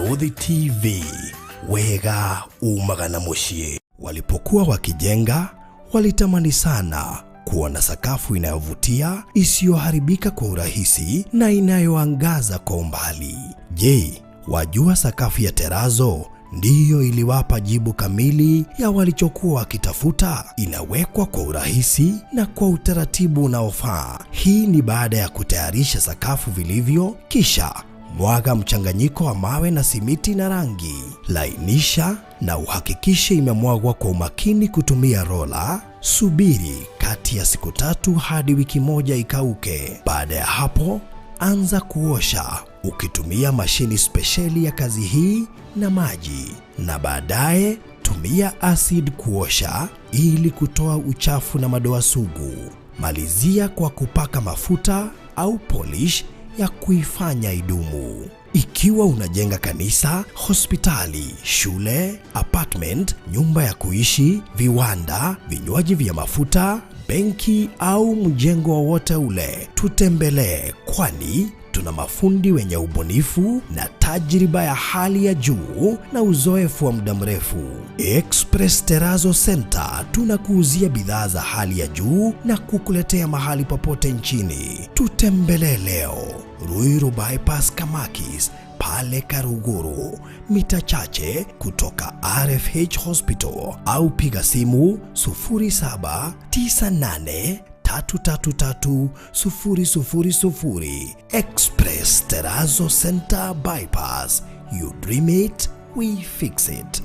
Mũrũthi TV, wega umaga na mũciĩ. Walipokuwa wakijenga, walitamani sana kuona sakafu inayovutia, isiyoharibika kwa urahisi na inayoangaza kwa umbali. Je, wajua sakafu ya terazo ndiyo iliwapa jibu kamili ya walichokuwa wakitafuta? Inawekwa kwa urahisi na kwa utaratibu unaofaa. Hii ni baada ya kutayarisha sakafu vilivyo, kisha mwaga mchanganyiko wa mawe na simiti na rangi. Lainisha na uhakikishe imemwagwa kwa umakini kutumia rola. Subiri kati ya siku 3 hadi wiki 1 ikauke. Baada ya hapo, anza kuosha ukitumia mashini spesheli ya kazi hii na maji, na baadaye tumia acid kuosha ili kutoa uchafu na madoa sugu. Malizia kwa kupaka mafuta au polish ya kuifanya idumu. Ikiwa unajenga kanisa, hospitali, shule, apartment, nyumba ya kuishi, viwanda, vinywaji vya mafuta, benki au mjengo wowote ule, tutembelee, kwani tuna mafundi wenye ubunifu na tajriba ya hali ya juu na uzoefu wa muda mrefu. Express Terrazzo Center tunakuuzia bidhaa za hali ya juu na kukuletea mahali popote nchini. Tutembelee leo Ruiru Bypass Kamakis pale Karuguru, mita chache kutoka RFH Hospital, au piga simu 0798 333 000. Express Terrazzo Center Bypass. You dream it, we fix it.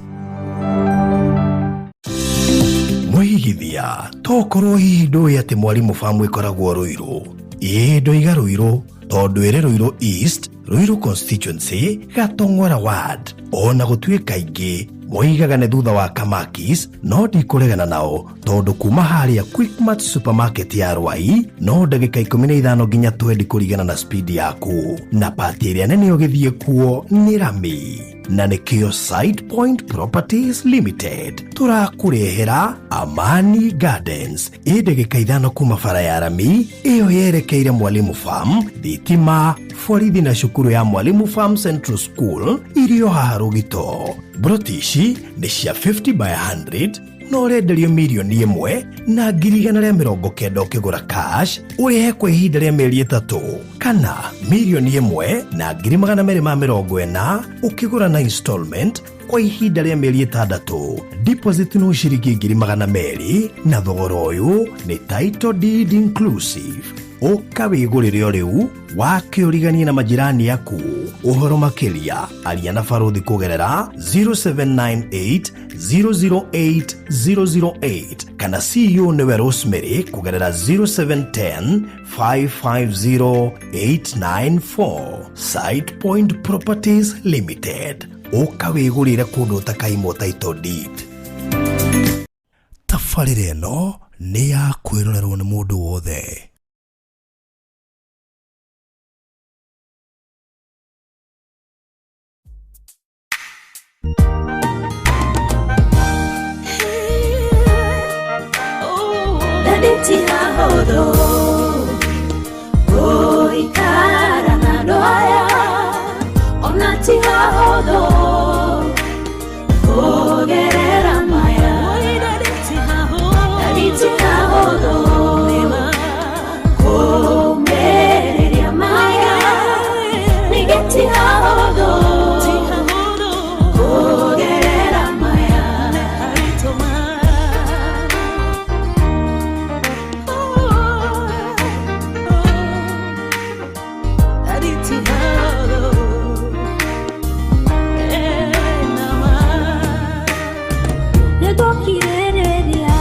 Mwigithia tokorwo hihi ndũĩ atĩ Mwalimu Farm ĩkoragwo Ruiru? Ĩĩ, ndoiga Ruiru tondũ ĩrĩ Ruiru East, Ruiru constituency, Gatong'ora ward. Ona gũtuĩka aingĩ moigaga nĩ thutha wa Kamakis, no ndikũregana nao tondũ kuma harĩa Quickmart supermarket ya Rwai no ndagĩka 15 nginya 20 kũringana na speed yaku, na pati ĩrĩa nene ũgĩthiĩ kuo nĩ rami, na nĩkĩo Site Point Properties Limited tũrakũrehera Amani Gardens ĩ ndagĩka 5 kuma bara ya rami ĩyo yerekeire Mwalimu Farm, thitima, borithi na cukuru ya Mwalimu Farm Central School irio haha Rũgito. Broti ici nĩ cia 50 by 100 na ũrenderio 1,190,000 ũkĩgũra cash, ũrĩhe kwa ihinda rĩa mĩeri 3, kana 1,240,000 ũkĩgũra na installment kwa ihinda rĩa mĩeri 6. Deposit no ciringi 200,000 na thogora ũyũ nĩ title deed inclusive. Ũka wĩgũrĩre o rĩu wakĩũriganie na majirani aku. Ũhoro makĩria aria na barothi kũgerera 0798 008 008 kana CEO nĩwe Rosemary kũgerera 0710 550 894. Site Point Properties Limited, ũka wĩgũrĩre kũndũ ũtakaimwo title deed. Tabarĩra ĩno nĩ ya kwĩrorerwo nĩ mũndũ wothe. Ndandĩtihahũthũ gũikara na andũ aya, ona ti hahũthũ kũgerera maya. Ndandĩtihahũthũ kũmĩrĩria maya, ningĩ ti hahũthũ kũgerera maya. Nĩngũkirĩrĩria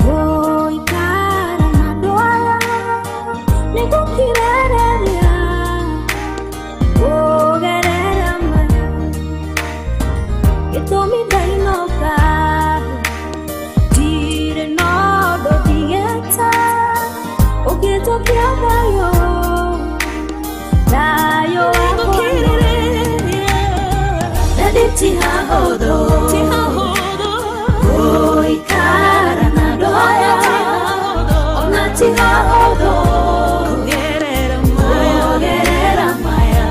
gũikara na andũ aya, nĩngũkirĩrĩria kũgerera maya. Gĩtũmi ndainũka ndirĩ na ũndũ ndigĩte ũngĩnjokia thayũ, thayũ wakwa. Ndandĩtihahũthũ gũikara na andũ aya, ona ti hahũthũ kũgerera maya.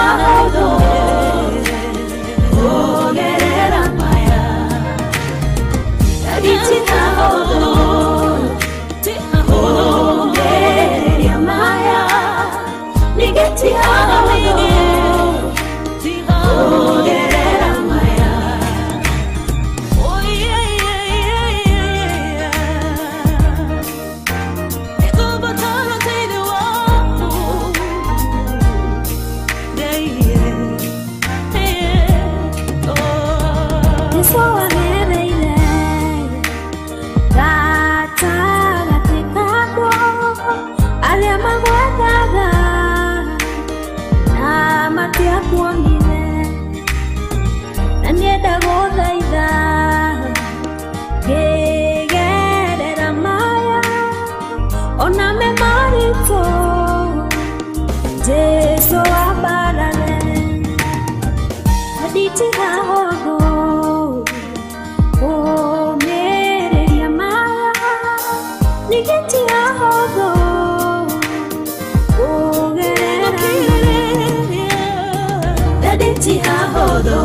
hahũthũ kũgerera maya ti hahũthũ kũgereria maya ningĩ ti hahũthũ kũgerera maya. Oh yeah, yeah, yeah, yeah, yeah. Ekubatala teine waku. Yeah, yeah, yeah. Oh. Jesu agereire gatagatĩ kakwo arĩa magwethaga na matiakuonire na nienda gũthaitha ngĩgerera maya ona me maritũ Jesu ambarare nditigahothwo kũmĩrĩria maya ningĩ tigahothwo kũgerera nditigahothwo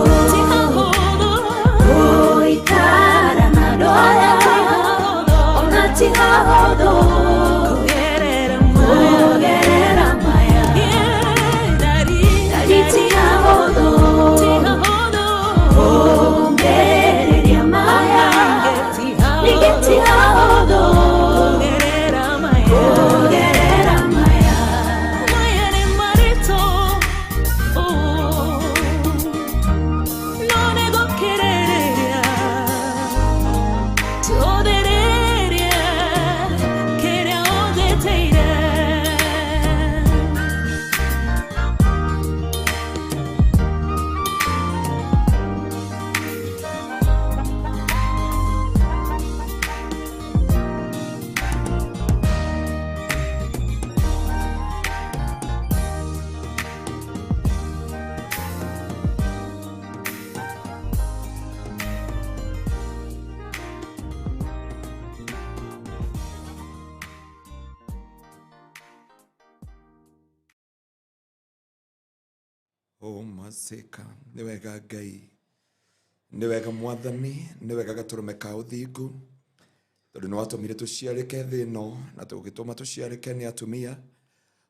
gũikara na andũ aya ona tigahothwo kũgerera maya nditigahothwo kũmĩrĩria maya ningĩ tigahothwo kũgerera maya. Maseka nĩ wega Ngai, nĩ wega Mwathani, nĩ wega gatũrũme ka ũthingu, tondũ nĩ watũmire tũciarĩke thĩ ĩno na tũgĩtũma tũciarĩke nĩ atumia.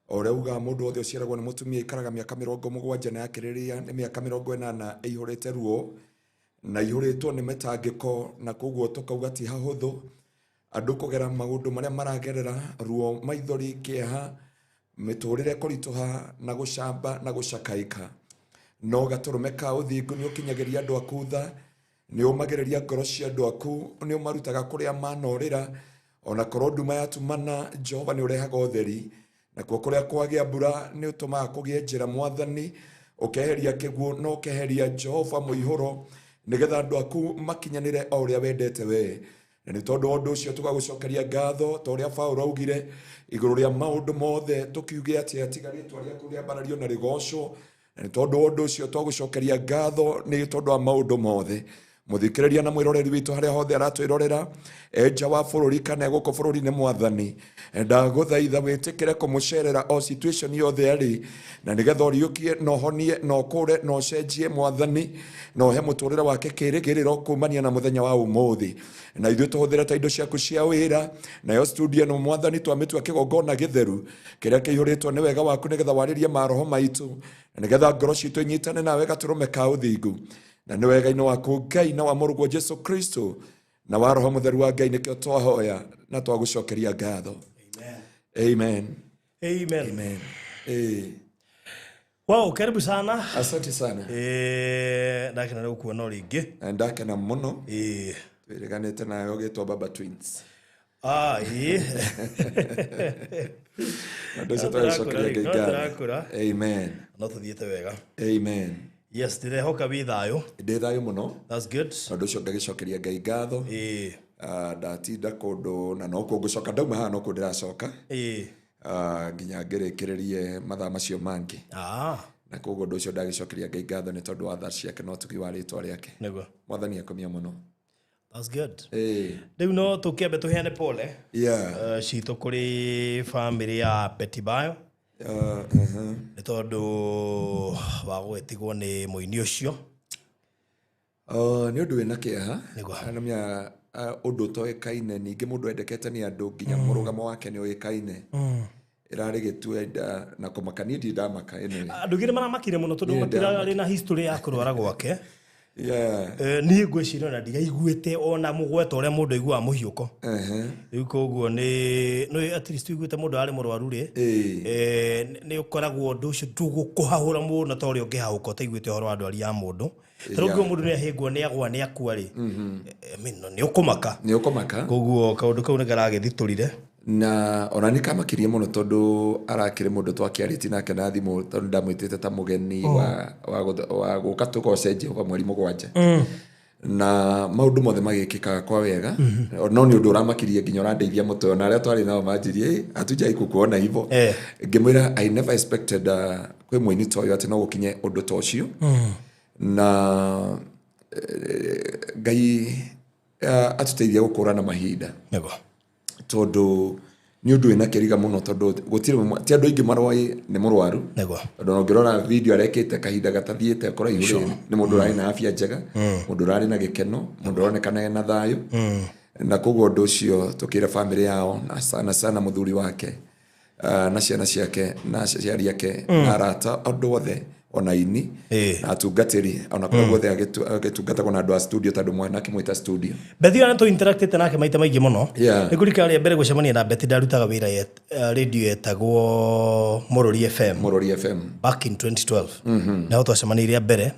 O ũrĩa ugaga mũndũ wothe ũciaragwo nĩ mũtumia aikaraga mĩaka 70 na yakĩrĩria nĩ mĩaka 80 ĩihũrĩte ruo na ihũrĩtwo nĩ mĩtangĩko, na koguo tũkauga ti hahũthũ andũ kũgera maũndũ marĩa maragerera, ruo, maithori, kĩeha, mĩtũrĩre kũritũha na gũcamba na gũcakaĩka. No gatũrũme ka ũthingu nĩ ũkinyagĩria andũ aku tha, nĩ ũmagĩrĩria ngoro cia andũ aku, nĩ ũmarutaga kũrĩa manorĩra, ona korwo nduma yatumana Jehova nĩ ũrehaga ũtheri, nakuo kũrĩa kwagĩa mbura nĩ ũtũmaga kũgĩe njĩra Mwathani, ũkeheria kĩguũ na ũkeheria Jehova mũihũro, nĩgetha andũ aku makinyanĩre o ũrĩa wendete we. Na nĩ tondũ wa ũndũ ũcio tũgagũcokeria ngatho ta ũrĩa Paũlũ augire igũrũ rĩa maũndũ mothe, tũkiuge atĩa tiga rĩtwa rĩaku rĩambarario na rĩgocwo. Na nĩ tondũ wa ũndũ ũcio twagũcokeria ngatho nĩ tondũ wa maũndũ mothe. Mũthikĩrĩria na mwĩroreri witũ harĩa hothe aratwĩrorera, nja wa bũrũri kana gũkũ bũrũri-inĩ, Mwathani ndagũthaitha wĩtĩkĩre kũmũcerera o situation yothe arĩ, na nĩgetha ũriũkie na ũhonie na ũkũre na ũcenjie Mwathani, na ũhe mũtũrĩre wake kĩĩrĩgĩrĩro kumania na mũthenya wa ũmũthĩ. Na ithuĩ tũhũthĩre ta indo ciaku cia wĩra, nayo studio ĩno Mwathani twamĩtua kĩgongona gĩtheru kĩrĩa kĩihũrĩtwo nĩ wega waku, nĩgetha warĩrie maroho maitũ, na nĩgetha ngoro citũ inyitane nawe gatũrũme ka ũthingu. Na nĩ wega-inĩ waku Ngai na wa mũrũguo Jesu Kristo na wa Roho Mũtheru wa Ngai nĩkĩo twahoya na twagũcokeria ngatho. Amen. Amen. Amen. Wow, karibu sana. Asante sana. Ndakena nĩ gũkuona o rĩngĩ. Na ndakena mũno. Twĩrĩganĩte nawe ũgĩtwo Baba Twins. Ah, ĩĩ. Na ũndũ ũcio No tũrakũra twagũcokeria rĩu, Ngai no ngatho. tũrakũra. Amen. No tũthiĩte wega. Amen. Yes, ndĩrehoka wĩ thayũ. Ndĩ thayũ mũno. That's good. Na ũndũ ũcio ngagĩcokeria Ngai ngatho. Ndatinda kũndũ na nokuo ngũcoka, ndauma haha nokuo ndĩracoka. Nginya ngĩrĩkĩrĩrie mathaa macio mangĩ. Na koguo ũndũ ũcio ndagĩcokeria Ngai ngatho nĩ tondũ wa tha ciake na ũtugi wa rĩtwa rĩake. Nĩguo. Mwathani akomia mũno. That's good. Rĩu no tũkĩambe tũheane pole citũ kũrĩ family ya Betty Bayo. Nĩ tondũ wa gũgĩtigwo nĩ mũini ũcio. Nĩ ũndũ wĩna kĩeha. Nĩguo. Namenya ũndũ ũtoĩkaine, ningĩ mũndũ endekete nĩ andũ nginya mũrũgamo wake nĩ ũĩkaine. Ĩrarĩ gĩtue na kũmaka, niĩ ndirĩ ndamaka anyway. Andũ aingĩ nĩ maramakire mũno tondũ Niĩ matirarĩ na history ya kũrwara gwake. Yeah. Niĩ ngwĩciria ona ndiraiguĩte ona mũgweta ũrĩa mũndũ aiguaga mũhiũko. Rĩu koguo nĩ at least ũiguĩte mũndũ arĩ mũrwaru rĩ, nĩ ũkoragwo ũndũ ũcio ndũgũkũhahũra mũno ta ũrĩa ũngĩhahũka ũtaiguĩte ũhoro wa ndwari ya mũndũ. Ta rĩu mũndũ nĩ ahĩngwo, nĩ agwa, nĩ akua rĩ, I mean, nĩ ũkũmaka. Nĩ ũkũmaka. Koguo kaũndũ kau nĩ karagĩthitũrire. Na ona nĩ kamakirie mũno tondũ arakĩrĩ mũndũ twakĩarĩtie nake na thimũ, tondũ ndamwĩtĩte ta mũgeni wa gũka tũgoce Jehova mweri 7. Na maũndũ mothe magĩkĩkaga kwa wega. No nĩ ũndũ ũramakirie nginya ũrandeithia mũtwe, ona arĩa twarĩ nao manjirie, hatujai kukuona hivyo. Ngĩmwĩra I never expected kwĩ mũini ta ũyũ atĩ no gũkinye ũndũ ta ũcio. Na Ngai atũteithia gũkũrana mahinda. Nĩguo. Tondũ nĩ ũndũ wĩna kĩriga mũno, tondũ gũtirĩ ti andũ aingĩ maroĩ nĩ mũrwaru. Nĩguo. Tondũ ona ũngĩrora video arekĩte kahinda gatathiĩte kũraihu rĩ, nĩ mũndũ ũrarĩ na afya njega, mũndũ ũrarĩ na gĩkeno, mũndũ ũronekana ena thayũ. Na koguo ũndũ ũcio tũkĩra family yao, na sana sana mũthuri wake, na ciana ciake, na aciari ake, na arata, andũ othe, ona aini, na atungatĩri, ona kũrĩa guothe agĩtungatagwo na andũ a studio, tondũ mwana akĩmwĩta studio. Betty ona nĩ interactĩte nake maita maingĩ mũno. Yeah. Nĩ kũrikana rĩa mbere gũcemania na Betty ndarutaga wĩra radio yetagwo Mũrũri FM. Mũrũri FM. Back in 2012. Naho twacemanirie rĩa mbere.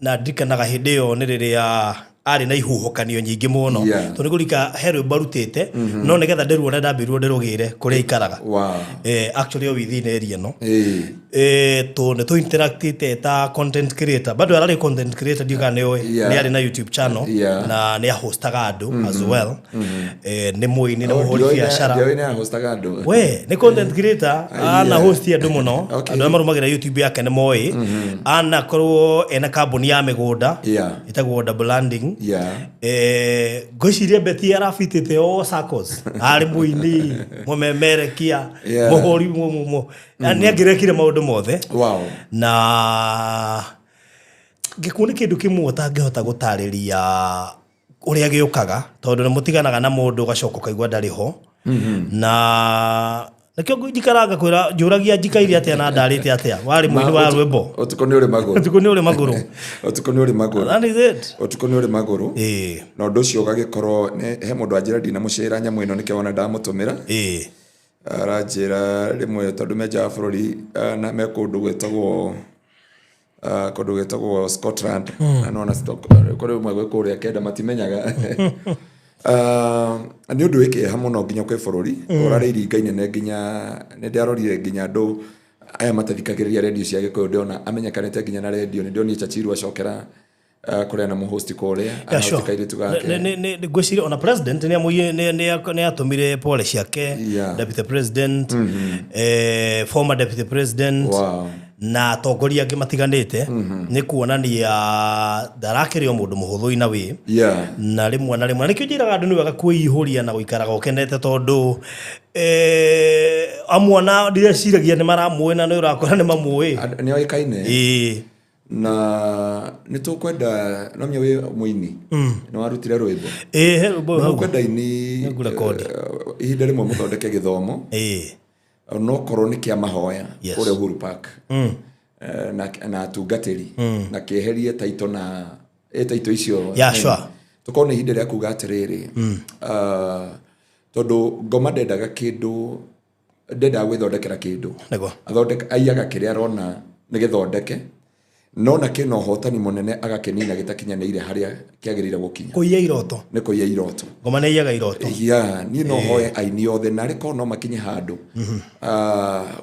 Na ndirikanaga hĩndĩ ĩyo nĩ rĩrĩa arĩ na ihuhũkanio nyingĩ mũno. Yeah. Tondũ nĩ kũrika he rwĩmbo arutĩte, no nĩgetha ndĩruone ndambirwo ndĩrũgĩre kũrĩa aikaraga. Wow. Actually o within area ĩno. Tũ nĩ tũ interactĩte ta content creator. Bado ararĩ content creator, ndiũĩ kana nĩ ũĩ. Yeah. Nĩ arĩ na YouTube channel, Yeah. na nĩ ahostaga andũ as well. Nĩ mũini, nĩ mũhũri biacara. Ndioĩ nĩ ahostaga andũ. We nĩ content creator, ana host andũ mũno. Okay. Andũ arĩa marũmagĩrĩra YouTube yake nĩ moĩ. Anakorwo ena kambuni ya mĩgũnda Yeah. ĩtagwo Double Landing. Yeah. Ngwĩciria Betty arabitĩte o circles. Arĩ mũini, mũmemerekia, Yeah. mũhũri, nĩ angĩrekire maũndũ mothe. Wow. Na gĩkuũ nĩ kĩndũ kĩmwe ũtangĩhota gũtarĩria ũrĩa gĩũkaga, tondũ nĩ mũtiganaga na mũndũ ũgacoka ũkaigua ndarĩ ho. Na nĩkĩo njikaraga kwĩra, njũragia njikaire atĩa na ndarĩte atĩa, warĩ mũini wa rwĩmbo. Ũtukũ nĩ ũrĩ magũrũ. Ũtukũ nĩ ũrĩ magũrũ. Ũtukũ nĩ ũrĩ magũrũ. That is it. Ũtukũ nĩ ũrĩ magũrũ. Na ũndũ ũcio ũgagĩkorwo he mũndũ anjĩra ndinamũcĩra nyamũ ĩno, nĩkĩo wona ndamũtũmĩra. Aranjĩra rĩmwe tondũ me nja wa bũrũri, na me kũndũ gwĩtagwo Scotland. Na nona kũrĩ ũmwe gwĩ kũrĩa kenda matimenyaga. Nĩ ũndũ wĩ kĩeha mũno nginya kwĩ bũrũri. Ũrarĩ iringa inene nginya nĩ ndĩrarorire nginya andũ aya matathikagĩrĩria redio cia Gĩkũyũ, ndĩrona amenyekanĩte nginya na redio. Nĩ ndĩronire Chachiru acokera kũrĩa na mũhosti kũrĩa, Yeah, sure. anahosti kairĩtu gake. Ngwĩciria ona president nĩ atũmire pole ciake. Yeah. Deputy president, former deputy president, Wow. na atongoria angĩ matiganĩte, nĩ kuonania ndarakĩrĩ o mũndũ mũhũthũ ina wĩ. Yeah. Na rĩmwe na rĩmwe nĩkĩo njĩraga andũ nĩ wega kwĩihũria na gũikaraga ũkenete, tondũ amwe ona ndireciiragia nĩ maramũĩ, na nĩ ũrakora nĩ mamũĩ. Nĩ oĩkaine. Na nĩ tũkwenda no menya wĩ mũini, nĩ warutire rwĩmbo. He rwĩmbo Nĩ hau. mũkwenda aini, Nĩ ngũrekondi. ihinda rĩmwe mũthondeke gĩthomo. No korwo nĩ kĩa mahoya Yes. kũrĩa Uhuru Park. Na atungatĩri, na kĩeherie taito na taito icio. Yeah, sure. Tũkorwo nĩ ihinda rĩa kuga atĩrĩrĩ, tondũ ngoma ndendaga kĩndũ, ndendaga gwĩthondekera kĩndũ. Nĩguo. Athondeka, aiyaga kĩrĩa arona nĩ gĩthondeke, no na kĩna ũhotani mũnene agakĩnina gĩtakinyanĩire harĩa kĩagĩrĩire gũkinya. Kũiya iroto. Nĩ kũiya iroto. Ngoma nĩ aiyaga iroto. Yeah, niĩ no hoe aini othe na arĩ korwo no makinye handũ.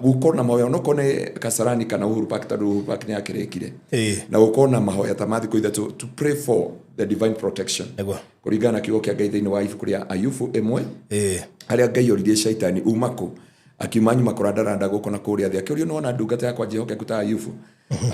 Gũkorwo na mahoya onokorwo nĩ Kasarani kana Uhuru Park, tondũ Uhuru Park nĩ yakĩrĩkire. Na gũkorwo na mahoya ta ma thikũ 3 to pray for the divine protection. Nĩguo. Kũringana na kiugo kĩa Ngai thĩinĩ wa ibuku rĩa Ayubu 1, harĩa Ngai oririe Shaitani uma kũ, akiuma nyuma kũrandaranda gũkũ na kũrĩa thĩ, akĩũrio nĩwona ndungata yakwa njĩhokeku ta Ayubu,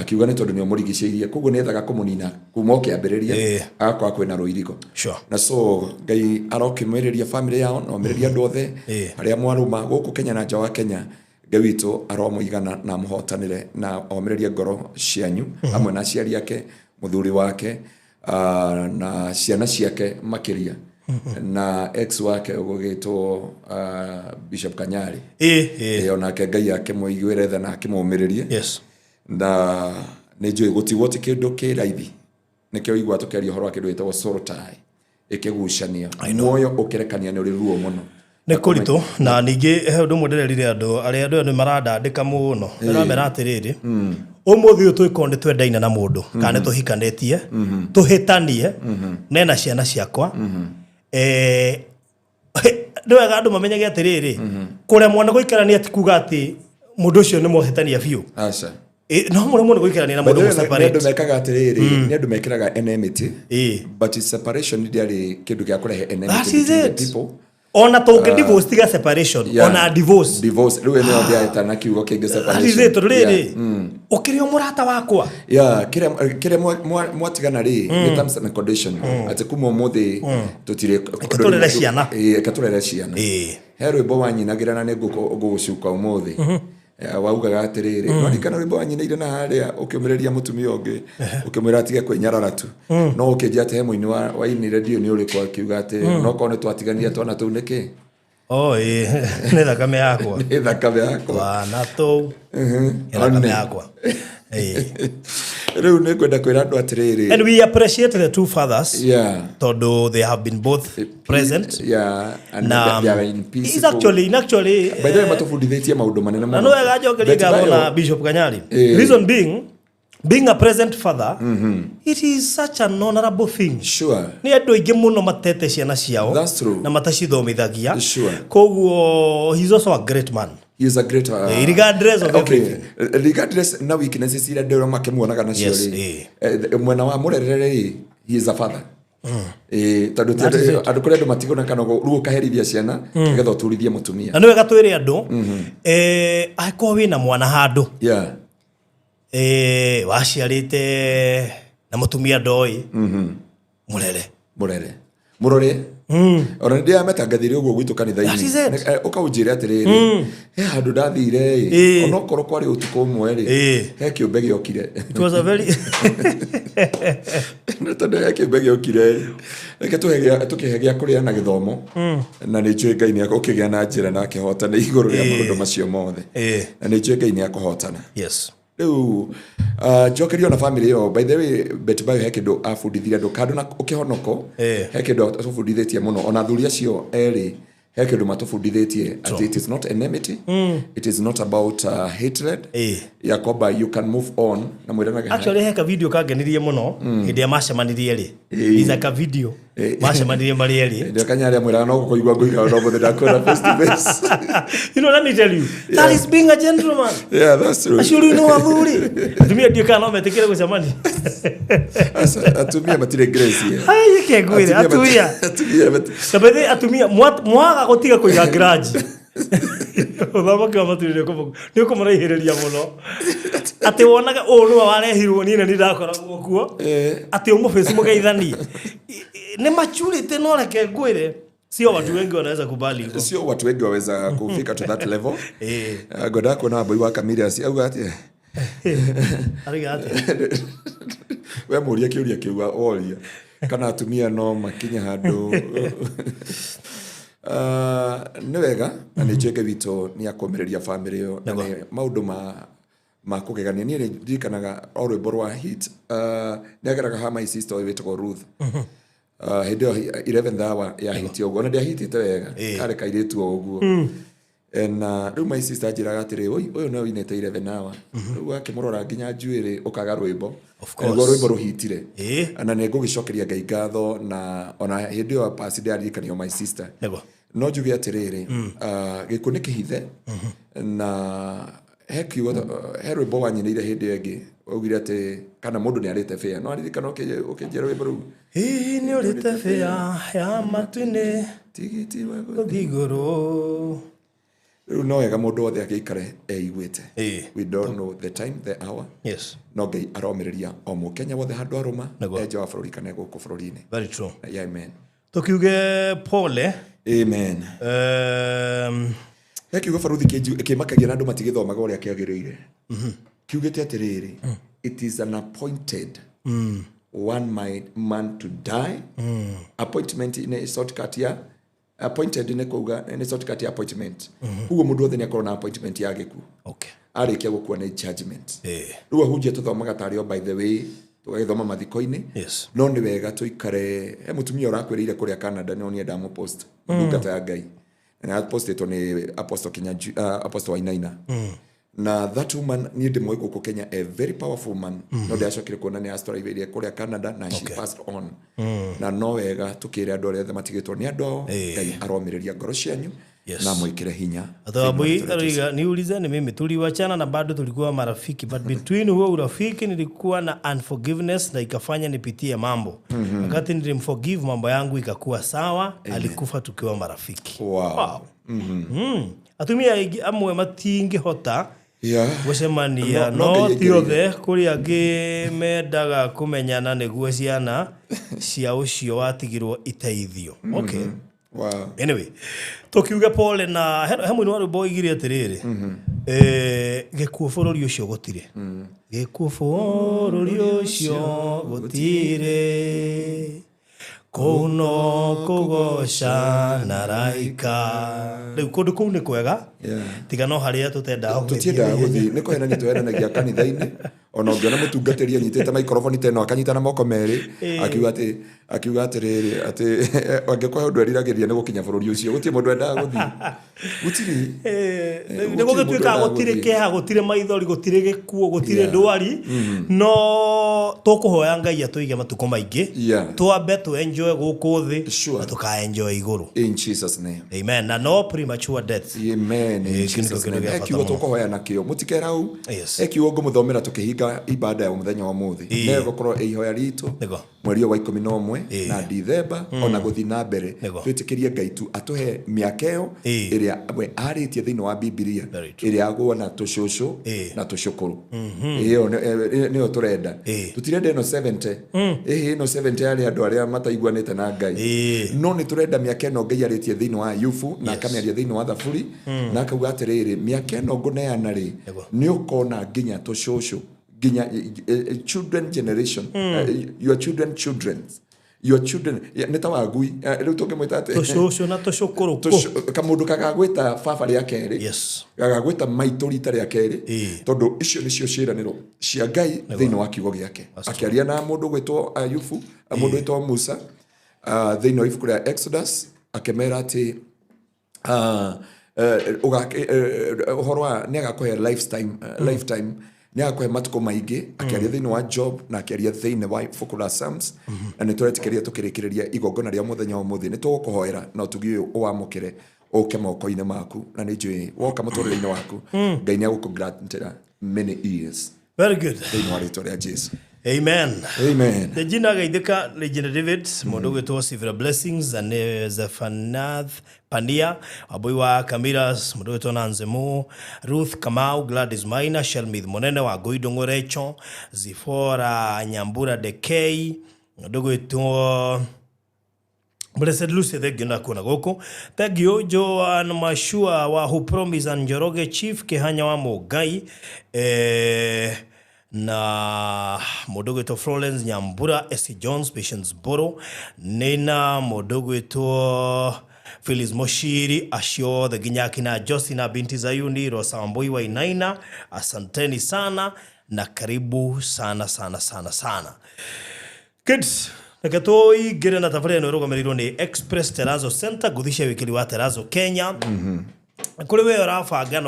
akiuga nĩ tondũ nĩũmũrigicĩirie, koguo nĩethaga kũmũnina kuma o kĩambĩrĩria, agakorwo kwĩna rũirigo. Sure. Na so Ngai arokĩmĩrĩria family yao na omĩrĩria andũ othe arĩa mwarũma gũkũ Kenya na nja wa Kenya. Ngai witũ aromũigana na amũhotanĩre na omĩrĩrie ngoro cianyu hamwe na aciari ake, mũthuri wake, na ciana ciake makĩria, na ex wake ũgũgĩtwo Bishop Kanyari. Ĩ ĩ. Onake Ngai akĩmũiguĩre tha na akĩmũmĩrĩrie. Na nĩ njũĩ gũtigwo ti kĩndũ kĩ raithi, nĩkĩo igua tũkĩaria ũhoro wa kĩndũ gĩtagwo soul tie ĩkĩgucania muoyo ũkĩrekania nĩ ũrĩ ruo mũno. Nĩ kũritũ. Na ningĩ he ũndũ ũmwe ndĩrerire andũ arĩa andũ aya nĩ marandandĩka mũno, ndĩramera atĩrĩrĩ, ũmũthĩ ũyũ tũgĩkorwo nĩ twendaine na mũndũ kana nĩ tũhikanĩtie, tũhĩtanie nena ciana ciakwa, nĩ wega andũ mamenyage atĩrĩrĩ, kũremwo nĩ gũikarania ti kuga atĩ mũndũ ũcio nĩ mohĩtania biũ. Aca. No mũremwo nĩ gũikarania na By mũndũ the way, nĩ mũseparate. andũ mekaga atĩrĩrĩ, nĩ andũ mekĩraga enmity, but separation ndĩarĩ kĩndũ gĩa kũrehe enmity That is between the it. people. Ona tũngĩ divorce, tiga separation, ona divorce. Divorce rĩu ĩno ndĩaeta na kiugo kĩngĩ That separation. is it, tondũ rĩrĩ ũkĩrĩ o mũrata wakwa. Yeah, kĩrĩa mwatigana rĩ nĩ terms and condition atĩ kuma ũmũthĩ tũtirĩ. Reke tũrere ciana. Ĩĩ, reke tũrere ciana. He rwĩmbo wanyinagĩra na nĩ ngũgũcuka ũmũthĩ. Waugaga atĩrĩrĩ, nwaririkana rwĩmbo wanyinĩire na harĩa ũkĩũmĩrĩria mũtumia ũngĩ ũkĩmwĩra atige kwĩnyarara tu, no ũkĩnjia atĩ he mũini wainire ndiũ nĩ ũrĩkũ akiuga atĩ no korwo nĩ twatiganire twana tũu nĩkĩ. Oh, ĩĩ, nĩ thakame yakwa. Nĩ thakame yakwa. Twana tũu nĩ thakame yakwa. Ĩĩ. Rĩu nĩ ngwenda kwĩra andũ atĩrĩrĩ, And we appreciate the two fathers, tondũ they have been both present. Yeah, and Na they are in peace. is actually in actually By the way, matũbundithĩtie maũndũ manene na mũno. no wega njokerie Betty ngatho na Bayo, Bishop Kanyari. Reason being a present father, it is such an honorable thing. Nĩ andũ aingĩ mũno matete ciana ciao That's true. na matacithomithagia. Koguo he's also a great man. He is a great Regardless of okay. everything. Regardless na weaknesses iria ndĩrona makĩmuonaga nacio Yes, rĩ, mwena wa mũrerere rĩ, he is a father. Tondũ ti That is it. andũ kũrĩ andũ matigona kana rĩu ũkaherithia ciana nĩgetha ũturithie mũtumia. Na nĩ wega twĩre andũ, angĩkorwo wĩna mwana handũ, waciarĩte na mũtumia ndoĩ, mũrere. Mũrere, mũrore. Ona nĩ ndĩrametangathire ũguo gwitũ kanitha-inĩ. That is it. Ũkaũnjĩre atĩrĩrĩ, he handũ ndathire ĩ, onokorwo kwarĩ ũtukũ ũmwe rĩ, he kĩũmbe gĩokire. It was a very Nĩ tondũ he kĩũmbe gĩokire ĩ, reke tũkĩhe gĩa kũrĩa na gĩthomo, na nĩ njũĩ Ngai nĩ ũkĩgĩa na njĩra na akĩhotana igũrũ rĩa maũndũ macio mothe. Na nĩ njũĩ Ngai nĩ akũhotana. Rĩu njokerio na family ĩyo. By the way, Betty Bayo he kĩndũ abundithirie andũ kando na ũkĩhonoko, he kĩndũ atũbundithĩtie mũno, ona athuri acio erĩ he kĩndũ matũbundithĩtie atĩ it is not enmity, it is not about hatred, ya kwamba you can move on na mwĩranaga. Actually he ka video kangenirie mũno hĩndĩ ĩrĩa macemanirie rĩ. Is like a video macemanirie marĩ erĩ. Ndio kanyarĩa mwĩraga no gũkũigua ngũigua no mũthĩ ndakuona face to face. You know, let me tell you, that is being a gentleman. Yeah, that's true. Acio rĩu no athuri, atumia ndiũ kana no metĩkĩre gũcemania. Aca, atumia matirĩ grace here. Ai, reke ngwĩre, atumia Atumia na by the way, atumia mwaga gũtiga kũiga grudge, ũthamaki wa matu nĩ ũkũmũraihĩrĩria mũno, atĩ wonaga ũũ nĩwe warehirwo, niĩ nĩ ndakoragwo kuo, atĩ ũmũbĩci mũgeithanie nĩ maturĩte. No reke ngwĩre, sio watu wengi wanaweza kubali hivyo. Sio watu wengi waweza kufika to that level. Ngwendaga kuona wambui wa Camillus auga atia. Arauga atĩa? We mũrie kĩũria kĩu woria kana atumia no makinye handũ. Nĩ wega na nĩ njũĩ Ngai witũ nĩ akũmĩrĩria bamĩrĩ ĩyo, na nĩ maũndũ ma kũgegania. Niĩ nĩ ndirikanaga o rwĩmbo rwa hit, nĩ ageraga ha my sister ũyũ wĩtagwo Ruth. Hĩndĩ ĩyo 11th hour ya hit ũguo, ona ndĩahitĩte wega, karĩ kairĩtu o ũguo. Na rĩu my sister anjĩraga atĩrĩ, "Oi, ũyũ nĩwe ũinĩte 11 hour." Rĩu akĩmũrora nginya njuĩrĩ ũkaga rwĩmbo. Of Na nĩguo course. rwĩmbo rũhitire. Na nĩ ngũgĩcokeria Ngai ngatho, na ona hĩndĩ ĩyo pasi ndĩraririkanio my sister. No njuge atĩrĩrĩ, gĩkuũ nĩ kĩhithe, na he kiugo, he rwĩmbo wanyinĩire hĩndĩ ĩyo ĩngĩ waugire atĩ kana mũndũ nĩ arĩte bĩa, no aririkana ũkĩnjĩra rwĩmbo rũu. Hihi nĩ ũrĩte bĩa ya matu-inĩ Tigiti wa gũthiĩ igũrũ. Rĩu no wega mũndũ wothe agĩikare eiguĩte. We don't know the time, the hour. No Ngai aromĩrĩria o mũkenya wothe handũ arũma, e nja wa bũrũri kana e gũkũ bũrũri-inĩ. Very true. Yeah, amen. Tukiuge pole. Amen. He kiugo baruthi kĩmakagia na andũ matigĩthomaga ũrĩa kĩagĩrĩire. Kiugĩte atĩrĩrĩ, it is an appointed one man to die. Appointment nĩ shortcut ya appointed, nĩ kuga nĩ shortcut ya appointment. Koguo mũndũ wothe nĩ akorwo na appointment ya gĩkuũ. Arĩkia gũkua nĩ judgment. Rĩu ahunjia tũthomaga tarĩ o by the way, tũgagĩthoma mathiko-inĩ. No nĩ wega tũikare. He mũtumia ũrakwĩrĩire kũrĩa Canada, no niĩ ndamũpost ndungata ya Ngai, na apostĩtwo nĩ Apostle Kenya, Apostle Wainaina. Na that woman niĩ ndĩmũĩ gũkũ Kenya, a very powerful man, no ndĩracokire kuona nĩ astrivĩire kũrĩa Canada na she passed on. Na no wega tũkĩre andũ arĩa othe matigĩtwo nĩ andũ ao, Ngai aromĩrĩria ngoro cianyu na mwĩkĩre hinya. Atawabui aroiga niulize, ni mimi tuliwachana na bado tulikuwa marafiki, but between huo urafiki nilikuwa na unforgiveness na ikafanya nipitie mambo. Wakati nilimforgive, mambo yangu ikakuwa sawa. Alikufa tukiwa marafiki. Atumia aingĩ amwe matingĩhota gũcemania, No- no no Ngai ti aingĩrĩire. othe. Kũrĩ angĩ mendaga kũmenyana nĩguo ciana cia ũcio watigirwo iteithio. Okay. Anyway, tukiuge pole na he mũini wa rwĩmbo oigire atĩrĩrĩ, gĩkuũ bũrũri ũcio gũtirĩ, gĩkuũ bũrũri ũcio gũtirĩ, kũu no kũgoca na raika. Rĩu kũndũ kũu nĩ kwega, tiga no harĩa tũtendaga gũgĩthiĩ. Tũtiendaga gũthiĩ, nĩ kũhenania tũhenanagia kanitha-inĩ. Ona ũngĩona mũtungatĩri anyitĩte microphone ta ĩno, akanyita na moko merĩ, akiuga atĩrĩrĩ, atĩ angĩkorwo ũndũ eriragĩria nĩ gũkinya bũrũri ũcio, gũtirĩ mũndũ endaga gũthiĩ, gũtirĩ. Nĩ Gũtirĩ mũndũ gũgĩtuĩka endaga gũtirĩ gũthiĩ. kĩeha, gũtirĩ maithori, gũtirĩ gĩkuũ, gũtirĩ ndwari, no tũkũhoya Ngai atũige matukũ maingĩ, twambe tũ enjoy gũkũ thĩ na tũkaenjoy igũrũ. In Jesus name. Amen, na no premature death. Amen, in Kĩu nĩkĩo Jesus kĩndũ name. gĩa He bata kiugo mũno. tũkũhoya nakĩo, mũtikera hau. He kiugo ngũmũthomera tũkĩhinga ibada ya mũthenya wa mũthĩ. Nĩ gũkorwo ĩ ihoya ritũ mweri ũyũ wa 11 na Dithemba, ona gũthiĩ na mbere, twĩtĩkĩrie Ngai tu atũhe mĩaka ĩyo ĩrĩa we arĩtie thĩinĩ wa Bibilia, Very true. ĩrĩa agwona tũcũcũ na tũcũkũrũ. Ĩyo nĩyo tũrenda. Tũtirenda ĩno 70, ĩhĩ, ĩno 70 yarĩ andũ arĩa mataiguanĩte na Ngai. No nĩ tũrenda mĩaka ĩno Ngai arĩtie thĩinĩ wa Ayubu, na akamĩaria thĩinĩ wa Thaburi, na akauga atĩrĩrĩ, mĩaka ĩno ngũneana rĩ, nĩ ũkona nginya tũcũcũ, nginya children generation, your children, children, your children. Nĩ ta wagui. Rĩu tũngĩmwĩta atĩ Tũcũcũ na tũcũkũrũ. Kamũndũ kagagwĩta baba rĩa kerĩ, gagagwĩta maitũ rita rĩa kerĩ, tondũ icio nĩcio ciĩranĩro cia Ngai thĩinĩ wa kiugo gĩake, akĩaria na mũndũ gwĩtwo Ayubu, mũndũ gwĩtwo Musa, thĩinĩ wa ibuku rĩa Exodus, akĩmera atĩ ũhoro wa nĩ agakũhe lifetime, lifetime, nĩ agakũhe matukũ maingĩ, akĩaria thĩinĩ wa Job na akĩaria thĩinĩ wa ibuku rĩa Psalms. Na nĩ tũretĩkĩria tũkĩrĩkĩrĩria igongona rĩa mũthenya wa ũmũthĩ, nĩ tũgũkũhoera na ũtugi ũyũ ũwamũkĩre ũke moko-inĩ maku, na nĩ njũĩ woka mũtũrĩre-inĩ waku, Ngai nĩ agũkũgrantĩra many years Very good. thĩinĩ wa rĩtwa rĩa Jesu. Amen. Amen. Regina Gaithika, Regina David, mũndũ ũgwĩtwo Sivira Blessings, na Zephanath Pania, Wambui wa Kamiras, mũndũ ũgwĩtwo Nanzemu, Ruth Kamau, Gladys Maina, Shelmith Mũnene wa Ngũi Recho, Zifora Nyambura Dekei, mũndũ ũgwĩtwo Blessed Lucy, thank na kuona gũkũ. Thank you Joan Mashua wa Who Promise and Njoroge Chief Kihanya wa Mũngai, na mũndũ ũgwĩtwo Florence Nyambura, Essie Jones, Patience Boro, nĩna mũndũ ũgwĩtwo Phyllis Moshiri, acio othe nginya akina Josi na binti Zayuni, Rosa Wambui wa Inaina, asanteni sana na karibu sana sana sana sana. Good. Reke tũingĩre na tabarĩra ĩno ĩrũgamĩrĩirwo nĩ Express Terrazzo Center, ngũthi cia wĩkĩri wa Terrazzo Kenya. Kũrĩ we ũrabanga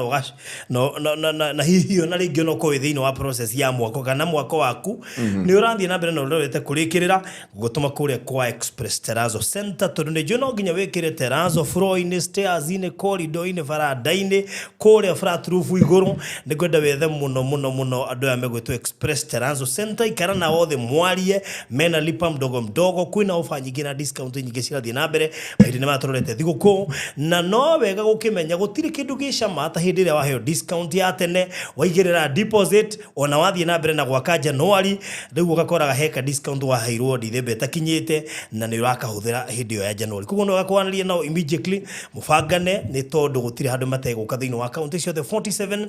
na na hihi ona rĩngĩ ona ũkorwo wĩ thĩinĩ wa process ya mwako kana mwako waku nĩ ũrathiĩ na mbere na ũrorete kũrĩkĩrĩra, gũtũma kũrĩa kwa Express Terrazzo Center, tondũ nĩ njũĩ no nginya wĩkĩre terrazzo floor-inĩ, stairs-inĩ, corridor-inĩ, baranda-inĩ, kũrĩa flat roof igũrũ. Nĩ ngwenda wethe mũno mũno mũno andũ aya megwĩtwo Express Terrazzo Center. Ikara na othe mwarie, mena lipa mdogo mdogo, kwĩna ofa nyingĩ na discount nyingĩ cirathiĩ na mbere mahinda nĩ matũrorete thigũkũ, na no wega gũkĩmenya gũtirĩ Gũtirĩ kĩndũ gĩcama ta hĩndĩ ĩrĩa waheo discount ya tene, waigĩrĩra deposit, ona wathiĩ na mbere na gwaka January, rĩu ũgakoraga heka discount waheirwo Dithemba ĩtakinyĩte na nĩ ũrakahũthĩra hĩndĩ ĩyo ya January. Koguo no gakwanĩria nao immediately, mũbangane, nĩ tondũ gũtirĩ handũ mategũka thĩinĩ wa kaunti ciothe 47.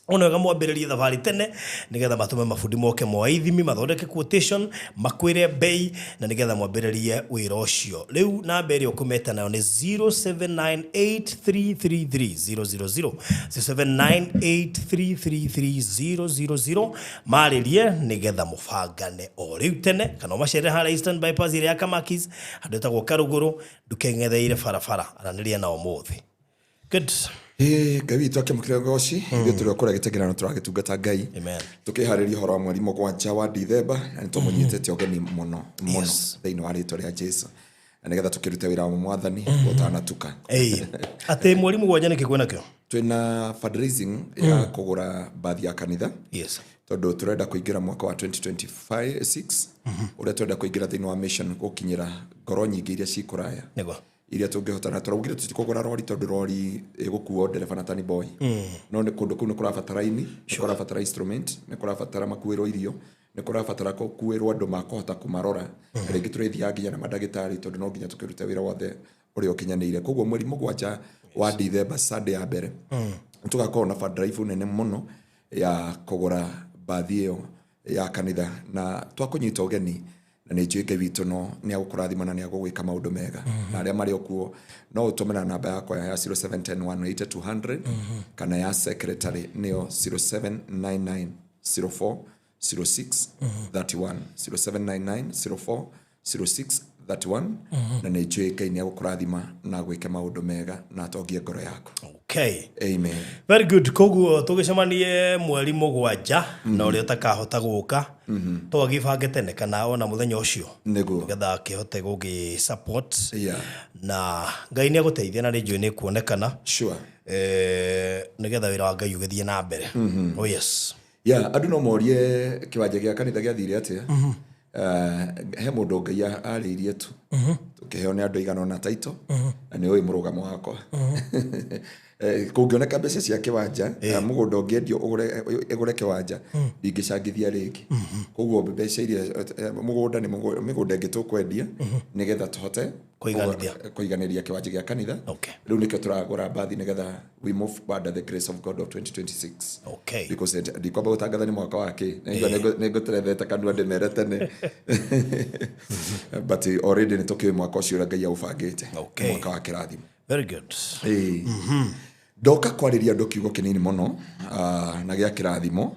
Ona wega mwambĩrĩrie thabarĩ tene nĩgetha matũme mabundi moke moe ithimi, mathondeke quotation, makwĩre bei, na nĩgetha mwambĩrĩrie wĩra ũcio. Rĩu namba ĩrĩa ũkũmeta nayo nĩ 0798333000, 0798333000. Marĩrie nĩgetha mũbangane o rĩu tene, kana ũmacerere harĩa Eastern Bypass ĩrĩa ya Kamakis, handũ ĩtagwo Karũgũrũ, ndũkeng'etheire barabara, aranĩria nao ũmũthĩ. Good. Ĩĩ, Ngai witũ akĩamũkĩra ũgoci. Ithuĩ tũrĩ o kũrĩa gĩteng'erano tũragĩtungata Ngai. Amen. Tũkĩharĩria ũhoro wa mweri 7 wa Dithemba, na nĩ tũmũnyitĩte ũgeni mũno mũno thĩinĩ wa rĩtwa rĩa Jesu, na nĩgetha tũkĩrute wĩra wa mwathani ũtanatuka. Ĩĩ. Atĩ mweri 7 nĩkĩ kwĩna kĩo? Twĩna fundraising ya kũgũra bathi ya kanitha. Tondũ tũrenda kũingĩra mwaka wa 2026, ũrĩa tũrenda kũingĩra thĩinĩ wa mission, gũkinyĩra ngoro nyingĩ iria ci kũraya. Iria tũngĩhota, na tũraugire tũtikũgũra rori tondũ rori ĩgũkuo ndereba na tani boy. No nĩ kũndũ kũu nĩ kũrabatara ini, nĩ kũrabatara instrument, nĩ kũrabatara makuĩrwo irio, nĩ kũrabatara gũkuĩrwo andũ makũhota kũmarora. Na rĩngĩ tũrĩthiaga nginya na mandagĩtarĩ tondũ no nginya tũkĩrute wĩra wothe ũrĩa ũkinyanĩire. Koguo mweri 7 wa Dithemba, Sunday ya mbere, tũgakorwo na fund drive nene mũno ya kũgũra bathi ĩyo ya kanitha, na twakũnyita ũgeni, na nĩ njũĩ Ngai witũ no nĩ agũkũrathima na nĩ agũgwĩka maũndũ mega. Na arĩa marĩ o kuo no ũtũme na namba yakwa ya 0710 180 200, kana ya secretary nĩyo 0799 04 06 31, 0799 04 06 31. Na nĩ njũĩ Ngai nĩ agũkũrathima na agwĩke maũndũ mega na atongie ngoro yaku. Amen. Very good. Koguo tũgĩcemanie mweri 7, na ũrĩa ũtakahota gũka twagĩbange tene kana ona mũthenya ũcio, nĩgetha akĩhote gũgĩ support. Na Ngai nĩ agũteithia, na nĩ njũĩ nĩ kuonekana, nĩgetha wĩra wa Ngai ũgĩthiĩ na mbere. Oh yes. Yeah, andũ no morie kĩwanja gĩa kanitha gĩathire atĩa. He mũndũ Ngai arĩirie tu, tũkĩheo nĩ andũ aigana ũna taito, na nĩ ũĩ mũrũgamo wakwa. Kũngĩoneka mbeca cia kĩwanja, mũgũnda ũngĩendio ĩgũre kĩwanja, ndingĩcangithia rĩngĩ. Koguo mbeca iria mũgũnda nĩ mĩgũnda ĩngĩ tũkwendia nĩgetha tũhote Kũiganithia. Kũiganĩria kĩwanja gĩa kanitha. Rĩu nĩkĩo tũragũra mbathi, nĩgetha we move under the grace of God of 2026, because ndikwamba gũtangatha nĩ mwaka wa kĩ, nĩ ngũterethete kanua ndĩmere tene, but already nĩ tũkĩũĩ mwaka ũcio ũrĩa Ngai aũbangĩte. Nĩ mwaka wa kĩrathimo. Very good. Ĩĩ. Ndoka kwarĩria andũ kiugo kĩnini mũno, na gĩa kĩrathimo,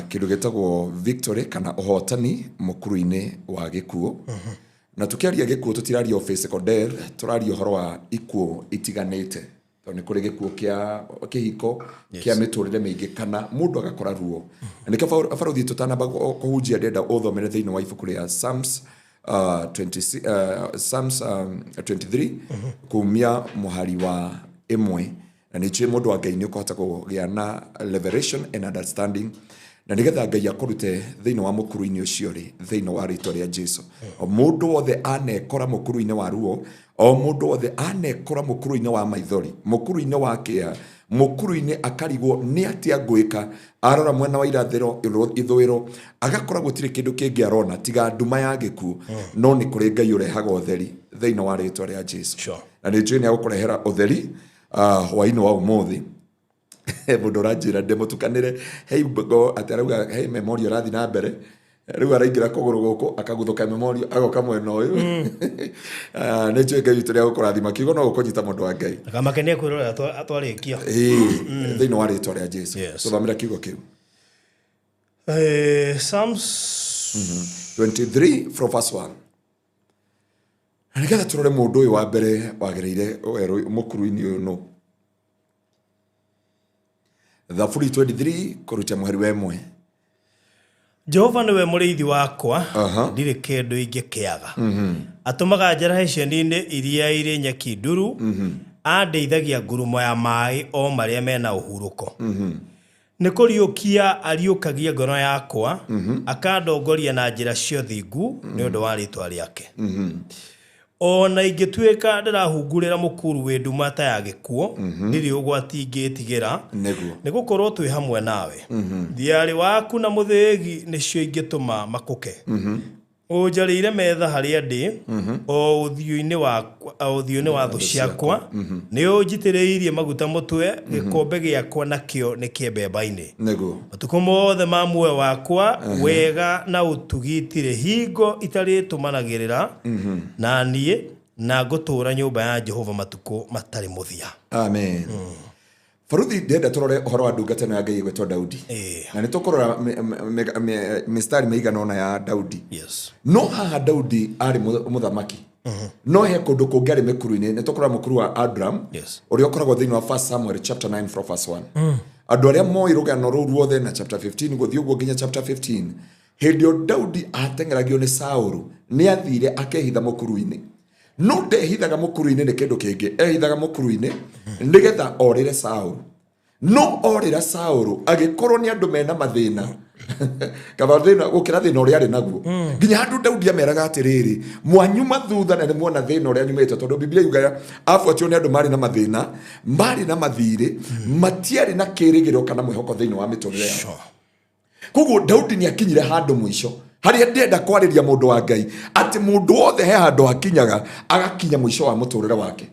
kĩndũ gĩtagwo victory kana ũhotani mũkuru-inĩ wa gĩkuũ. Na tũkĩaria gĩkuũ, tũtiraria o physical death, tũraria ũhoro wa ikuũ itiganĩte, tondũ nĩ kũrĩ gĩkuũ kĩa kĩhiko, kĩa mĩtũrĩre mĩingĩ, kana mũndũ agakora ruo. Na nĩkĩo barothi tũtanamba kũhunjia, ndĩrenda ũthomere thĩinĩ wa ibuku rĩa Psalms 20, Psalms 23 kumia mũhari wa 1, na nĩ njũĩ mũndũ wa Ngai nĩ ũkũhota kũgĩa na revelation and understanding, na nĩgetha Ngai akũrute thĩinĩ wa mũkuru-inĩ ũcio rĩ, thĩinĩ wa rĩtwa rĩa Jesu. O mũndũ wothe anekora mũkuru-inĩ wa ruo, o mũndũ wothe anekora mũkuru-inĩ wa maithori, mũkuru-inĩ wa kĩeha, mũkuru-inĩ akarigwo nĩ atĩa ngwĩka, arora mwena wa irathĩro, ithũĩro, agakora gũtirĩ kĩndũ kĩngĩ arona tiga nduma ya gĩkuũ, no nĩ kũrĩ Ngai ũrehaga ũtheri thĩinĩ wa rĩtwa rĩa Jesu. Na nĩ njũĩ nĩ agũkũrehera ũtheri hwaĩ-inĩ wa ũmũthĩ. Mũndũ ũranjĩra ndĩmũtukanĩre, hei ngo atĩ arauga hei memorial ũrathiĩ na mbere, rĩu araingĩra kũgũrũ gũkũ akaguthũka memorial, agoka mwena ũyũ. Nĩ njũĩ Ngai witũ nĩ agũkũrathima. Kiugo no gũkũnyita, mũndũ wa Ngai. Akamakenia kwĩrorera twarĩkia. Ĩĩ, thĩinĩ wa rĩtwa rĩa Jesu. Tũthomere kiugo kĩu. Psalms 23 from verse 1, na nĩgetha tũrore mũndũ ũyũ wa mbere wagereire werũ mũkuru-inĩ ũyũ nũ. Thaburi 23 kũruta mũhari wa 1. Jehova nĩwe mũrĩithi wakwa, ndirĩ kĩndũ ingĩkĩaga. Atũmaga njarahe cieni-inĩ iria irĩ nyeki nduru, andeithagia ngurumo ya maĩ o marĩa mena ũhurũko. Nĩ kũriũkia ariũkagia ngoro yakwa, akandongoria na njĩra cia ũthingu nĩ ũndũ wa rĩtwa rĩake. Ona ingĩtuĩka ndĩrahungurĩra mũkuru wĩ nduma ta ya gĩkuũ, ndirĩ ũgwati ingĩtigĩra, Nĩguo. nĩ gũkorwo twĩ hamwe nawe. Thiarĩ waku na mũthĩgi nĩcio ingĩtũma makũke. Ũnjarĩire metha harĩa ndĩ, o ũthiũ-inĩ wakwa- o ũthiũ-inĩ wa thũ ciakwa. Nĩ ũnjitĩrĩirie maguta mũtwe, gĩkombe gĩakwa nakĩo nĩ kĩembemba-inĩ. Nĩguo. Matukũ mothe ma muoyo wakwa, wega na ũtugi itirĩ hingo itarĩtũmanagĩrĩra na niĩ, na ngũtũũra nyũmba ya Jehova matukũ matarĩ mũthia. Amen. Baruthi, ndĩrenda tũrore ũhoro wa ndungata ĩno ya Ngai ĩgwĩtwo Daudi. Na nĩ tũkũrora mĩstari mĩigana ũna ya Daudi. No haha Daudi arĩ mũthamaki, no he kũndũ kũngĩ arĩ mĩkuru-inĩ. Nĩ tũkũrora mũkuru wa Adram, ũrĩa ũkoragwo thĩinĩ wa 1 Samuel chapter 9 from verse 1. Andũ arĩa moĩ rũgano rũu ruothe na chapter 15 gũthiĩ ũguo nginya chapter 15, hĩndĩ ĩyo Daudi ateng'eragio nĩ Saũlũ, nĩ athire akehitha mũkuru-inĩ. No ndehithaga mũkuru-inĩ nĩ kĩndũ kĩngĩ, ehithaga mũkuru-inĩ nĩgetha orĩre Saũlũ. No orĩra Saũlũ agĩkorwo nĩ andũ mena mathĩna kaba thĩna gũkĩra thĩna ũrĩa arĩ naguo, nginya handũ Daudi ameraga atĩrĩrĩ, mwanyuma thutha na nĩ muona thĩna ũrĩa nyumĩte, tondũ Biblia yugaga abuatio nĩ andũ marĩ na mathĩna, marĩ na mathirĩ, matiarĩ na kĩrĩgĩrĩro kana mwĩhoko thĩinĩ wa mĩtũrĩre yao. Koguo Daudi nĩ akinyire handũ mũico harĩa ndĩrenda kwarĩria mũndũ wa Ngai atĩ mũndũ wothe he handũ akinyaga, agakinya mũico wa mũtũrĩre wake.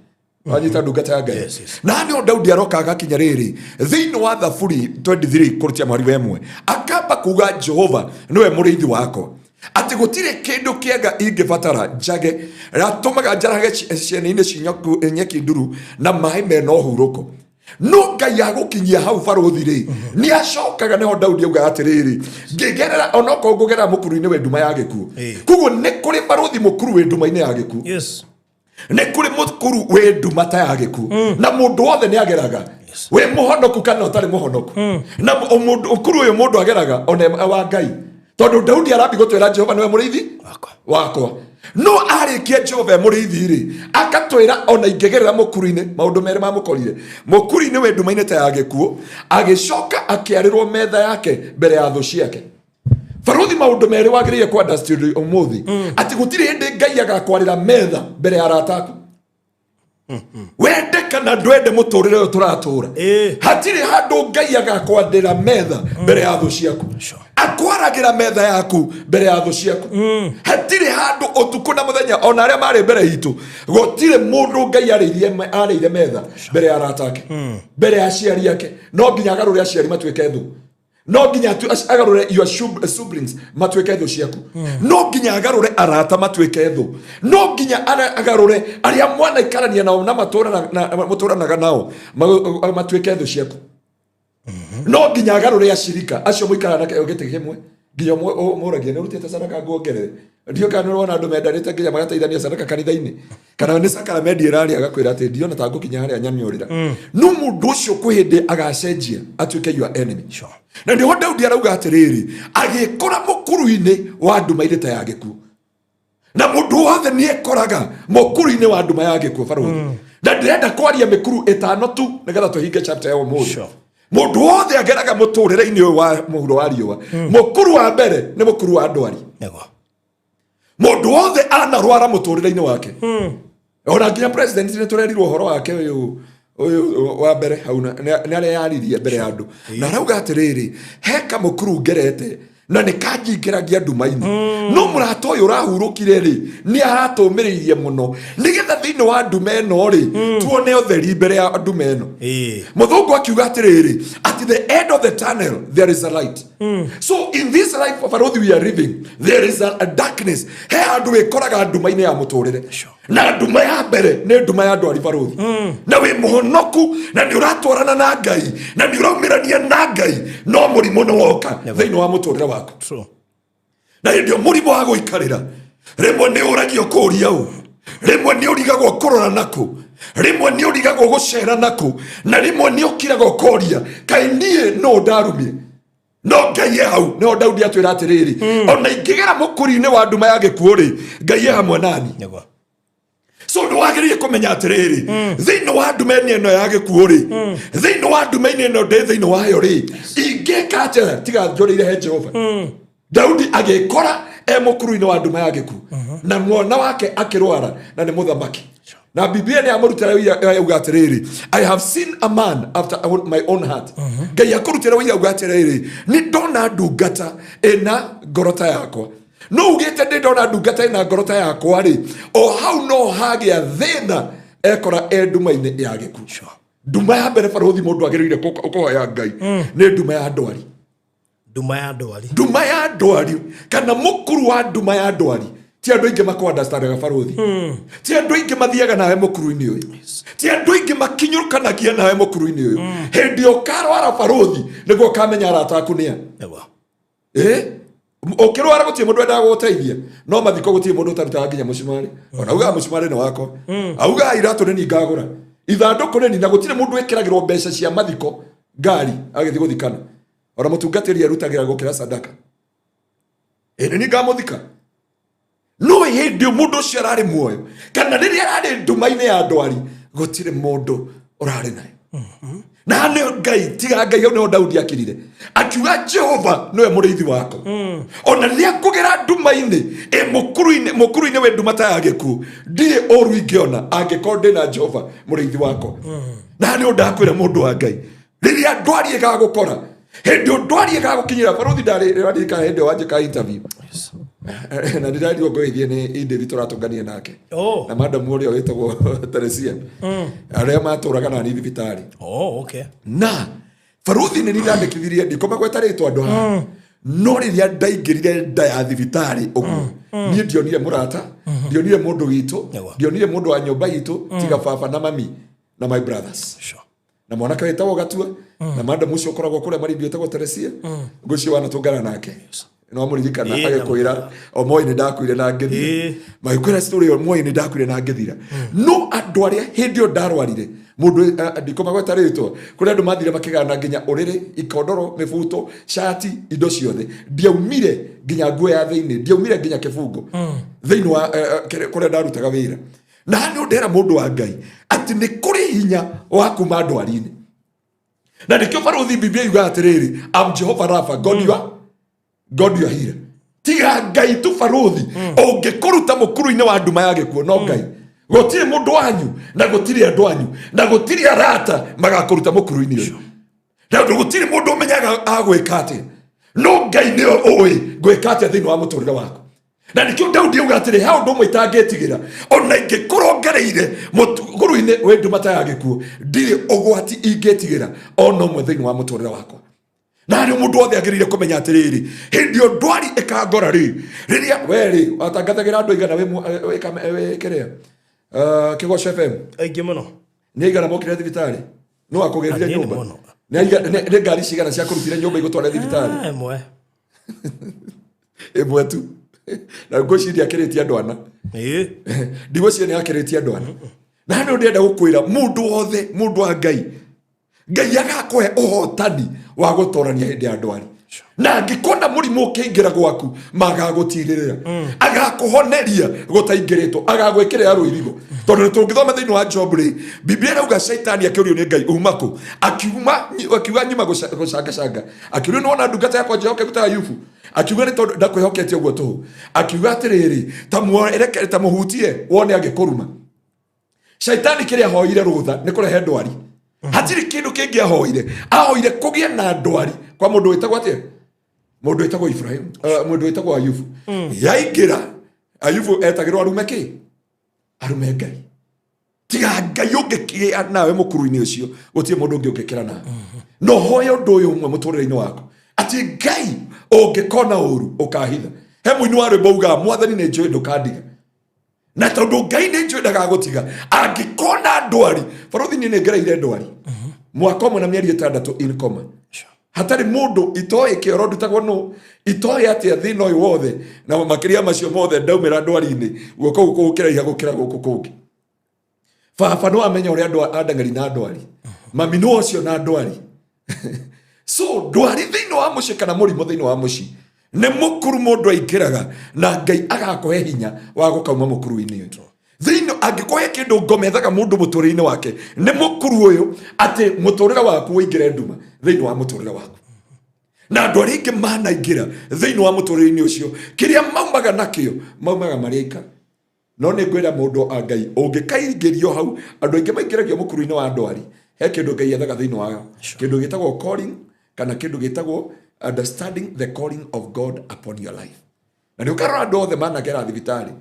Wanyita, ndungata ya Ngai? Yes. Na nĩho Daudi aroka agakinya rĩrĩ thĩinĩ wa Thaburi 23 kũrutia mweri wa 1, akamba kuga Jehova nĩwe mũrĩithi wakwa, atĩ gũtirĩ kĩndũ kĩega ingĩbatara njage, ratũmaga njarage ciene-inĩ nyeki nduru na maĩ mena ũhurũko. No Ngai agũkinyia hau, barũthi rĩ, nĩ acokaga. Nĩho Daudi augaga atĩrĩrĩ, ngĩgerera onokorwo ngũgerera mũkuru-inĩ wĩ nduma ya gĩkuũ. Koguo nĩ kũrĩ, barũthi, mũkuru wĩ nduma-inĩ ya gĩkuũ. Nĩ kũrĩ mũkuru wĩ nduma ta ya gĩkuũ, na mũndũ wothe nĩ ageraga, wĩ mũhonoku kana ũtarĩ mũhonoku. Na mũndũ ũkuru ũyũ mũndũ ageraga ona wa Ngai, tondũ Daudi arambi gũtwĩra Jehova nĩwe mũrĩithi Wakwa. wakwa. No arĩkia Jehova e mũrĩithi rĩ, akatwĩra ona ingĩgerera mũkuru-inĩ, maũndũ merĩ mamũkorire mũkuru-inĩ wĩ nduma-inĩ ta ya gĩkuũ, agĩcoka akĩarĩrwo metha yake mbere ya thũ ciake. Baruthi, maũndũ merĩ wagĩrĩire kwa understand ũmũthĩ, atĩ gũtirĩ hĩndĩ Ngai agakwarĩra metha mbere ya arata aku, wende kana ndwende. Mũtũrĩre ũyũ tũratũra, hatirĩ handũ Ngai agakwarĩra metha mbere ya thũ ciaku. Akwaragĩra metha yaku mbere ya thũ ciaku, hatirĩ handũ. Ũtukũ na mũthenya, ona arĩa marĩ mbere itũ, gũtirĩ mũndũ Ngai arĩire metha mbere ya arata ake, mbere ya aciari ake. No nginya agarũre aciari matuĩke thũ, no nginya agarũre your siblings matuĩke thũ ciaku, no nginya agarũre arata matuĩke thũ, no nginya agarũre arĩa mwanaikarania nao na mũtũranaga nao matuĩke thũ ciaku, no nginya agarũre acirika acio mũikaraga na gĩtĩ kĩmwe, nginya mũragia nĩ ũrutĩte sadaka nguongerere. Ndio kana nĩ ũrona andũ mendanĩte nginya magateithania sadaka kanitha-inĩ, kana nĩ sakaramenti ĩrarĩa, agakwĩra atĩ ndiona ta ngũkinya harĩa nyamiũrĩra. No mũndũ ũcio kwĩ hĩndĩ agacenjia atuĩke your enemy. Na nĩho Daudi arauga atĩrĩrĩ, agĩkora mũkuru-inĩ wa nduma-inĩ ta ya gĩkuũ. Na mũndũ wothe nĩ ekoraga mũkuru-inĩ wa nduma ya gĩkuũ, barũthi. Na ndĩrenda kwaria mĩkuru 5 tu nĩgetha tũhinge chapter ya ũmũthĩ. Mũndũ wothe ageraga mũtũrĩre-inĩ ũyũ wa mũhuro wa riũa. Mũkuru wa mbere nĩ mũkuru wa ndwari. Mũndũ wothe anarwara mũtũrĩre-inĩ wake, ona nginya president nĩ tũrerirwo ũhoro wake ũyũ wa mbere hau nĩ areyaririe mbere ya andũ na arauga atĩrĩrĩ, he kamũkuru ngerete na nĩ kanjingĩragia nduma-inĩ, no mũrata ũyũ ũrahurũkire rĩ, nĩ aratũmĩrĩirie mũno nĩgetha thĩinĩ wa nduma ĩno rĩ, tuone ũtheri mbere ya nduma ĩno. Mũthũngũ akiuga atĩrĩrĩ, at the end of the tunnel there is a light. So in this life of Arothi we are living, there is a darkness. He handũ wĩkoraga nduma-inĩ ya mũtũrĩre. Na nduma ya mbere nĩ nduma ya ndwari, barũthi. Na wĩ mũhonoku na nĩ ũratwarana na Ngai na nĩ ũraumĩrania na Ngai, no mũrimũ nĩ woka thĩinĩ wa mũtũrĩre waku. Na hĩndĩ ĩyo mũrimũ wa gũikarĩra, rĩmwe nĩ ũragio kũũria ũ, rĩmwe nĩ ũrigagwo kũrora nakũ, rĩmwe nĩ ũrigagwo gũcera nakũ, na rĩmwe nĩ ũkiraga ũkoria, kaĩ niĩ no ndarumie? No Ngai e hau. Nĩho Daudi atwĩra atĩrĩrĩ, ona ingĩgera mũkuri-inĩ wa nduma ya gĩkuũ rĩ, Ngai e hamwe nani. So nĩ wagĩrĩire kũmenya atĩrĩrĩ, thĩinĩ wa nduma-inĩ ĩno ya gĩkuũ rĩ, thĩinĩ wa nduma-inĩ ĩno ndĩ thĩinĩ wayo rĩ, ingĩka atĩa tiga njũrĩire he Jehova? Daudi agĩkora E mũkuru-inĩ wa nduma ya gĩkuũ na mwana wake akĩrwara na nĩ mũthamaki na Biblia nĩ amũrutĩra ũira auga atĩrĩrĩ, "I have seen a man after my own heart." Ngai akũrutĩra ũira auga atĩrĩrĩ, nĩ ndona ndungata ĩna ngoro ta yakwa. No ugĩte ndĩ ndona ndungata ĩna ngoro ta yakwa rĩ, o hau no hagĩa thĩna ekora e nduma-inĩ ya gĩkuũ. Nduma ya mbere, barũthi, mũndũ agĩrĩire kũhoya Ngai nĩ nduma ya ndwari. Nduma ya ndwari. Nduma ya ndwari kana mũkuru wa nduma ya ndwari, ti andũ aingĩ makwandastandaga, barũthi. Ti andũ aingĩ mathiaga nawe mũkuru-inĩ ũyũ. Ti andũ aingĩ makinyũkanagia nawe mũkuru-inĩ ũyũ. Hĩndĩ ĩyo ũkarwara, barũthi, nĩguo ũkamenya arata aku nĩa. Ĩ ũkĩrwara gũtirĩ mũndũ wendaga gũgũteithia, no mathiko gũtirĩ mũndũ ũtarutaga nginya mũcumarĩ. Ona augaga mũcumarĩ nĩ wakwa, augaga iratũ nĩ ngagũra, ithandũkũ nĩ, na gũtirĩ mũndũ wĩkĩragĩrwo mbeca cia mathiko ngari agĩthiĩ gũthikana. Ona mũtungatĩri arutagĩra gũkĩra sadaka. Ĩ nĩ ngamũthika. No hĩndĩ ĩyo mũndũ ũcio ararĩ muoyo kana rĩrĩa ararĩ nduma-inĩ ya ndwari, gũtirĩ mũndũ ũrarĩ naye na nĩ Ngai. Tiga Ngai, hau nĩho Daudi akirire akiuga, "Jehova nĩwe mũrĩithi wakwa, ona rĩrĩa ngũgera nduma-inĩ ĩ mũkuru-inĩ, mũkuru-inĩ wĩ nduma ta ya gĩkuũ, ndirĩ ũru ingĩona angĩkorwo ndĩ na Jehova mũrĩithi wakwa." Na nĩ ũndakwĩra, mũndũ wa Ngai, rĩrĩa ndwari ĩgagũkora, hĩndĩ ĩyo ndwari ĩgagũkinyĩra, barũthi, ndarĩririkana hĩndĩ ĩyo wanjĩka interview na ndĩrarirwo ngũgĩthiĩ nĩ Indĩri tũratũngania nake na madam ũrĩa wĩtagwo Teresia, arĩa matũraga nani thibitarĩ. Oh, okay. Na barũthi, nĩ ndandĩkithirie, ndikomagweta rĩtwa andũ haha, no rĩrĩa ndaingĩrire nda ya thibitarĩ ũguo, niĩ ndionire mũrata, ndionire mũndũ witũ, ndionire mũndũ wa nyũmba itũ tiga baba na mami na my brothers na mwanake wĩtagwo Gatua na madam ũcio ũkoragwo kũrĩa Marindi wĩtagwo Teresia. Ngũcio wanatũngana nake no mũririkana. Agĩkwĩra o moi nĩ ndakuire na ngĩthira. Magĩkwĩra story ĩyo, moi nĩ ndakuire na ngĩthira. No andũ arĩa hĩndĩ ĩyo ndarwarire mũndũ, ndikomagweta rĩtwa, kũrĩ andũ mathire makĩgana nginya ũrĩrĩ, ikondoro, mĩbuto, cati, indo ciothe. Ndiaumire nginya nguo ya thĩinĩ, ndiaumire nginya kĩbungo thĩinĩ wa kũrĩa ndarutaga wĩra. Na nĩ ũndera, mũndũ wa Ngai, atĩ nĩ kũrĩ hinya wa kuma ndwari-inĩ. Na nĩkĩo, barũthi, Biblia yugaga atĩrĩrĩ, "Am Jehova Rafa, God your healer." Tiga Ngai tu, barũthi, ũngĩkũruta mũkuru-inĩ wa nduma ya gĩkuũ no Ngai. Gũtirĩ mũndũ wanyu na gũtirĩ andũ anyu na gũtirĩ arata magakũruta mũkuru-inĩ ũyũ, na ũndũ gũtirĩ mũndũ ũmenyaga agwĩka atĩa, no Ngai nĩwe ũĩ ngwĩka atĩa thĩinĩ wa mũtũrĩre waku. Na nĩkĩo Daudi auga atĩrĩ, he ũndũ ũmwe itangĩtigĩra, ona ingĩkorwo ngereire mũkuru-inĩ wĩ nduma ta ya gĩkuũ, ndirĩ ũgwati ingĩtigĩra ona ũmwe thĩinĩ wa mũtũrĩre wakwa. Na rĩu mũndũ wothe agĩrĩire kũmenya atĩrĩrĩ, hĩndĩ ĩyo ndwari ĩkangora rĩ, rĩrĩa we rĩ watangathagĩra andũ aigana wĩ kĩrĩa, Kĩgoco FM? Aingĩ mũno. Nĩ aigana mokire thibitarĩ? No akũgĩrire Anini nyũmba mũno. Nĩ ngari cigana ciakũrutire nyũmba igũtware thibitarĩ? Ah, ĩmwe. Ĩmwe tu, na ngwĩciria akĩrĩtie andũ ana. Ndigwĩciria nĩ akĩrĩtie andũ ana. Na nĩ ndĩrenda gũkwĩra mũndũ wothe, mũndũ wa Ngai, Ngai agakũhe ũhotani wa gũtorania hĩndĩ ya ndwari. Na angĩkona mũrimũ ũkĩingĩra gwaku, magagũtirĩrĩra, agakũhoneria gũtaingĩrĩtwo, agagwĩkĩrĩra rũirigo. Tondũ nĩ tũngĩthoma thĩinĩ wa Job rĩ, Biblia ĩrauga Shaitani akĩũrio nĩ Ngai, "Uma kũ?" Akiuma akiuga, "Nyuma gũcangacanga." Akĩũrio, "Nĩwona ndungata yakwa njĩhokeku ta Ayubu?" Akiuga, "Nĩ tondũ ndakwĩhoketie ũguo tũhũ." Akiuga atĩrĩrĩ, "Ta mũhutie wone angĩkũruma." Shaitani kĩrĩa ahoire rũtha nĩ kũrehe ndwari. Hatirĩ kĩndũ kĩngĩ ahoire. Ahoire kũgĩe na ndwari kwa mũndũ wĩtagwo atĩa, mũndũ wĩtagwo Ibrahim, mũndũ wĩtagwo Ayubu. Yaingĩra Ayubu etagĩrwo arume kĩ? Arume Ngai. Tiga Ngai ũngĩkĩgĩa nawe mũkuru-inĩ ũcio, gũtirĩ mũndũ ũngĩ ũngĩkĩra nawe. No hoye ũndũ ũyũ ũmwe mũtũrĩre-inĩ waku, atĩ Ngai ũngĩkona ũru ũkahitha. He mũini wa rwĩmbo ugaga, "Mwathani nĩ njũĩ ndũkandiga." Na tondũ Ngai nĩ njũĩ ndagagũtiga angĩkona ndwari. Barũthi, niĩ nĩ ngereire ndwari mwaka ũmwe na mĩeri 6 in coma, hatarĩ mũndũ, itoĩ kĩoro ndutagwo nũ, itoĩ atĩa thĩna ũyũ wothe. Na makĩria macio mothe, ndaumĩra ndwari-inĩ, guoko gũkũ gũkĩraiha gũkĩra gũkũ kũngĩ. Baba no amenya ũrĩa andũ andang'eri na ndwari, mami no ũcio na ndwari. So ndwari thĩinĩ wa mũciĩ kana mũrimũ thĩinĩ wa mũciĩ nĩ mũkuru mũndũ aingĩraga, na Ngai agakũhe hinya wa gũkauma mũkuru-inĩ ũyũ thĩinĩ. Angĩkũhe kĩndũ ngomethaga mũndũ mũtũrĩre-inĩ wake nĩ mũkuru ũyũ, atĩ mũtũrĩre waku ũingĩre nduma thĩinĩ wa mũtũrĩre waku. Na andũ arĩa aingĩ manaingĩra thĩinĩ wa mũtũrĩre-inĩ ũcio, kĩrĩa maumaga nakĩo maumaga marĩ aika. No nĩ ngwĩra mũndũ a Ngai, ũngĩkaingĩrio hau, andũ aingĩ maingĩragio mũkuru-inĩ wa ndwari, he kĩndũ Ngai ethaga thĩinĩ wao, kĩndũ gĩtagwo calling, kana kĩndũ gĩtagwo understanding the calling of God upon your life. Na nĩ ũkarora andũ othe managera thibitarĩ,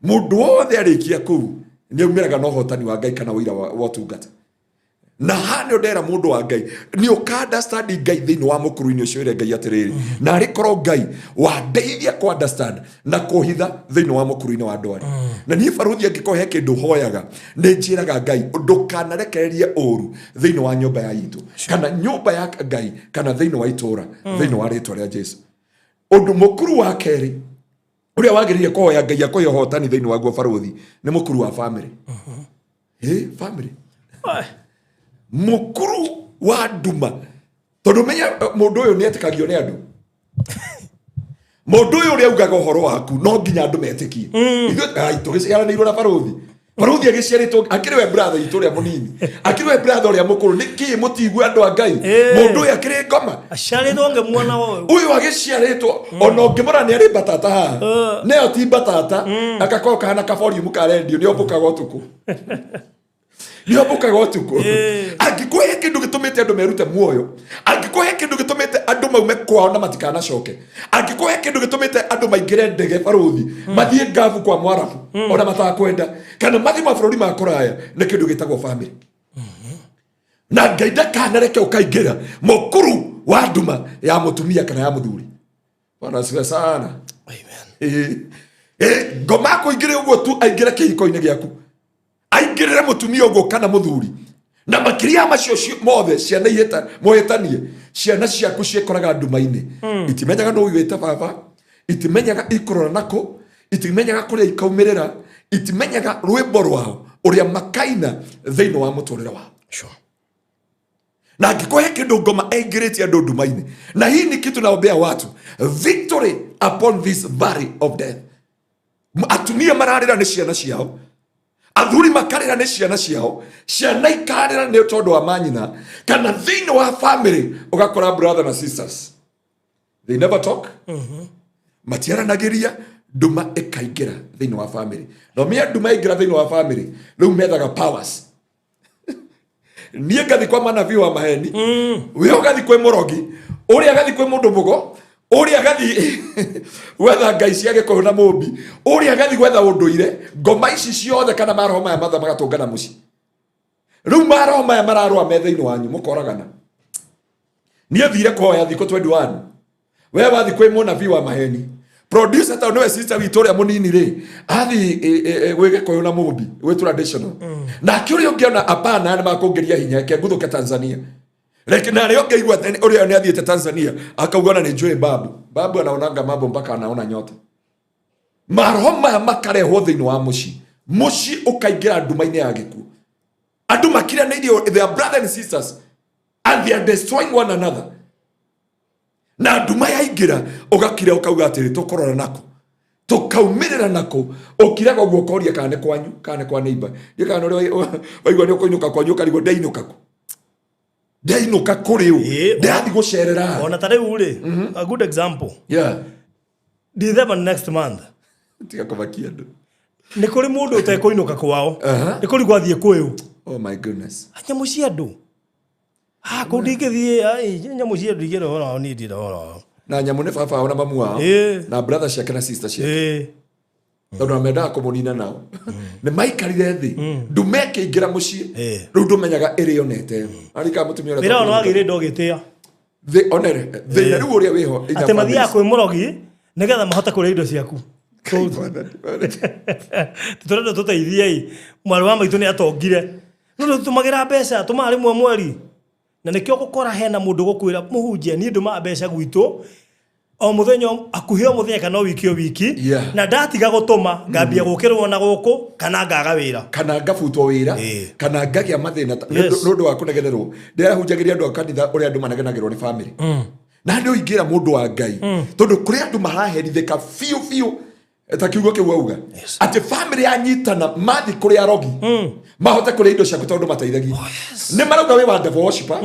mũndũ wothe arĩkia kũu nĩ aumĩraga na ũhotani wa Ngai kana ũira wa ũtungata. Na haha nĩ ndera mũndũ wa Ngai, nĩ ũka understand Ngai thĩinĩ wa mũkuru-inĩ ũcio, ĩre Ngai atĩrĩrĩ, na arĩ korwo Ngai wandeithia kũ understand na kũhitha thĩinĩ wa mũkuru-inĩ wa ndwari. Na niĩ barũthi, angĩkorwo he kĩndũ hoyaga, nĩ njĩraga Ngai, ndũkanarekererie ũru thĩinĩ wa nyũmba ya itũ, kana nyũmba ya Ngai, kana thĩinĩ wa itũra, thĩinĩ wa rĩtwa rĩa Jesu. Ũndũ mũkuru wa kerĩ ũrĩa wagĩrĩire kũhoya Ngai akũhe ũhotani thĩinĩ waguo, barũthi, nĩ mũkuru wa family. Family mũkuru wa nduma, tondũ menya mũndũ ũyũ nĩ etĩkagio nĩ andũ. Mũndũ ũyũ ũrĩa augaga ũhoro waku no nginya andũ metĩkie. Ithuĩ ai, tũgĩciaranĩirwo na barũthi, barũthi agĩciarĩtwo akĩrĩ we brother itũ ũrĩa mũnini, akĩrĩ we brother ũrĩa mũkũrũ. Nĩ kĩĩ mũtigue andũ a Ngai? Mũndũ ũyũ akĩrĩ ngoma. Aciarĩtwo ngĩmuona ũyũ. Ũyũ agĩciarĩtwo, ona ũngĩmũra nĩ arĩ mbatata haha, nĩyo ti mbatata, agakorwo kahana kaboriumu ka rendio. Nĩ ombũkaga ũtukũ, nĩ ombũkaga ũtukũ. Angĩkorwo he kĩndũ gĩtũmĩte andũ merute muoyo, angĩkorwo he kĩndũ gĩtũmĩte andũ maume kwao na matikanacoke, angĩkorwo he kĩndũ gĩtũmĩte andũ maingĩre ndege, barũthi, mathiĩ ngabu kwa mwarabu ona matakwenda, kana mathiĩ mabũrũri ma kũraya, nĩ kĩndũ gĩtagwo family. Na Ngai ndakanareke ũkaingĩra mũkuru wa nduma ya mũtumia kana ya mũthuri. Bwana asifiwe sana. Amen. Ngoma akũingĩre ũguo tu, aingĩre kĩhiko-inĩ gĩaku, aingĩrĩre mũtumia ũguo kana mũthuri, na makĩria ya macio mothe, ciana ihĩta mũhĩtanie, ciana ciaku ciĩkoraga nduma-inĩ. Itimenyaga nũ wĩte baba, itimenyaga ikũrora nakũ, itimenyaga kũrĩa ikaumĩrĩra, itimenyaga rwĩmbo rwao ũrĩa makaina thĩinĩ wa mũtũrĩre wao. Na angĩkorwo he kĩndũ ngoma aingĩrĩtie andũ nduma-inĩ, na hii ni kitu naombea watu, victory upon this valley of death. Atumia mararĩra nĩ ciana ciao, athuri makarĩra nĩ ciana ciao, ciana ikarĩra nĩ tondũ wa manyina, kana thĩinĩ wa family ũgakora brother na sisters, they never talk, matiaranagĩria. Nduma ĩkaingĩra thĩinĩ wa family, na ũmenya nduma ĩingĩra thĩinĩ wa family, rĩu methaga powers. Niĩ ngathi kwa manabii wa maheni, we ũgathi kwĩ mũrogi, ũrĩa agathi kwĩ mũndũ mũgo, ũrĩa agathi gwetha ngai cia gĩkũyũ na mũmbi, ũrĩa agathi gwetha ũndũire. Ngoma ici ciothe kana maroho maya matha magatũngana mũciĩ. Rĩu maroho maya mararũa me thĩinĩ wanyu, mũkoragana. Niĩ thire kũhoya thikũ 21, we wathi kwĩ mũnabii wa maheni. Producer tondũ nĩwe sister witũ ũrĩa mũnini rĩ, athi gwĩ gĩkũyũ na mũmbi, gwĩ traditional. Nake ũrĩa ũngĩona apana, nĩ makũngĩria hinya, reke nguthũke Tanzania. Reke na arĩa ũngĩigua atĩ ũrĩa nĩ athiĩte Tanzania, akauga ona nĩ njũĩ babu. Babu anaonanga mambo mpaka anaona nyota. Maroho maya makarehwo thĩinĩ wa mũciĩ, mũciĩ ũkaingĩra nduma-inĩ ya gĩkuũ. Andũ makiranĩirie, their brother and sisters, and they are destroying one another. Na nduma yaingĩra, ũgakira ũkauga atĩrĩ, tũkũrora nako, tũkaumĩrĩra nako. Ũkiraga ũguo ũkoria kana nĩ kwanyu kana nĩ kwa neighbor. Ndiũ kana ũrĩa waigua nĩ ũkũinũka kwanyu, ũkarigwo ndeinũka kũ, ndeinũka kũrĩ ũ, ndĩrathiĩ gũcerera. Ona ta rĩu rĩ, a good example, December next month. Tiga kũmakia andũ. Nĩ kũrĩ mũndũ ũtekũinũka kwao. Nĩ kũrigwo athiĩ kwĩũ. Oh my goodness. Nyamũ cia andũ. Ah, kũu ndingĩthiĩ, ai, nyamũ cia andũ ndingĩenda ũhoro wao, niĩ ndirenda ũhoro wao. Na nyamũ nĩ baba wao na mamu wao, na brother ciake na sister ciake, tondũ amendaga kũmũnina. Nao nĩ maikarire thĩ, ndume ĩkĩingĩra mũciĩ. Rĩu ndũmenyaga ĩrĩonete arika mũtumia ũrĩa Wĩra wao nĩ wagĩrĩire ndũgĩtĩa. Thĩ onere thĩna rĩu ũrĩa wĩho in a Atĩ mathiaga families. kwĩ mũrogi nĩgetha mahote kũrĩa indo ciaku. Tũrenda tũteithiei, mwarĩ wa maitũ nĩ atongire, no tũtũmagĩra mbeca, tũmaga rĩmwe mweri, na nĩkĩo gũkora hena mũndũ gũkwĩra, mũhunjia, niĩ ndũmaga mbeca gwitũ o mũthenya, hakuhĩ o mũthenya kana o wiki o wiki, na ndatiga gũtũma ngambia gũkĩrwo na gũkũ kana ngaga wĩra. Kana ngabutwo wĩra, kana ngagĩa mathĩna nĩ ũndũ wa kũnegenerwo. Ndĩrahunjagĩria andũ a kanitha ũrĩa andũ manegenagĩrwo nĩ family, na nĩ ũingĩra mũndũ wa Ngai, tondũ kũrĩ andũ maraherithĩka biũ biũ ta kiugo kĩu auga atĩ family yanyitana mathi kũrĩ arogi mahote kũrĩa indo ciaku, tondũ mateithagia nĩ marauga wĩ wa devil worshiper,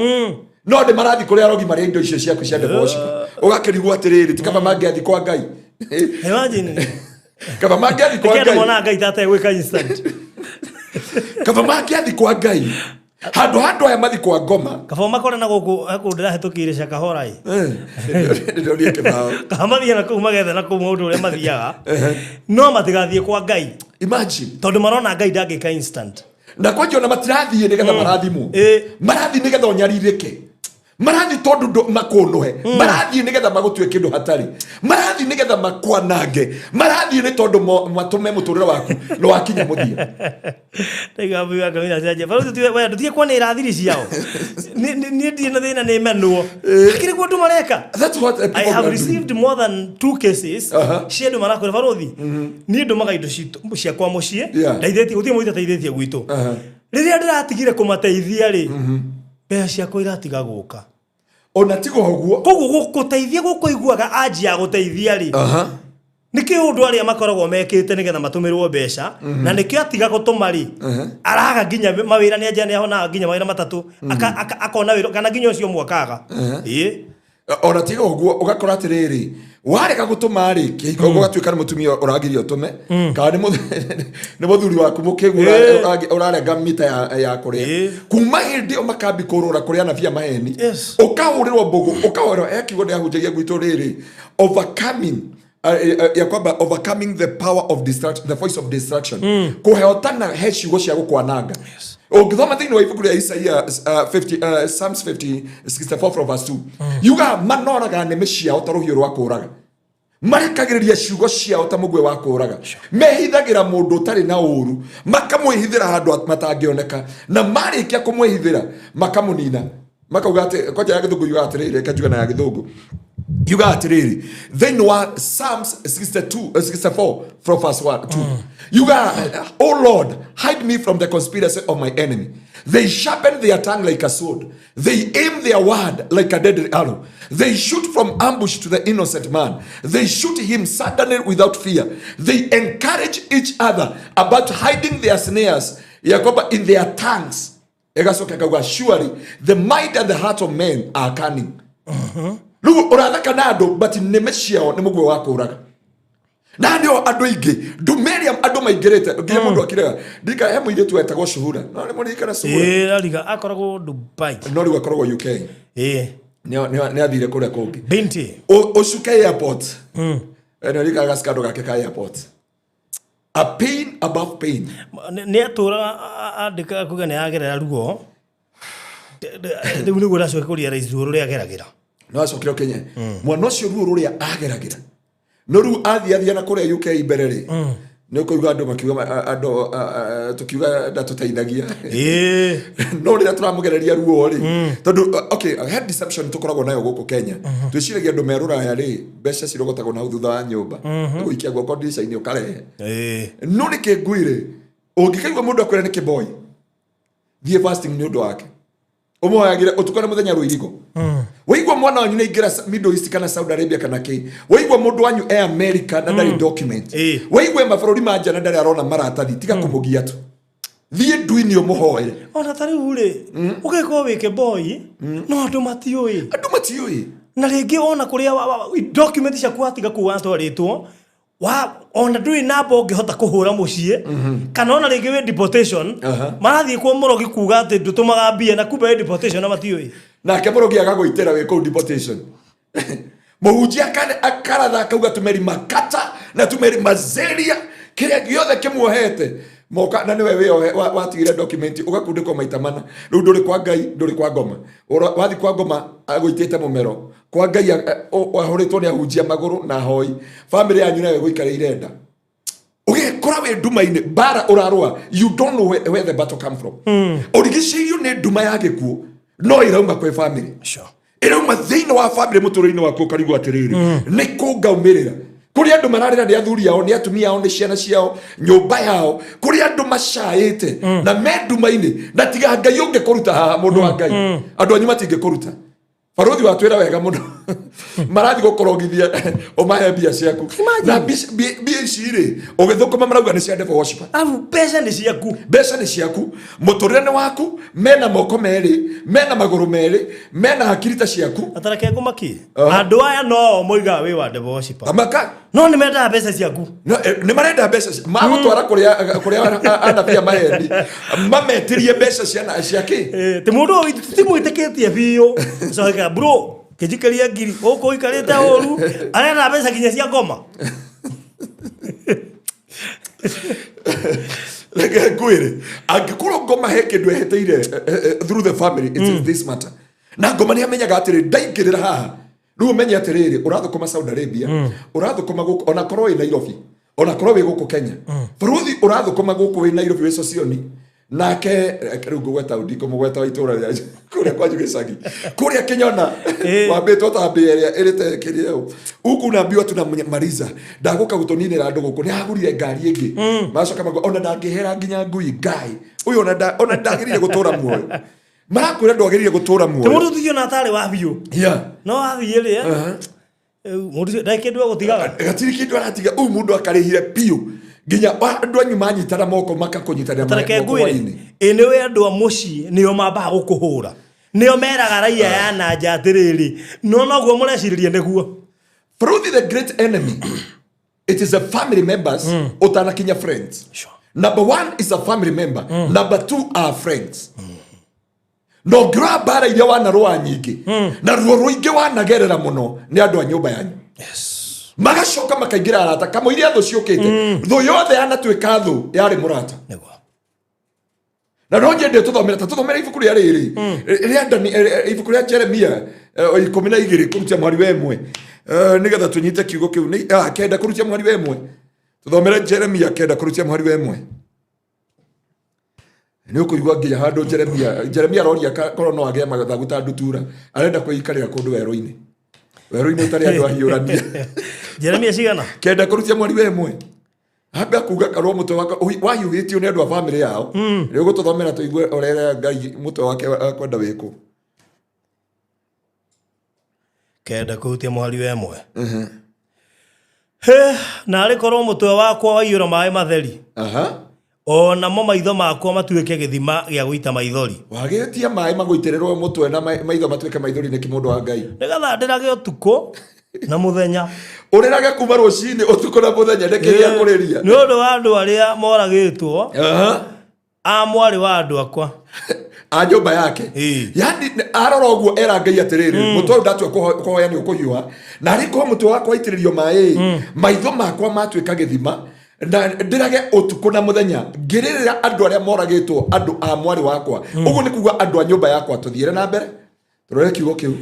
no nĩ marathi kũrĩ arogi marĩa indo icio ciaku cia devil worshiper. Ũgakĩrigwo atĩrĩrĩ, ti kaba mangĩathi kwa Ngai? Imagine. Kaba mangĩathi kwa Nĩkĩo andũ Ngai? monaga Ngai ta ategwĩka instant. Kaba mangĩathi kwa Ngai handũ handũ aya mathi kwa ngoma. Kaba makore na gũkũ he kũndũ ndĩrahĩtũkĩire Shakahola ĩ. Ndĩrorie kĩbao. Kaba mathiĩ na kũu magethe na kũu maũndũ ũrĩa mathiaga, no matigathiĩ kwa Ngai. Imagine. Tondũ marona Ngai ndangĩka instant. Na kwanja ona matirathiĩ nĩgetha marathimwo. Marathiĩ nĩgetha ũnyarirĩke, marathiĩ tondũ makũnũhe, marathiĩ nĩgetha magũtue kĩndũ hatarĩ, marathiĩ nĩgetha makwanange, marathiĩ nĩ tondũ matũme mũtũrĩre waku nĩ wakinya mũthia. Ndaiga mbuyu yake mina cenjia. Barũthi tuge we ndutige kwanĩra thiri ciao. Niĩ ndirĩ na thĩna nĩ menwo. Hakĩrĩ guo andũ mareka. That's what I people have are doing. received more than two cases cia andũ marakwĩra, barũthi, niĩ ndũmaga indo ciakwa mũciĩ, ndeithĩtie, gũtirĩ mũndũ itateithĩtie gwitũ. Rĩrĩa ndĩratigire kũmateithia rĩ, mbeca ciakwa iratiga gũka. Ona tiga ũguo. Koguo gũteithia gũkũ iguaga anji ya gũteithia rĩ, nĩkĩo ũndũ arĩa makoragwo mekĩte nĩgetha matũmĩrwo mbeca, na nĩkĩo atiga gũtũma rĩ, araga nginya mawĩra, nĩ anjia nĩ ahonaga nginya mawĩra matatũ, akona wĩra kana nginya ũcio ũmwe akaga. Ĩĩ. Ona tiga ũguo, ũgakora atĩrĩrĩ, warega gũtũma rĩ, kĩhiko ũgatuĩka nĩ mũtumia ũragiria ũtũme, kana nĩ mũthuri waku mũkĩgu ũrarenga mita ya kũrĩa. Kuma hĩndĩ ĩyo makambi kũrũra kũrĩ anabii a maheni. Ũkahũrĩrwo mbũgũ, ũkahũrĩrwo he kiugo ndĩrahunjagia gwitũ rĩrĩ, overcoming ya kwamba overcoming the power of destruction, the voice of destruction, kũhotana he ciugo cia gũkwananga. Ũngĩthoma thĩinĩ wa ibuku rĩa Isaia 50, Psalms 50, 64 from verse 2, yugaga manoraga nĩmĩ ciao ta rũhiũ rwa kũũraga, marekagĩrĩria ciugo ciao ta mũguĩ wa kũũraga, mehithagĩra mũndũ ũtarĩ na ũũru, makamwĩhithĩra handũ matangĩoneka, na marĩkia kũmwĩhithĩra makamũnina, makauga atĩ kwanja ya gĩthũngũ yugaga atĩrĩrĩ, reke njuge na ya gĩthũngũ yugaga atĩrĩrĩ, thĩinĩ wa Psalms 62, 64 from verse 1 2, yugaga, "O Lord, hide me from the conspiracy of my enemy. They sharpen their tongue like a sword. They aim their word like a deadly arrow. They shoot from ambush to the innocent man. They shoot him suddenly without fear. They encourage each other about hiding their snares," ya kwamba in their tongues. Ĩgacoka ĩkauga, "Surely the mind and the heart of men are cunning." Rĩu ũrathaka na andũ, but nĩme ciao nĩ mũguĩ wa kũũraga. Na nĩo andũ aingĩ ndume ĩrĩa andũ maingĩrĩte nginya mũndũ akirega ndika he mũirĩtu wetagwo Shuhura, no nĩ mũririkana Shuhura? Ĩĩ, rariga akoragwo Dubai. No rĩu akoragwo UK. Nĩ athire kũrĩa kũngĩ. Binti. Ũcuke airport. Nĩ ũririkanaga gacikando gake ka airport, a pain above pain. Nĩ atũraga andĩkaga kuga nĩ agerera ruo. Rĩu nĩguo ndacoka kũrealize ruo rũrĩa ageragĩra. No acokire ũkenye mwana ũcio ruo rũrĩa ageragĩra, no rĩu athiĩ athiĩ na kũrĩa UK mbere rĩ, nĩ ũkũigua andũ makiuga andũ tũkiuga ndatũteithagia, no rĩrĩa tũramũgereria ruo rĩ, tondũ okay, he deception tũkoragwo nayo gũkũ Kenya. Twĩciragia andũ me rũraya rĩ, mbeca cirogotagwo na hau thutha wa nyũmba, gũikia guoko ndirica-inĩ ũkarehe. No nĩ kĩngui rĩ, ũngĩkaigua mũndũ akwĩra nĩ kĩboy, thiĩ fasting nĩ ũndũ wake, ũmũhoyagĩre ũtukũ na mũthenya rũirigo. Waigua mwana wanyu nĩ aingĩra Middle East kana Saudi Arabia kana kĩ, waigua mũndũ wanyu e America na ndarĩ document, waigua e mabũrũri ma nja na ndarĩ arona maratathi, tiga kũmũgia tu, thiĩ nduinĩ ũmũhoere. Ona ta rĩu rĩ, ũgĩkorwo wĩ kĩboi, no andũ matiũĩ. Andũ matiũĩ. Na rĩngĩ ona kũrĩa document ciaku watiga kũu watwarĩtwo wa ona ndũrĩ namba ũngĩhota kũhũra mũciĩ, kana ona rĩngĩ wĩ deportation. Marathiĩ kwa mũrogi kuga atĩ ndũtũmaga mbia, na kumbe wĩ deportation na matiũĩ. Nake mũrogi agagũitĩra wĩ kũu deportation. Mũhunjia akaratha akauga tumeri makata na tumeri mazeria kĩrĩa gĩothe kĩmuohete moka, na nĩwe wĩohe watigire document, ũgakundĩkwo maita mana. Rĩu ndũrĩ kwa Ngai, ndũrĩ kwa ngoma. Wathiĩ kwa ngoma agũitĩte mũmero, kwa Ngai ahũrĩtwo nĩ ahunjia magũrũ na hoi. Bamĩrĩ yanyu nayo ĩgũikarĩire nda, ũgekora wĩ nduma-inĩ, mbara ũrarũa, you don't know where the battle come from. Ũrigicĩirio nĩ nduma ya gĩkuũ, no ĩrauma kwĩ family. Ĩrauma thĩinĩ wa family, mũtũrĩre-inĩ waku. Ũkarigwo atĩrĩrĩ, nĩ kũ ngaumĩrĩra? Kũrĩ andũ mararĩra nĩ athuri ao, nĩ atumia ao, nĩ ciana ciao, nyũmba yao. Kũrĩ andũ macaĩte na me nduma-inĩ, na tiga Ngai ũngĩkũruta haha, mũndũ wa Ngai, andũ anyu matingĩkũruta. Barothi watwĩra wega mũno. Marathiĩ gũkũrogithia ũmahe mbia ciaku. Na mbia ici rĩ, ũgĩthũkũma marauga nĩ cia devil worshiper. Arabu mbeca nĩ ciaku. Mbeca nĩ ciaku, mũtũrĩre nĩ waku, mena moko merĩ, mena magũrũ merĩ, mena hakiri ta ciaku. Atareke ngũmakie, andũ aya no moigaga wĩ wa devil worshiper. Amaka. No nĩ mendaga mbeca ciaku. No, nĩ marenda mbeca magũtwara kũrĩa anabii a maheni mametirie mbeca ciana cia kĩ. Ti mũndũ ũyũ timwĩtĩkĩtie biũ, coka bro kĩnjikĩrie ngiri gũkũ ũikarĩte ũru, arenda mbeca nginya cia ngoma. Reke ngwĩre, angĩkorwo ngoma he kĩndũ eheteire through the family, it is this matter. Na ngoma nĩ amenyaga atĩrĩ, ndaingĩrĩra haha rĩu ũmenye atĩrĩrĩ, ũrathũkũma Saudi Arabia, ũrathũkũma gũkũ, ona korwo wĩ Nairobi, ona korwo wĩ gũkũ Kenya, bũrũthi ũrathũkũma gũkũ wĩ Nairobi wĩ Sosioni nake rĩu ngũgweta ndikũmũgweta wa itũra rĩa kũrĩa kwanyu gĩcagi kũrĩa Kĩnyona, wambĩtwo ta mbĩa ĩrĩa ĩrĩte kĩrĩa ũ huku unaambiwa tunamaliza, ndagũka gũtũninĩra andũ gũkũ, nĩ agũrire ngari ĩngĩ, macoka mago ona ndangĩhera nginya ngui ngai ũyũ, ona ndagĩrĩire gũtũra muoyo, marakwĩra ndwagĩrĩire gũtũra Ti muoyo. mũndũ tũthiona atarĩ wa biũ. No wathiĩ rĩ, mũndũ ũcio ndarĩ kĩndũ egũtigaga. Gatirĩ kĩndũ aratiga, ũyũ mũndũ akarĩhire biũ nginya andũ anyu manyitana moko makakũnyitanĩra Tareke moko ngwĩre, hwainĩ. Ĩ nĩwe andũ a mũciĩ nĩo mambaga gũkũhũra, nĩo meraga raia ya na nja atĩrĩrĩ, no noguo mũrecirĩria nĩguo. Truth, the great enemy, it is the family members utanakinya friends. Number one is a family member, number two are friends. Na ũngĩrora mbara iria wanarũa nyingĩ na ruo rũingĩ wanagerera mũno nĩ andũ a nyũmba yanyu, magacoka makaingĩra arata kamũiria thũ ciũkĩte, thũ yothe yanatuĩka thũ yarĩ mũrata. Nĩguo. Na no nyende tũthomere, ta tũthomere ibuku rĩa rĩrĩ rĩa ibuku rĩa Jeremia 12 kũrutia mwari wa 1, nĩgetha tũnyite kiugo kĩu. Nĩ 9 kũrutia mwari wa 1. Tũthomere Jeremia 9 kũrutia mwari wa 1. Nĩ ũkũigua nginya handũ Jeremia aroria korwo no agĩe mathagu ta ndutura, arenda kwĩikarĩra kũndũ werũ-inĩ, werũ-inĩ ũtarĩ andũ ahiũrania. Jeremia cigana? 9 kũrutia mwari wa 1. Hamba kuga karwo mũtwe wake wahiũhĩtio nĩ andũ a bamĩrĩ yao. Rĩu gũtũthomera tũigue ũrĩa Ngai mũtwe wake akwenda wĩkwo. 9 kũhutia mũhari wa 1. Hĩ, narĩ korwo mũtwe wakwa waiyũra maĩ matheri, o namo maitho makwa matuĩke gĩthima gĩa gũita maithori. Wagĩtia maĩ magũitĩrĩrwo mũtwe na maitho matuĩke maithori nĩkĩ, mũndũ wa Ngai? Nĩgetha ndĩrage ũtukũ na mũthenya. Ũrĩrage kuma rũcinĩ ũtukũ na mũthenya nĩkĩ gĩa kũrĩria? Nĩ ũndũ wa andũ arĩa moragĩtwo a mwarĩ wa andũ akwa. A nyũmba yake. Yani arora ũguo era Ngai atĩrĩrĩ, mũtwe ũyũ ndatua kũhoya nĩ ũkũhiũha, na arĩ korwo mũtwe wakwa waitĩrĩrio maĩ, maitho makwa matuĩka gĩthima, na ndĩrage ũtukũ na mũthenya ngĩrĩrĩra andũ arĩa moragĩtwo, andũ a mwarĩ wakwa, ũguo nĩ kuga andũ a nyũmba yakwa. Tũthiĩre na mbere tũrore kiugo kĩu.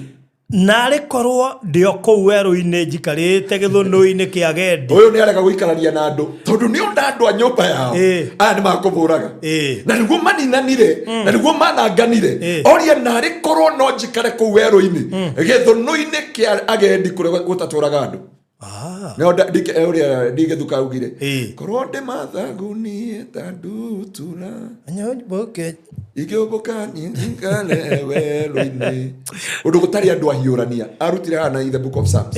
Narĩ korwo ndĩ o kũu werũ-inĩ njikarĩte gĩthũnũ-inĩ kĩa gendi. Ũyũ nĩ arega gũikarania na andũ tondũ nĩ onda andũ a nyũmba yao aya nĩ makũbũraga, na nĩguo maninanire, na nĩguo mananganire. Oria, narĩ korwo no njikare kũu werũ-inĩ gĩthũnũ-inĩ kĩa agendi kũrĩa gũtatũraga andũ. No ũrĩa ndigĩthuka augire, korwo ndĩ mathagunie ta ndutura, Nyũmbũke. Ingĩũmbũka njikare werũ-inĩ ũndũ gũtarĩ andũ ahiũrania. Arutire haha na in the Book of Psalms.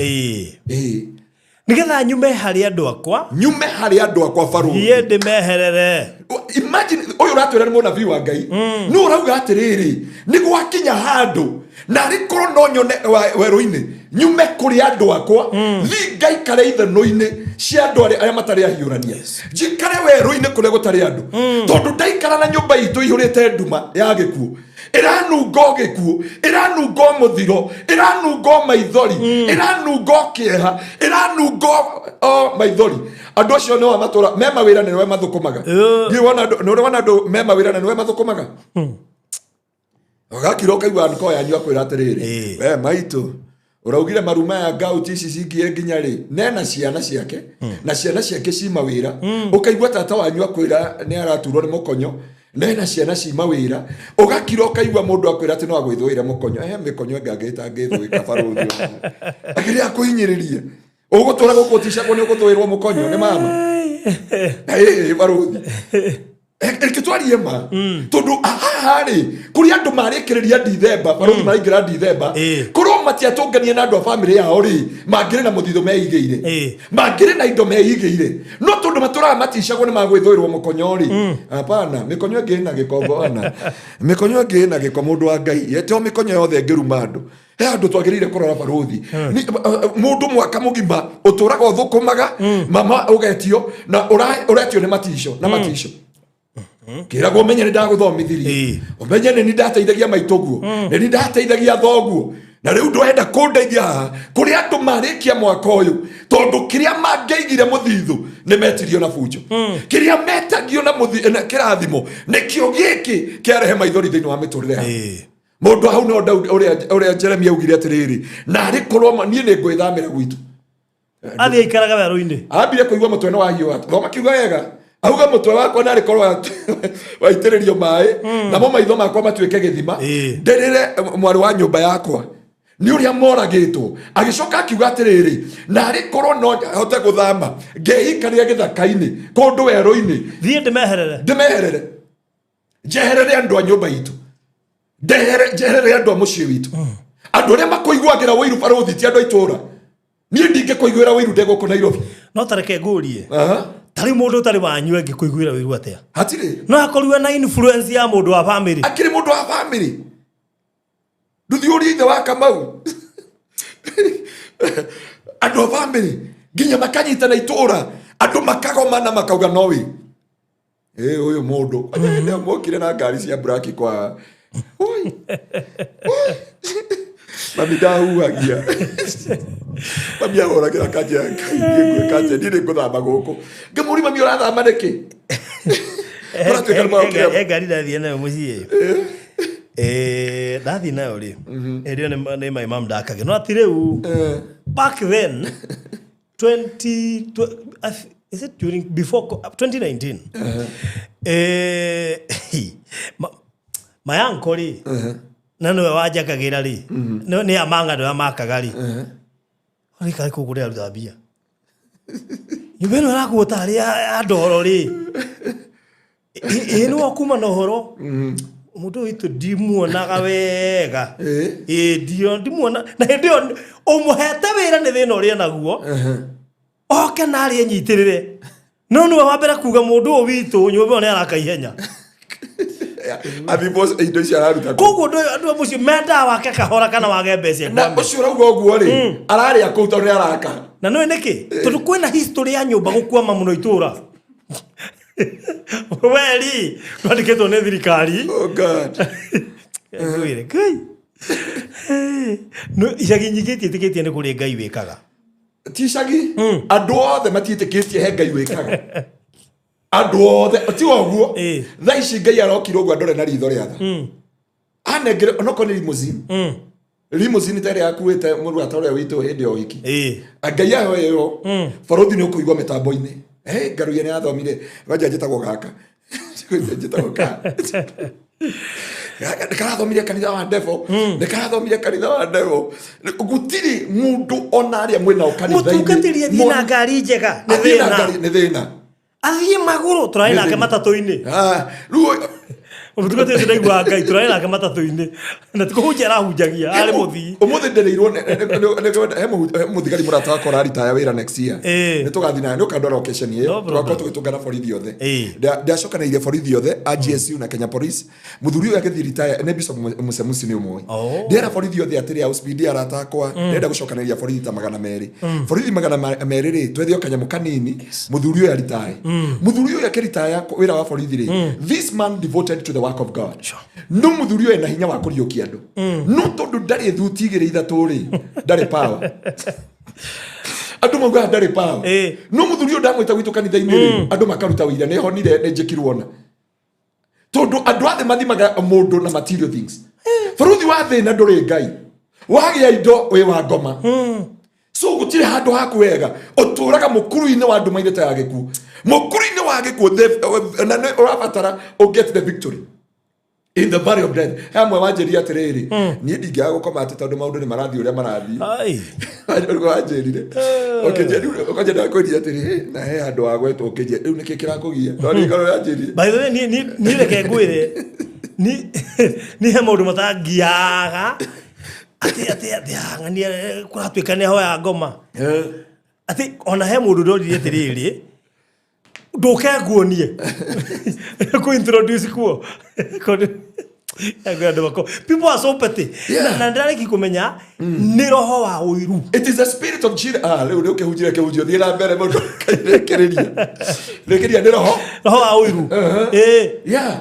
Nĩgetha nyume harĩ andũ akwa. Nyume harĩ andũ akwa, barũthi. Thiĩ ndĩmeherere. Imagine, ũyũ ũratwĩra nĩ mũnabii wa Ngai, nĩ ũrauga atĩrĩrĩ, nĩ gwakinya handũ na arĩ korwo no nyone werũ-inĩ nyume kũrĩ andũ akwa, thiĩ ngaikare ithanũ-inĩ cia andũ arĩa matarĩ ahiũrania, njikare werũ-inĩ kũrĩa gũtarĩ andũ, tondũ ndaikara na nyũmba itũ ihũrĩte nduma ya gĩkuũ, ĩranunga o gĩkuũ, ĩranunga o mũthiro, ĩranunga o maithori, ĩranunga o kĩeha, ĩranunga o maithori. Andũ acio nĩo matũra me mawĩra nĩwe mathũkũmaga. Ndiũĩ wona nĩ ũrĩ wona andũ me mawĩra na nĩwe mathũkũmaga, gakira ũkaigua nko yanyu akwĩra atĩrĩrĩ, we maitũ ũraugire maru maya ngauti ici cingie nginya rĩ, nena ciana ciake na ciana ciake ci mawĩra. Ũkaigua tata wanyu akwĩra nĩ araturwo nĩ mũkonyo, nena ciana ci mawĩra. Ũgakira ũkaigua mũndũ akwĩra atĩ no agwĩthũĩre mũkonyo, mĩkonyo ĩngangĩta ngĩthũĩka barũthi akĩrĩ akũhinyĩrĩrie, ũgũtũra gũkũ ũticagwo nĩ ũgũthũĩrwo mũkonyo nĩ mama. Barũthi. Reke twarie ma tondũ haha rĩ kũrĩ andũ marĩkĩrĩria ndithemba barũthi maraingĩra ndithemba Ĩĩ. korwo matiatũngania na andũ a bamĩrĩ yao rĩ mangĩrĩ na mũthithũ meigĩire Ĩĩ. mangĩrĩ na indo meigĩire no tondũ matũraga maticagwo nĩ magwĩthũĩrwo mũkonyo rĩ hapana mĩkonyo ĩngĩ ĩna gĩko bwana mĩkonyo ĩngĩ ĩna gĩko mũndũ wa ngai to mĩkonyo yothe ĩngĩruma andũ he handũ twagĩrĩire kũrora barũthi mũndũ mwaka mũgima ũtũraga ũthũkũmaga mama ũgetio na ũretio nĩ matico na matico kĩragwo ũmenye nĩ ndagũthomithirie Ĩĩ. ũmenye nĩ ni ndateithagia maitũguo nĩ ni ndateithagia thoguo na rĩu ndwenda kũndeithia haha kũrĩ andũ marĩkia mwaka ũyũ tondũ kĩrĩa mangĩaigire mũthithũ nĩ metirio na bunjo kĩrĩa metagio na na kĩrathimo nĩkĩo gĩkĩ kĩarehe maithori thĩinĩ wa mĩtũrĩre yao Ĩĩ. mũndũ hau no Daudi ũrĩa Jeremia augire atĩrĩrĩ narĩ korwo niĩ nĩ ngwĩthamĩra gwitũ Athiĩ aikaraga werũ-inĩ. Ambire kũigua mũtwe nĩ wahiũha. Thoma kiugo wega. Auga mũtwe wakwa narĩ korwo waitĩrĩrio maĩ namo maitho makwa matuĩke gĩthima ndĩrĩre mwarĩ wa nyũmba yakwa nĩ ũrĩa moragĩtwo. Agĩcoka akiuga atĩrĩrĩ, narĩ korwo no hote gũthama ngeikarĩre gĩthaka-inĩ kũndũ werũ-inĩ, thiĩ ndĩmeherere, ndĩmeherere, njeherere andũ a nyũmba itũ, njeherere andũ a mũciĩ witũ, andũ arĩa makũiguagĩra ũiru barũthi ti andũ a itũra. Niĩ ndingĩkũiguĩra ũiru ndĩ gũkũ Nairobi. No tareke ngũrie, ta rĩu mũndũ ũtarĩ wanyu angĩkũiguĩra ũiru atĩa? Hatirĩ. No akorirwe na influence ya mũndũ wa family. Akĩrĩ mũndũ wa family. Ndũthiĩ ũrie ithe wa Kamau. Andũ a family nginya makanyitana itũra, andũ makagomana makauga no wĩ. Ĩ ũyũ mũndũ. Anya hĩndĩ ĩyo mokire na ngari cia black kwa. Oi. Oi. Mami ndahuhagia. Mami ahũragĩra kanja ya Ngai, niĩ ngwĩka atĩa? Niĩ nĩngũthama gũkũ. Ngamũria mami ũrathama nĩkĩ? Maratuĩka nĩ marokire. He ngari ndathiĩ nayo mũciĩ. Ndathiĩ nayo rĩ, ĩrĩa nĩ my mom ndakagĩa. No ati rĩu, back then, 20, is it during, before 2019? My uncle rĩ, na nĩwe wanjakagĩra rĩ, nĩ among andũ arĩa makaga rĩ, Rĩka kũu kũrĩa aruta mbia. Nyũmba ĩno ĩrakuo tarĩ ya ndoro rĩ. Ĩ nĩ wakuma na ũhoro. Mũndũ ũyũ witũ ndimuonaga wega. Ĩ ndimuona. Na hĩndĩ ĩyo ũmũhete wĩra nĩ thĩna ũrĩa naguo. Oke na arĩa enyitĩrĩre. No nĩwe wa mbere kuga mũndũ ũyũ witũ nyũmba ĩyo nĩ araka ihenya. Athimwo indo icio araruta kũ? Koguo andũ a mũciĩ mendaga wake kahora kana wage mbeca Na ĩkwame. ũcio ũrauga ũguo rĩ, ararĩa kũu tondũ nĩ araka. Na nĩũĩ nĩkĩ? Tondũ kwĩna history ya nyũmba gũkwama mũno itũra. Weri, twandĩkĩtwo nĩ thirikari. Oh God. Ngwĩre, Ngai. No, icagi nyingĩ itiĩtĩkĩtie nĩ kũrĩ Ngai wĩkaga. Ti icagi, andũ othe matiĩtĩkĩtie he Ngai wĩkaga. Andũ othe, ti ũguo. Thaa ici Ngai arokire ũguo andore na ritho rĩa tha. Anengere, onokorwo nĩ limousine. Limousine ta ĩrĩa yakuĩte mũrata ũrĩa witũ hĩndĩ ya ũhiki. Ngai ayo ĩyo, barũthi nĩ ũkũigua mĩtambo-inĩ. Hey, Ngaruiya nĩ athomire, ngoja njĩtagwo gaka. Njĩtagwo ka. Gaka nĩ karathomire kanitha wa Devo. Nĩ karathomire kanitha wa Devo. Gũtirĩ mũndũ ona arĩa mwĩ nao kanitha-inĩ. Mũtungatĩri athiĩ na ngari njega, nĩ Athiĩ na thĩna. ngari, nĩ thĩna. Athiĩ magũrũ, tũrarĩ nake matatũ-inĩ. Rĩu Mũtungatĩri ũcio ndaiguaga Ngai, tũrarĩ nake matatũ-inĩ. Na ti kũhunjia arahunjagia, arĩ mũthii. Ũmũthĩ ndereirwo he mũthigari mũrata wakwa ũraritaya wĩra next year. Nĩ tũgathiĩ naye, nĩ ũkandwara occasion ĩyo. No problem. Tũgakorwo tũgĩtũngana borithi othe. Ndacokanĩrĩire borithi othe a GSU na Kenya Police. Mũthuri ũyũ agĩthiĩ retire, nĩ Bishop Musemusi nĩ ũmũĩ. Ndĩrera borithi othe atĩrĩ, house PD arata akwa, ndĩrenda gũcokanĩrĩria borithi ta magana merĩ. Borithi magana merĩ rĩ, twethe o kanyamũ kanini, mũthuri ũyũ aritae. Mũthuri ũyũ akĩritaya wĩra wa borithi rĩ, this man devoted to the work of God. No mũthuri ũyũ ena hinya wa kũriũkia andũ. No tondũ ndarĩ thuti igĩrĩ ithatũ rĩ, ndarĩ power. Andũ maugaga ndarĩ power. No mũthuri ũyũ ndamwĩta gwitũ kanitha-inĩ rĩ, andũ makaruta ũira, nĩ honire, nĩ njĩkirwo ona. Tondũ andũ a thĩ mathimaga mũndũ na material things. Bũrũri wa thĩna ndũrĩ Ngai. Wagĩa indo wĩ wa ngoma. So gũtirĩ handũ haku wega. Ũtũraga mũkuru-inĩ wa nduma-inĩ ta ya gĩkuũ. Mũkuru-inĩ wa gĩkuũ, na nĩ ũrabatara ũ get the victory. In the valley of death. He amwe wanjĩrire atĩrĩrĩ, niĩ ndingĩaga gũkoma atĩ tondũ maũndũ nĩ marathiĩ ũrĩa marathiĩ. Ai. Ũguo wanjĩrire. Ũkĩnjĩra ndakwĩrire atĩrĩ, "Hĩ, na he handũ wagwetwo ũkĩnjĩra rĩu nĩkĩ kĩrakũgia?" No ndirikana ũrĩa wanjĩrire. By the way, niĩ reke ngwĩre, ni he maũndũ matangiaga atĩ ng'ania kũratuĩka nĩ ahoya ngoma. Atĩ ona he mũndũ ndoririe atĩrĩrĩ, ndũke nguonie kũ introduce kuo. Andũ mako people are so petty. Na ndĩrarĩki kũmenya nĩ roho wa ũiru. It is the spirit of Jesus. Ah, rĩu nĩ ũkĩhunjire kĩhunjio, thiĩ na mbere mũndũ rĩkĩrĩria. Rĩkĩrĩria nĩ roho. Roho wa ũiru. Ĩĩ. Yeah.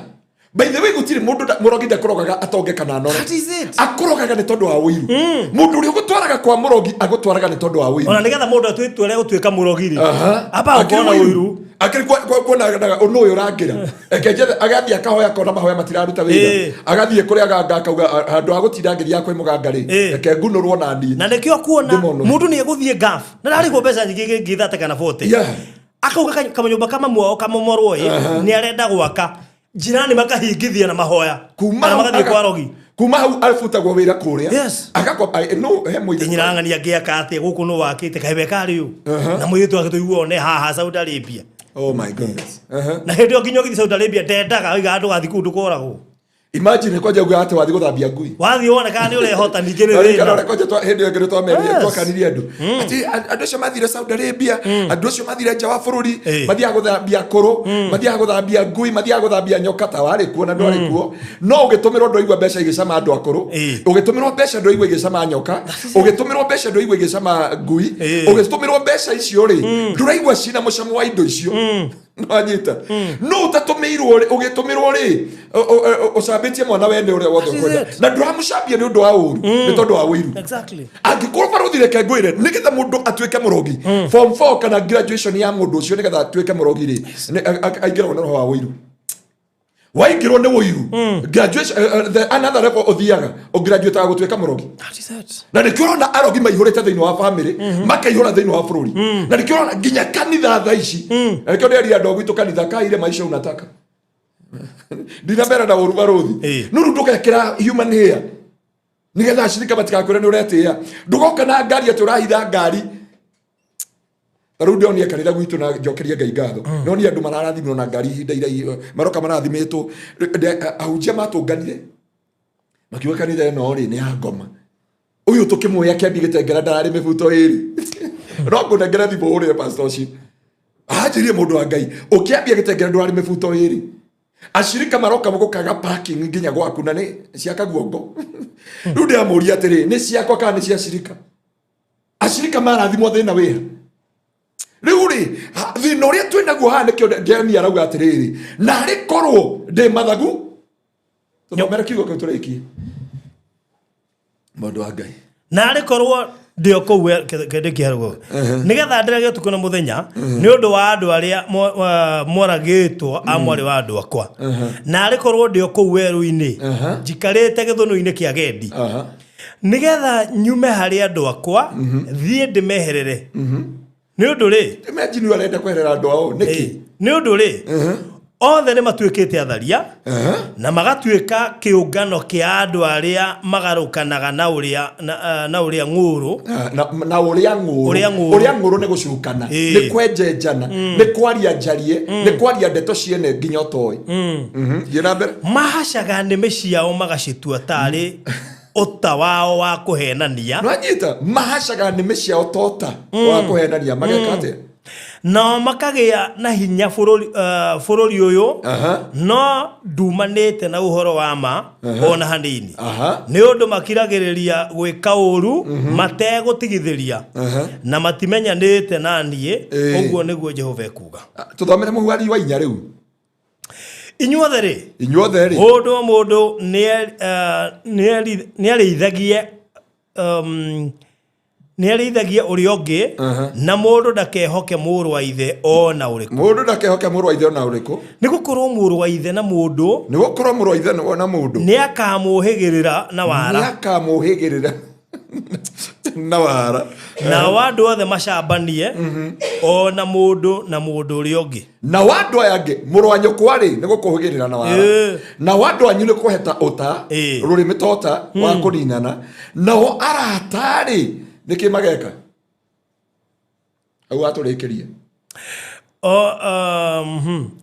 By the way, gũtirĩ mũndũ mũrogi ndakũrogaga atonge kana anore. That is it. Akũrogaga nĩ tondũ wa ũiru. Mũndũ ũrĩa ũgũtwaraga kwa mũrogi agũtwaraga nĩ tondũ wa ũiru. Ona nĩgetha mũndũ atwĩtwere gũtuĩka mũrogi rĩ, Aha. amba Akĩrĩ gũkorwo na ũiru. Akĩrĩ kuonaga ũnũ ũyũ ũrangĩra. Reke njethe, agathiĩ akahoya akona mahoya matiraruta wĩra. Agathiĩ kũrĩ aganga akauga, handũ ha gũtinda ngĩthiaga kwĩ mũganga rĩ, reke ngunũrwo na niĩ." Na nĩkĩo kuona Ndĩmonũre. mũndũ nĩ egũthiĩ gaf na ndarĩhwo mbeca nyingĩ ngiri 30 kana 40. Akauga kamanyũmba kama mwao kamomorwo ĩ, nĩ arenda gwaka, njirani makahingithia na mahoya Kuma kana hau magathiĩ kwa rogi. Kuma hau arabutagwo wĩra kũrĩa. Agakwa no he mũirĩtu. Nyirang'ania ngĩaka atĩa gũkũ nũ wakĩte kahebe karĩ ũ na mũirĩtu wake tũiguo one haha Saudi Arabia. Oh my goodness. Na hĩndĩ ĩyo nginya ũgĩthiĩ Saudi Arabia ndendaga oigaga ndũgathiĩ kũu ndũkoragwo. Imagine kwanja uga atĩ wathiĩ gũthambia ngui. Wathiĩ wone kana nĩ ũrehota ningĩ nĩ Ndarikana thĩna. ũrĩa kwanja hĩndĩ ĩyo ĩngĩ nĩtwamerire, twakanirie andũ. Atĩ andũ acio mathire Saudi Arabia, andũ acio mathire nja wa bũrũri, mathiaga gũthambia kũrũ, mathiaga gũthambia ngui, mathiaga gũthambia nyoka ta warĩ kuo na ndwarĩ kuo. No ũgĩtũmĩrwo ndwaigua mbeca igĩcama andũ akũrũ, ũgĩtũmĩrwo mbeca ndwaigua igĩcama nyoka, ũgĩtũmĩrwo mbeca ndwaigua igĩcama ngui, ũgĩtũmĩrwo mbeca icio rĩ, ndũraigua cina mũcamo wa indo icio. Nwanyita. No ũtatũmĩirwo rĩ, ũgĩtũmĩrwo rĩ, ũcambĩtie mwana wene ũrĩa wothe That is ũkwenda. it. Na ndũramũcambia nĩ ũndũ wa ũru, nĩ tondũ wa ũiru. Angĩkorwo barũthi reke ngwĩre, nĩgetha mũndũ atuĩke mũrogi, form 4 kana graduation ya mũndũ ũcio nĩgetha atuĩke mũrogi rĩ, aingĩragwo nĩ roho wa ũiru. Waingĩrwo nĩ ũiru, graduation, the another level ũthiaga, ũgraduateaga gũtuĩka mũrogi. That is it. Na nĩkĩo ũrona arogi maihũrĩte thĩinĩ wa family, makaihũra thĩinĩ wa bũrũri. Na nĩkĩo ũrona nginya kanitha thaa ici. Na nĩkĩo ndĩrerire andũ a gwitũ kanitha, kaa ile maisha unataka. Ndinamera na ũru barũthi. No rĩu ndũgekĩra human hair. Nĩgetha acirika matigakwĩre nĩ ũretĩĩa. Ndũgoka na ngari atĩ ũrahitha ngari. Ta rĩu ndĩronia kanitha gwitũ na njokerie Ngai ngatho. Ndĩronia andũ mararathimirwo na ngari ihinda iraihu, maroka marathimĩtwo. Ahunjia matũnganire. Makiuga kanitha ĩno rĩ, nĩ ya ngoma. Ũyũ tũkĩmuoya kĩambi gĩtengera ndararĩ mĩbuto ĩrĩ. No ngũnengere thimũ ũrĩre pastor ũcio. Anjĩrire mũndũ wa Ngai, ũkĩambia gĩtengera ndũrarĩ mĩbuto ĩrĩ. Acirika maroka gũkaga parking nginya gwaku na nĩ cia kaguongo. Rĩu ndĩramũria atĩrĩ, nĩ ciakwa kana nĩ cia acirika? Acirika marathimwo thĩna wĩha. Rĩu rĩ, thĩna ũrĩa twĩ naguo haha nĩkĩo Jeremia arauga atĩrĩrĩ, narĩ korwo ndĩ mathagu. Tũthomere kiugo kĩu tũrĩkie. Mũndũ wa Ngai. Narĩ korwo ndĩ o kũu kĩndũ kĩarũgo. Nĩgetha ndĩrage ũtukũ na mũthenya, nĩ ũndũ wa andũ arĩa moragĩtwo a mwarĩ wa andũ akwa. Narĩ korwo ndĩ o kũu werũ-inĩ, njikarĩte gĩthũnũ-inĩ kĩa Gendi. Nĩgetha nyume harĩ andũ akwa, thiĩ ndĩmeherere. Nĩ ũndũ rĩ? Imagine ũrĩa arenda kweherera andũ ao, nĩkĩ? Nĩ ũndũ rĩ? Othe nĩ matuĩkĩte atharia, na magatuĩka kĩũngano kĩa andũ arĩa magarũkanaga na ũrĩa, na ũrĩa ng'ũũrũ. Na ũrĩa ng'ũũrũ. Ũrĩa ng'ũũrũ. Ũrĩa ng'ũũrũ nĩ gũcukana, nĩ kwenjenjana, nĩ kwaria njarie, nĩ kwaria ndeto ciene nginya ũtoĩ. Thiĩ na mbere. Mahacaga nĩmĩ ciao magacitua tarĩ ũta wao wa kũhenania. Nwanyita, mahacaga nĩmĩ ciao ta ũta wa kũhenania, mageka atĩa? Nao makagĩa na hinya bũrũri ũyũ, no ndumanĩte na ũhoro wa ma ona hanini. Nĩ ũndũ makiragĩrĩria gwĩka ũũru mategũtigithĩria, na matimenyanĩte na niĩ, ũguo nĩguo Jehova ekuuga. Tũthomere mũhari wa inya rĩu. Inyuothe rĩ? Inyuothe rĩ? Mũndũ o mũndũ nĩarĩithagie ũrĩa ũngĩ, na mũndũ ndakehoke mũrũ wa ithe ona ũrĩkũ. Mũndũ ndakehoke mũrũ wa ithe ona ũrĩkũ. Nĩ gũkorwo mũrũ wa ithe na mũndũ. Nĩ gũkorwo mũrũ wa ithe na mũndũ. Nĩakamũhĩgĩrĩra na wara. Nĩakamũhĩgĩrĩra. Na wara. Nao andũ othe macambanie, o na mũndũ na mũndũ ũrĩa ũngĩ. Na wa andũ aya angĩ, mũrũ wa nyũkwa rĩ, nĩ gũkũhũgĩrĩra na wara. Na wa andũ anyu nĩ kũheta ũta. Rũrĩmĩ ta ũta wa kũninana. Nao arata rĩ, nĩkĩ mageka hau atũrĩkĩrie? O,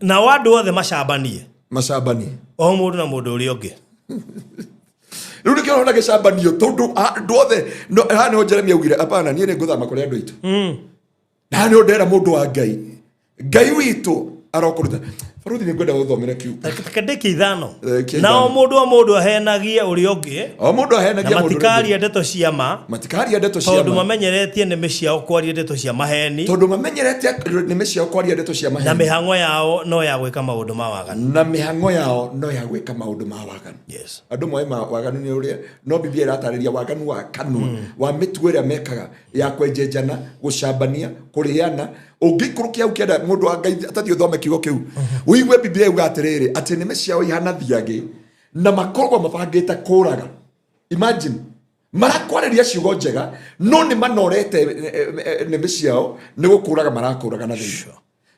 nao andũ othe macambanie. Macambanie. O mũndũ na mũndũ ũrĩa ũngĩ. Rĩu nĩkĩo ũrona gĩcambanio, tondũ andũ othe haha nĩho Jeremia augire, "Apana, niĩ nĩ ngũthama kũrĩ andũ aitũ." Na haha nĩho ndera mũndũ wa Ngai, Ngai witũ arokũruta. Baruthi, nĩ ngwenda gũthomera kiu. Reke ndĩkie 5. Rĩkia Nao 5. mũndũ o mũndũ ahenagie ũrĩa ũngĩ. O mũndũ Na ahenagia mũndũ ũrĩa ũngĩ. matikaria ndeto cia ma. Matikaria ndeto cia Tondũ ma. mamenyeretie nĩmĩ ciao kwaria ndeto cia maheni. Tondũ mamenyerete nĩmĩ ciao kwaria ndeto cia Na maheni. mĩhang'o yao no ya gwĩka maũndũ ma waganu. Na mĩhang'o yao no ya gwĩka maũndũ ma waganu. Andũ moĩ ma waganu nĩ ũrĩa, no Biblia ĩratarĩria waganu wa kanua, wa mĩtugo ĩrĩa mekaga ya kwenjenjana, gũcambania, kũrĩana. Ũngĩikũrũkia hau kĩanda, mũndũ wa Ngai, atathiĩ ũthome kiugo kĩu, ũigue Biblia yuga atĩrĩrĩ, atĩ nĩmĩ ciao ihana thiagĩ na makoragwo mabangĩte kũraga. Imagine, marakwarĩria ciugo njega, no nĩ manorete nĩmĩ ciao nĩ gũkũraga marakũraga na thĩinĩ.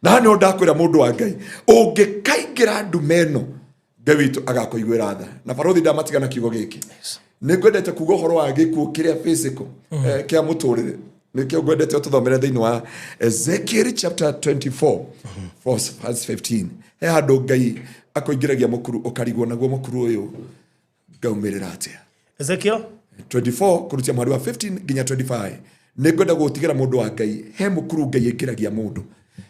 Na haha nĩho ndakwĩra, mũndũ wa Ngai, ũngĩkaingĩra ndume ĩno, Ngai witũ agakũiguĩra tha. Na barothi, ndamatigana kiugo gĩkĩ, nĩ ngwendete kuga ũhoro wa gĩkuũ kĩrĩa physical, kĩa mũtũrĩre. Nĩkĩo ngwendete ũtũthomere thĩinĩ wa Ezekiel chapter 24 verse 15. He handũ Ngai akũingĩragia mũkuru, ũkarigwo naguo mũkuru ũyũ ngaumĩrĩra atĩa. Ezekiel 24 kũrutia mweri wa 15 nginya 25. Nĩ ngwenda gũtigĩra mũndũ wa Ngai, he mũkuru Ngai ĩngĩragia mũndũ,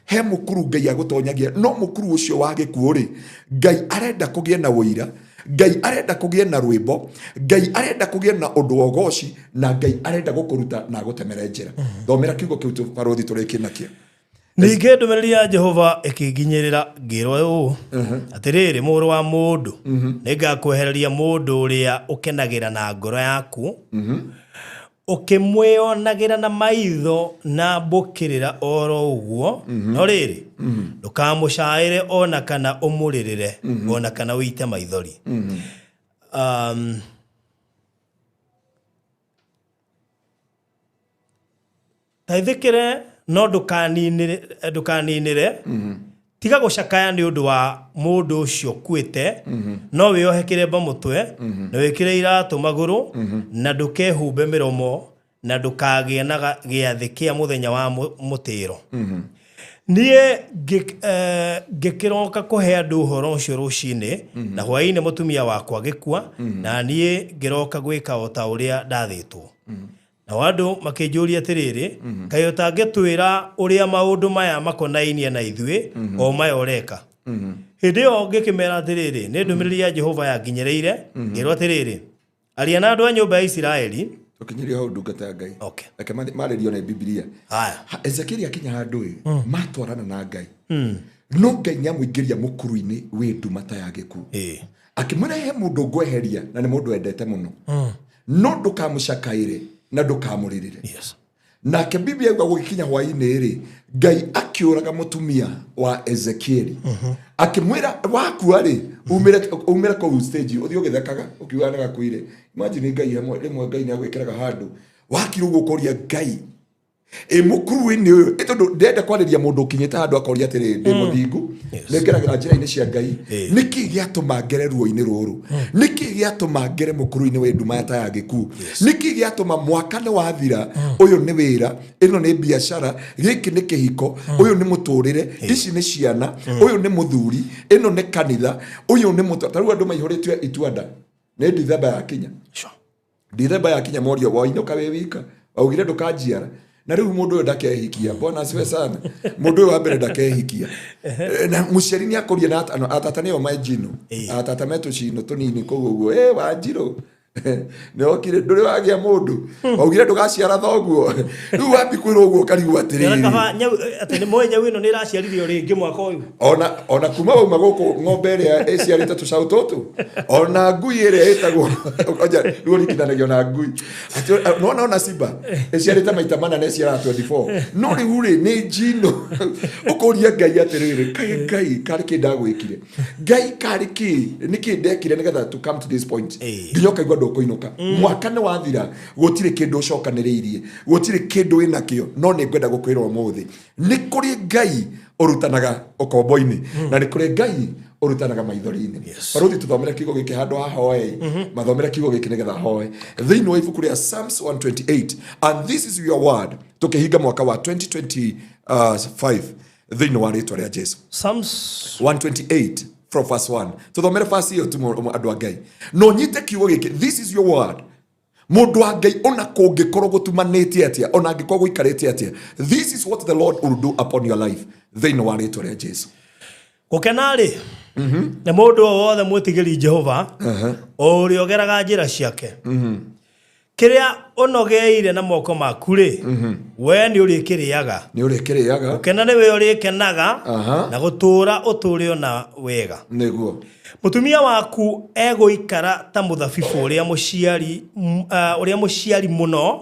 he mũkuru Ngai agũtonyagia, no mũkuru ũcio wa gĩkuũ rĩ, Ngai arenda kũgĩe na ũira, Ngai arenda kũgĩe na rwĩmbo, Ngai arenda kũgĩe na ũndũ wa ũgoci, na Ngai arenda gũkũruta na agũtemere njĩra. Thomera kiugo kĩu barothi, tũrĩkie nakĩo. Ningĩ ndũmĩrĩri ya Jehova ĩkĩnginyĩrĩra, ngĩrwo ũũ: "Atĩrĩrĩ, mũrũ wa mũndũ, nĩngakwehereria mũndũ ũrĩa ũkenagĩra na ngoro yaku, ũkĩmwĩonagĩra na maitho na mbũkĩrĩra oro ũguo, no rĩrĩ, ndũkamũcaĩre ona kana ũmũrĩrĩre ona kana ũite maithori." Taithĩkĩre, no ndũkaninĩre. Tiga gũcakaya nĩ ũndũ wa mũndũ ũcio ũkuĩte, no wĩohe kĩremba mũtwe na wĩkĩre iratũ magũrũ, na ndũkehumbe mĩromo, na ndũkagĩe na gĩathĩ kĩa mũthenya wa mũtĩro. Niĩ ngĩkĩroka kũhe andũ ũhoro ũcio rũcinĩ, na hwaĩ-inĩ mũtumia wakwa agĩkua, na niĩ ngĩroka gwĩka o ta ũrĩa ndathĩtwo. Nao andũ makĩnjũria atĩrĩrĩ, "Kaĩ ũtangĩtwĩra ũrĩa maũndũ maya makonainie na ithuĩ, o maya ũreka?" Hĩndĩ ĩyo ngĩkĩmera atĩrĩrĩ, nĩ ndũmĩrĩri ya Jehova yanginyĩrĩire, ngĩrwo atĩrĩrĩ, "Aria na andũ a nyũmba ya Isiraeli." Tũkinyĩrio hau, ndungata ya Ngai. Okay. Reke marĩrio nĩ Bibilia. Haya. Ezekieli akinya handũ ĩ matwarana na Ngai, no Ngai nĩ amũingĩria mũkuru-inĩ wĩ nduma ta ya gĩkuũ. Akĩmwĩra, "He mũndũ ngweheria, na nĩ mũndũ wendete mũno, no ndũkamũcakaĩre na ndũkamũrĩrĩre." Nake Biblia yuga gũgĩkinya hwaĩ-inĩ rĩ, Ngai akĩũraga mũtumia wa Ezekieli, akĩmwĩra, "Wakua rĩ, umĩre kũu stage, ũthiĩ ũgĩthekaga ũkiuga nĩ gakuire." Imagine, Ngai rĩmwe Ngai nĩ agwĩkĩraga handũ wakira ũguo, ũkoria Ngai, ĩ mũkuru-inĩ ũyũ ĩ tondũ ndenda kwarĩria mũndũ ũkinyĩte handũ akoria atĩrĩ, "Ndĩ mũthingu, nĩ ngeragĩra njĩra-inĩ cia Ngai, nĩkĩ gĩatũma ngere ruo-inĩ rũrũ? Nĩkĩ gĩatũma ngere mũkuru-inĩ wĩ nduma ta ya gĩkuũ? Nĩkĩ gĩatũma mwaka nĩ wathira, ũyũ nĩ wĩra, ĩno nĩ biacara, gĩkĩ nĩ kĩhiko, ũyũ nĩ mũtũrĩre, ici nĩ ciana, ũyũ nĩ mũthuri, ĩno nĩ kanitha, ũyũ nĩ mũtũ?" Ta rĩu andũ maihũrĩtio ituanda nĩ Dithemba yakinya. Dithemba yakinya, morio, "Wainũka wĩ wika, waugire ndũkanjiara, na rĩu mũndũ ũyũ ndakehikia. Bwana asiwe sana, mũndũ ũyũ wa mbere ndakehikia." Na mũciari nĩ akũria na atata nĩo menjino, atata metũcino tũnini kũu ũguo, "Ĩ Wanjirũ nĩ okire, ndũrĩ wagĩa mũndũ, waugire ndũgaciara thoguo." Rĩu wambi kwĩrwo ũguo, ũkarigwo atĩrĩrĩ. Kaba nyau atĩ nĩ moĩ nyau ĩno nĩ ĩraciarire o rĩngĩ mwaka ũyũ. Ona kuma wauma gũkũ, ng'ombe ĩrĩa ĩciarĩte tũcaũ tũtũ, ona ngui ĩrĩa ĩtagwo oja, rĩu ũringithanagio na ngui. Atĩ, nona ona simba ĩciarĩte maita mana na ĩciaraga 24, no rĩu rĩ, nĩ njino. Ũkũria Ngai atĩrĩrĩ, "Kaĩ Ngai, karĩ kĩ ndagwĩkire? Ngai, karĩ kĩ, nĩkĩ ndekire nĩgetha to come to this point?" Nginya ũkaigua. Ndũkũinũka, mwaka nĩ wathira, gũtirĩ kĩndũ ũcokanĩrĩirie, gũtirĩ kĩndũ wĩnakĩo. No nĩ ngwenda gũkwĩra ũmũthĩ nĩ kũrĩ Ngai ũrutanaga ũkombo-inĩ na nĩ kũrĩ Ngai ũrutanaga maithori-inĩ. Baruthi, tũthomere kiugo gĩkĩ handũ ha hoe, mathomere kiugo gĩkĩ nĩgetha hoe thĩinĩ wa ibuku rĩa Psalms 128, and this is your word, tũkĩhinga mwaka wa 2025 thĩinĩ wa rĩtwa rĩa Jesu. Psalms 128 from verse 1. Tũthomere verse ĩyo tu, andũ a Ngai, no nyite kiugo gĩkĩ. This is your word, mũndũ wa Ngai. Ona kũngĩkorwo gũtumanĩtie atĩa, ona angĩkorwo gũikarĩte atĩa, this is what the Lord will do upon your life thĩinĩ wa rĩtwa rĩa Jesu. Gũkena-rĩ, nĩ mũndũ o wothe mwĩtigĩri Jehova, o ũrĩa ũgeraga njĩra ciake. Kĩrĩa ũnogeire na moko maku-rĩ, we nĩ ũrĩkĩrĩaga. Nĩ ũrĩkĩrĩaga. Gũkena nĩwe ũrĩkenaga na gũtũũra ũtũũre ona wega. Mũtumia waku egũikara ta mũthabibũ ũrĩa mũciari ũrĩa mũciari mũno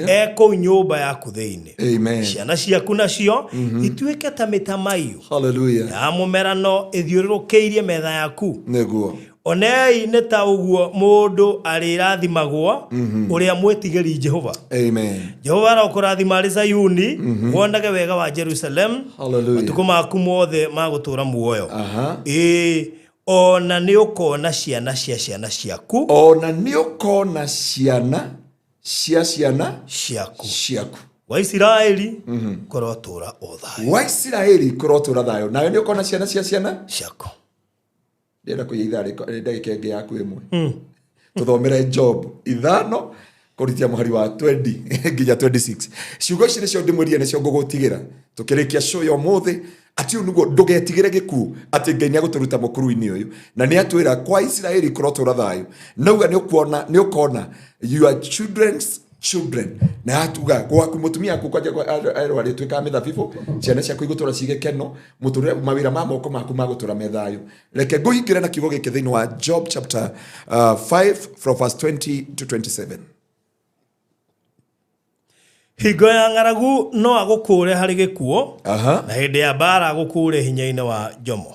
e kũu nyũmba yaku thĩinĩ. Ciana ciaku nacio ituĩke ta mĩtamaiyũ ya mũmerano ĩthiũrũrũkĩirie metha yaku. Onei, nĩ ta ũguo mũndũ arĩrathimagwo ũrĩa mwĩtigĩri Jehova. Jehova arokũrathima arĩ Zayuni, wonage wega wa Jerusalem matukũ maku mothe ma gũtũũra muoyo. Ĩĩ, ona nĩ ũkona ciana cia ciana ciaku. Ona nĩ ũkona ciana cia ciana ciaku. Ciaku. Wa Isiraeli kũrotũũra o thayũ. Wa Isiraeli kũrotũra thayũ, nawe nĩ ũkona ciana cia ciana ciaku. Ndĩrenda kũiya ithaa ndagĩka ĩngĩ yaku ĩmwe. Tũthomere Job 5 kũritia mũhari wa 20 nginya 26. Ciugo ici nĩcio ndĩmwĩrire, nĩcio ngũgũtigĩra tũkĩrĩkia show ya ũmũthĩ, atĩ ũyũ nĩguo ndũgetigĩre gĩkuũ, atĩ Ngai nĩ agũtũruta mũkuru-inĩ ũyũ, na nĩ atwĩra kwa Isiraeli kũrotũra thayũ. Nauga nĩ ũkuona, nĩ ũkona your children's children, na yatuga gwaku mũtumia waku kwanja erwo arĩtuĩkaga mĩthabibũ, ciana ciaku igũtũra ci gĩkeno, mũtũrĩre mawĩra ma moko maku magũtũra me thayũ. Reke ngũhingĩre na kiugo gĩkĩ thĩinĩ wa Job chapter 5 from verse 20 to 27. Hingo ya ng'aragu no agũkũũre harĩ gĩkuũ, na hĩndĩ ya mbaara agũkũũre hinya-inĩ wa njomo.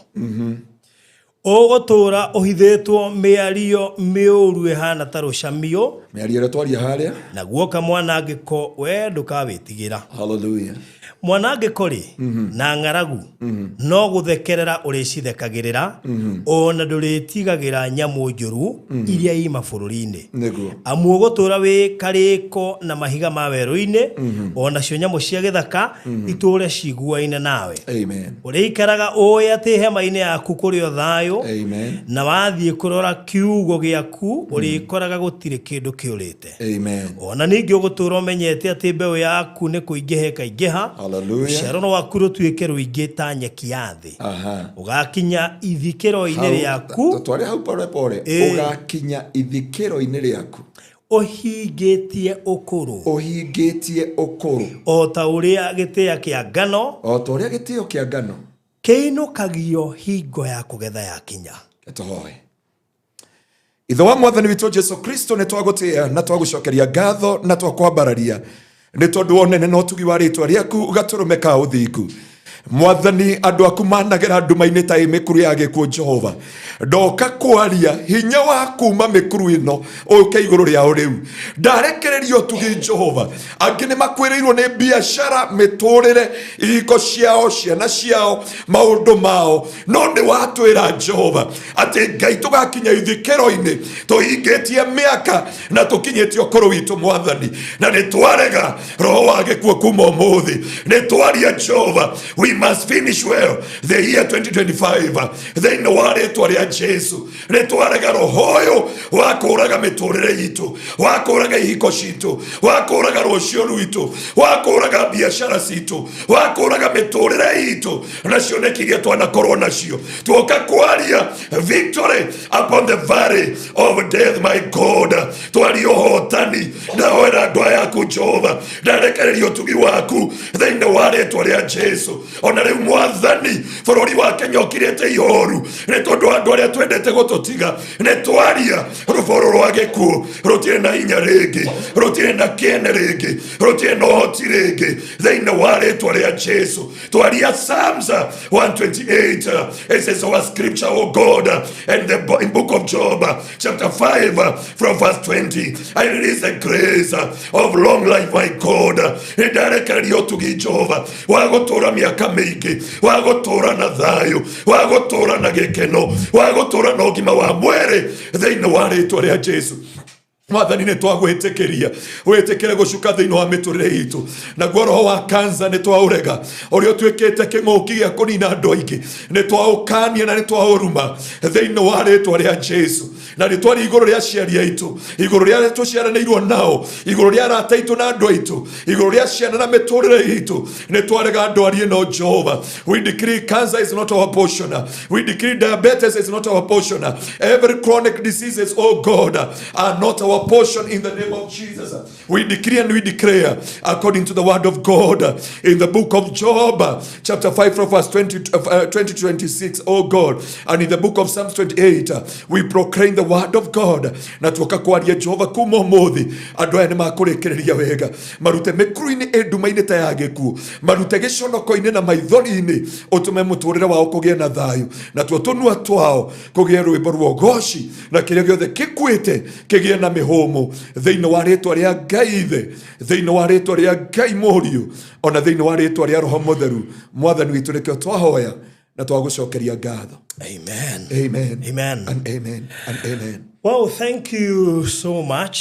Ũgũtũũra ũhithĩtwo mĩario mĩũru ĩhana ta rũcamio, mĩario ĩrĩa twaria harĩa, na guoka mwanangĩko we ndũkawĩtigĩra. Mwanangĩko rĩ na ng'aragu no gũthekerera ũrĩcithekagĩrĩra, ona ndũrĩtigagĩra nyamũ njũru iria i mabũrũri-inĩ. Amu ũgũtũũra wĩ karĩko na mahiga ma werũ-inĩ, o nacio nyamũ cia gĩthaka itũũre ciguaine nawe. Ũrĩikaraga ũĩ atĩ hema-inĩ yaku kũrĩ o thayũ, na wathiĩ kũrora kiugo gĩaku ũrĩkoraga gũtirĩ kĩndũ kĩũrĩte. Ona ningĩ ũgũtũũra ũmenyete atĩ mbeũ yaku nĩ kũingĩha ĩkaingĩha, rũciaro rwaku rũtuĩke rũingĩ ta nyeki ya thĩ. Ũgakinya ithikĩro-inĩ rĩaku. Tware hau pole pole. Ũgakinya ithikĩro-inĩ rĩaku ũhingĩtie ũkũrũ, ũhingĩtie ũkũrũ, o ta ũrĩa gĩtĩa kĩa ngano o ta ũrĩa gĩtĩo kĩa ngano kĩinũkagio hingo ya kũgetha yakinya. Tũhoe. Ithe wa Mwathani witũ Jesu Kristo, nĩ twagũtĩa na twagũcokeria ngatho na twakwambararia nĩ tondũ wa ũnene na ũtugi wa rĩtwa rĩaku, gatũrũme ka ũthingu. Mwathani, andũ aku managera nduma-inĩ ta ĩ mĩkuru ya gĩkuũ. Jehova, ndoka kwaria hinya wa kuma mĩkuru ĩno ũke igũrũ rĩao rĩu. Ndarekereria ũtugi, Jehova. Angĩ nĩ makwĩrĩirwo nĩ biacara, mĩtũrĩre, ihiko ciao, ciana ciao, maũndũ mao, no nĩ watwĩra, Jehova, atĩ Ngai tũgakinya ithikĩro-inĩ tũhingĩtie mĩaka na tũkinyĩtie ũkũrũ witũ. Mwathani, na nĩ twarega roho wa gĩkuũ kuma ũmũthĩ. Nĩ twaria, Jehova, we must finish well the year 2025 thĩinĩ wa rĩtwa rĩa Jesu. Nĩ twarega roho ũyũ wa kũraga mĩtũrĩre itũ, wa kũraga ihiko citũ, wa kũraga rũciũ rwitũ, wa kũraga biacara citũ, wa kũraga mĩtũrĩre itũ na cioneki iria twanakorwo nacio. Tuoka kwaria victory upon the valley of death. My God, twaria ũhotani. Ndahoera andũ aya aku, Jehova, ndarekereria ũtugi waku thĩinĩ wa rĩtwa rĩa Jesu. Ona rĩu Mwathani, bũrũri wa Kenya ũkirĩte ihoru nĩ tondũ wa andũ arĩa twendete gũtũtiga. Nĩ twaria rũboro rwa gĩkuũ rũtirĩ na hinya rĩngĩ, rũtirĩ na kĩene rĩngĩ, rũtirĩ na ũhoti rĩngĩ, thĩinĩ wa rĩtwa rĩa Jesu. Twaria Psalms 128, it is our scripture, oh God, and the in book of Job, chapter 5, from verse 20, I release the grace of long life, my God. Nĩ ndarekereria ũtugi, Jehova, wa gũtũũra mĩaka mĩingĩ, wa gũtũũra na thayũ, wa gũtũũra na gĩkeno, wa gũtũũra na ũgima wa mwĩrĩ, thĩinĩ wa rĩtwa rĩa Jesu. Mwathani, nĩ twagwĩtĩkĩria wĩtĩkĩre gũcuka thĩinĩ wa mĩtũrĩre itũ. Naguo roho wa kansa nĩ twaũrega, ũrĩa ũtuĩkĩte kĩng'ũki gĩa kũnina andũ aingĩ. Nĩ twaũkania na nĩ twaũruma thĩinĩ wa rĩtwa rĩa Jesu. Na nĩ twaria igũrũ rĩa aciari aitũ, igũrũ rĩa arĩa tũciaranĩirwo nao, igũrũ rĩa arata aitũ na andũ aitũ, igũrũ rĩa ciana na mĩtũrĩre itũ. Nĩ twarega ndwari ĩno, Jehova. We decree cancer is not our portion. We decree diabetes is not our portion. Every chronic diseases, oh God, are not our portion in the name of Jesus. We decree and we declare according to the word of God in the book of Job, chapter 5, from verse 20, 20 26, oh God, and in the book of Psalms 28, we proclaim the word of God. Na tuoka kwaria, Jehova, kuma ũmũthĩ andũ aya nĩ makũrĩkĩrĩria wega. Marute mĩkuru-inĩ ĩ nduma-inĩ ta ya gĩkuũ, marute gĩconoko-inĩ na maithori-inĩ, ũtũme mũtũrĩre wao kũgĩe na thayũ, natuo tũnua twao kũgĩe rwĩmbo rwa ũgoci, na kĩrĩa gĩothe gĩkuĩte kĩgĩe na mĩhũmũ, thĩinĩ wa rĩtwa rĩa Ngai Ithe, thĩinĩ wa rĩtwa rĩa Ngai Mũriũ, ona thĩinĩ wa rĩtwa rĩa Roho Mũtheru. Mwathani witũ, nĩkĩo twahoya na twagũcokeria ngatho. Amen. Amen. Amen. And amen and amen. Well, thank you so much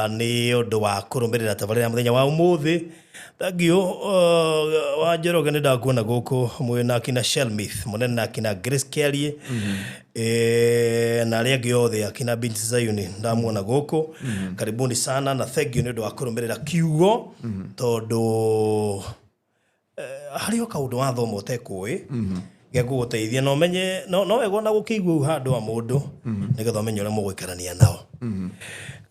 nĩ ũndũ wa kũrũmĩrĩra tabarĩra ya mũthenya wa ũmũthĩ. Thank you, wa Njoroge, nĩ ndakuona gũkũ mwĩ na akina Shelmith mũnene na akina Grace Kiarie, na arĩa angĩ othe, akina Binti Zayuni ndamuona gũkũ. Karibuni sana na thank you nĩ ũndũ wa kũrũmĩrĩra kiugo, tondũ harĩ o kaũndũ wathoma ũtekũĩ gegũgũteithia na ũmenye no wega ona gũkĩigua hau handũ wa mũndũ, nĩgetha ũmenye ũrĩa mũgũikarania nao.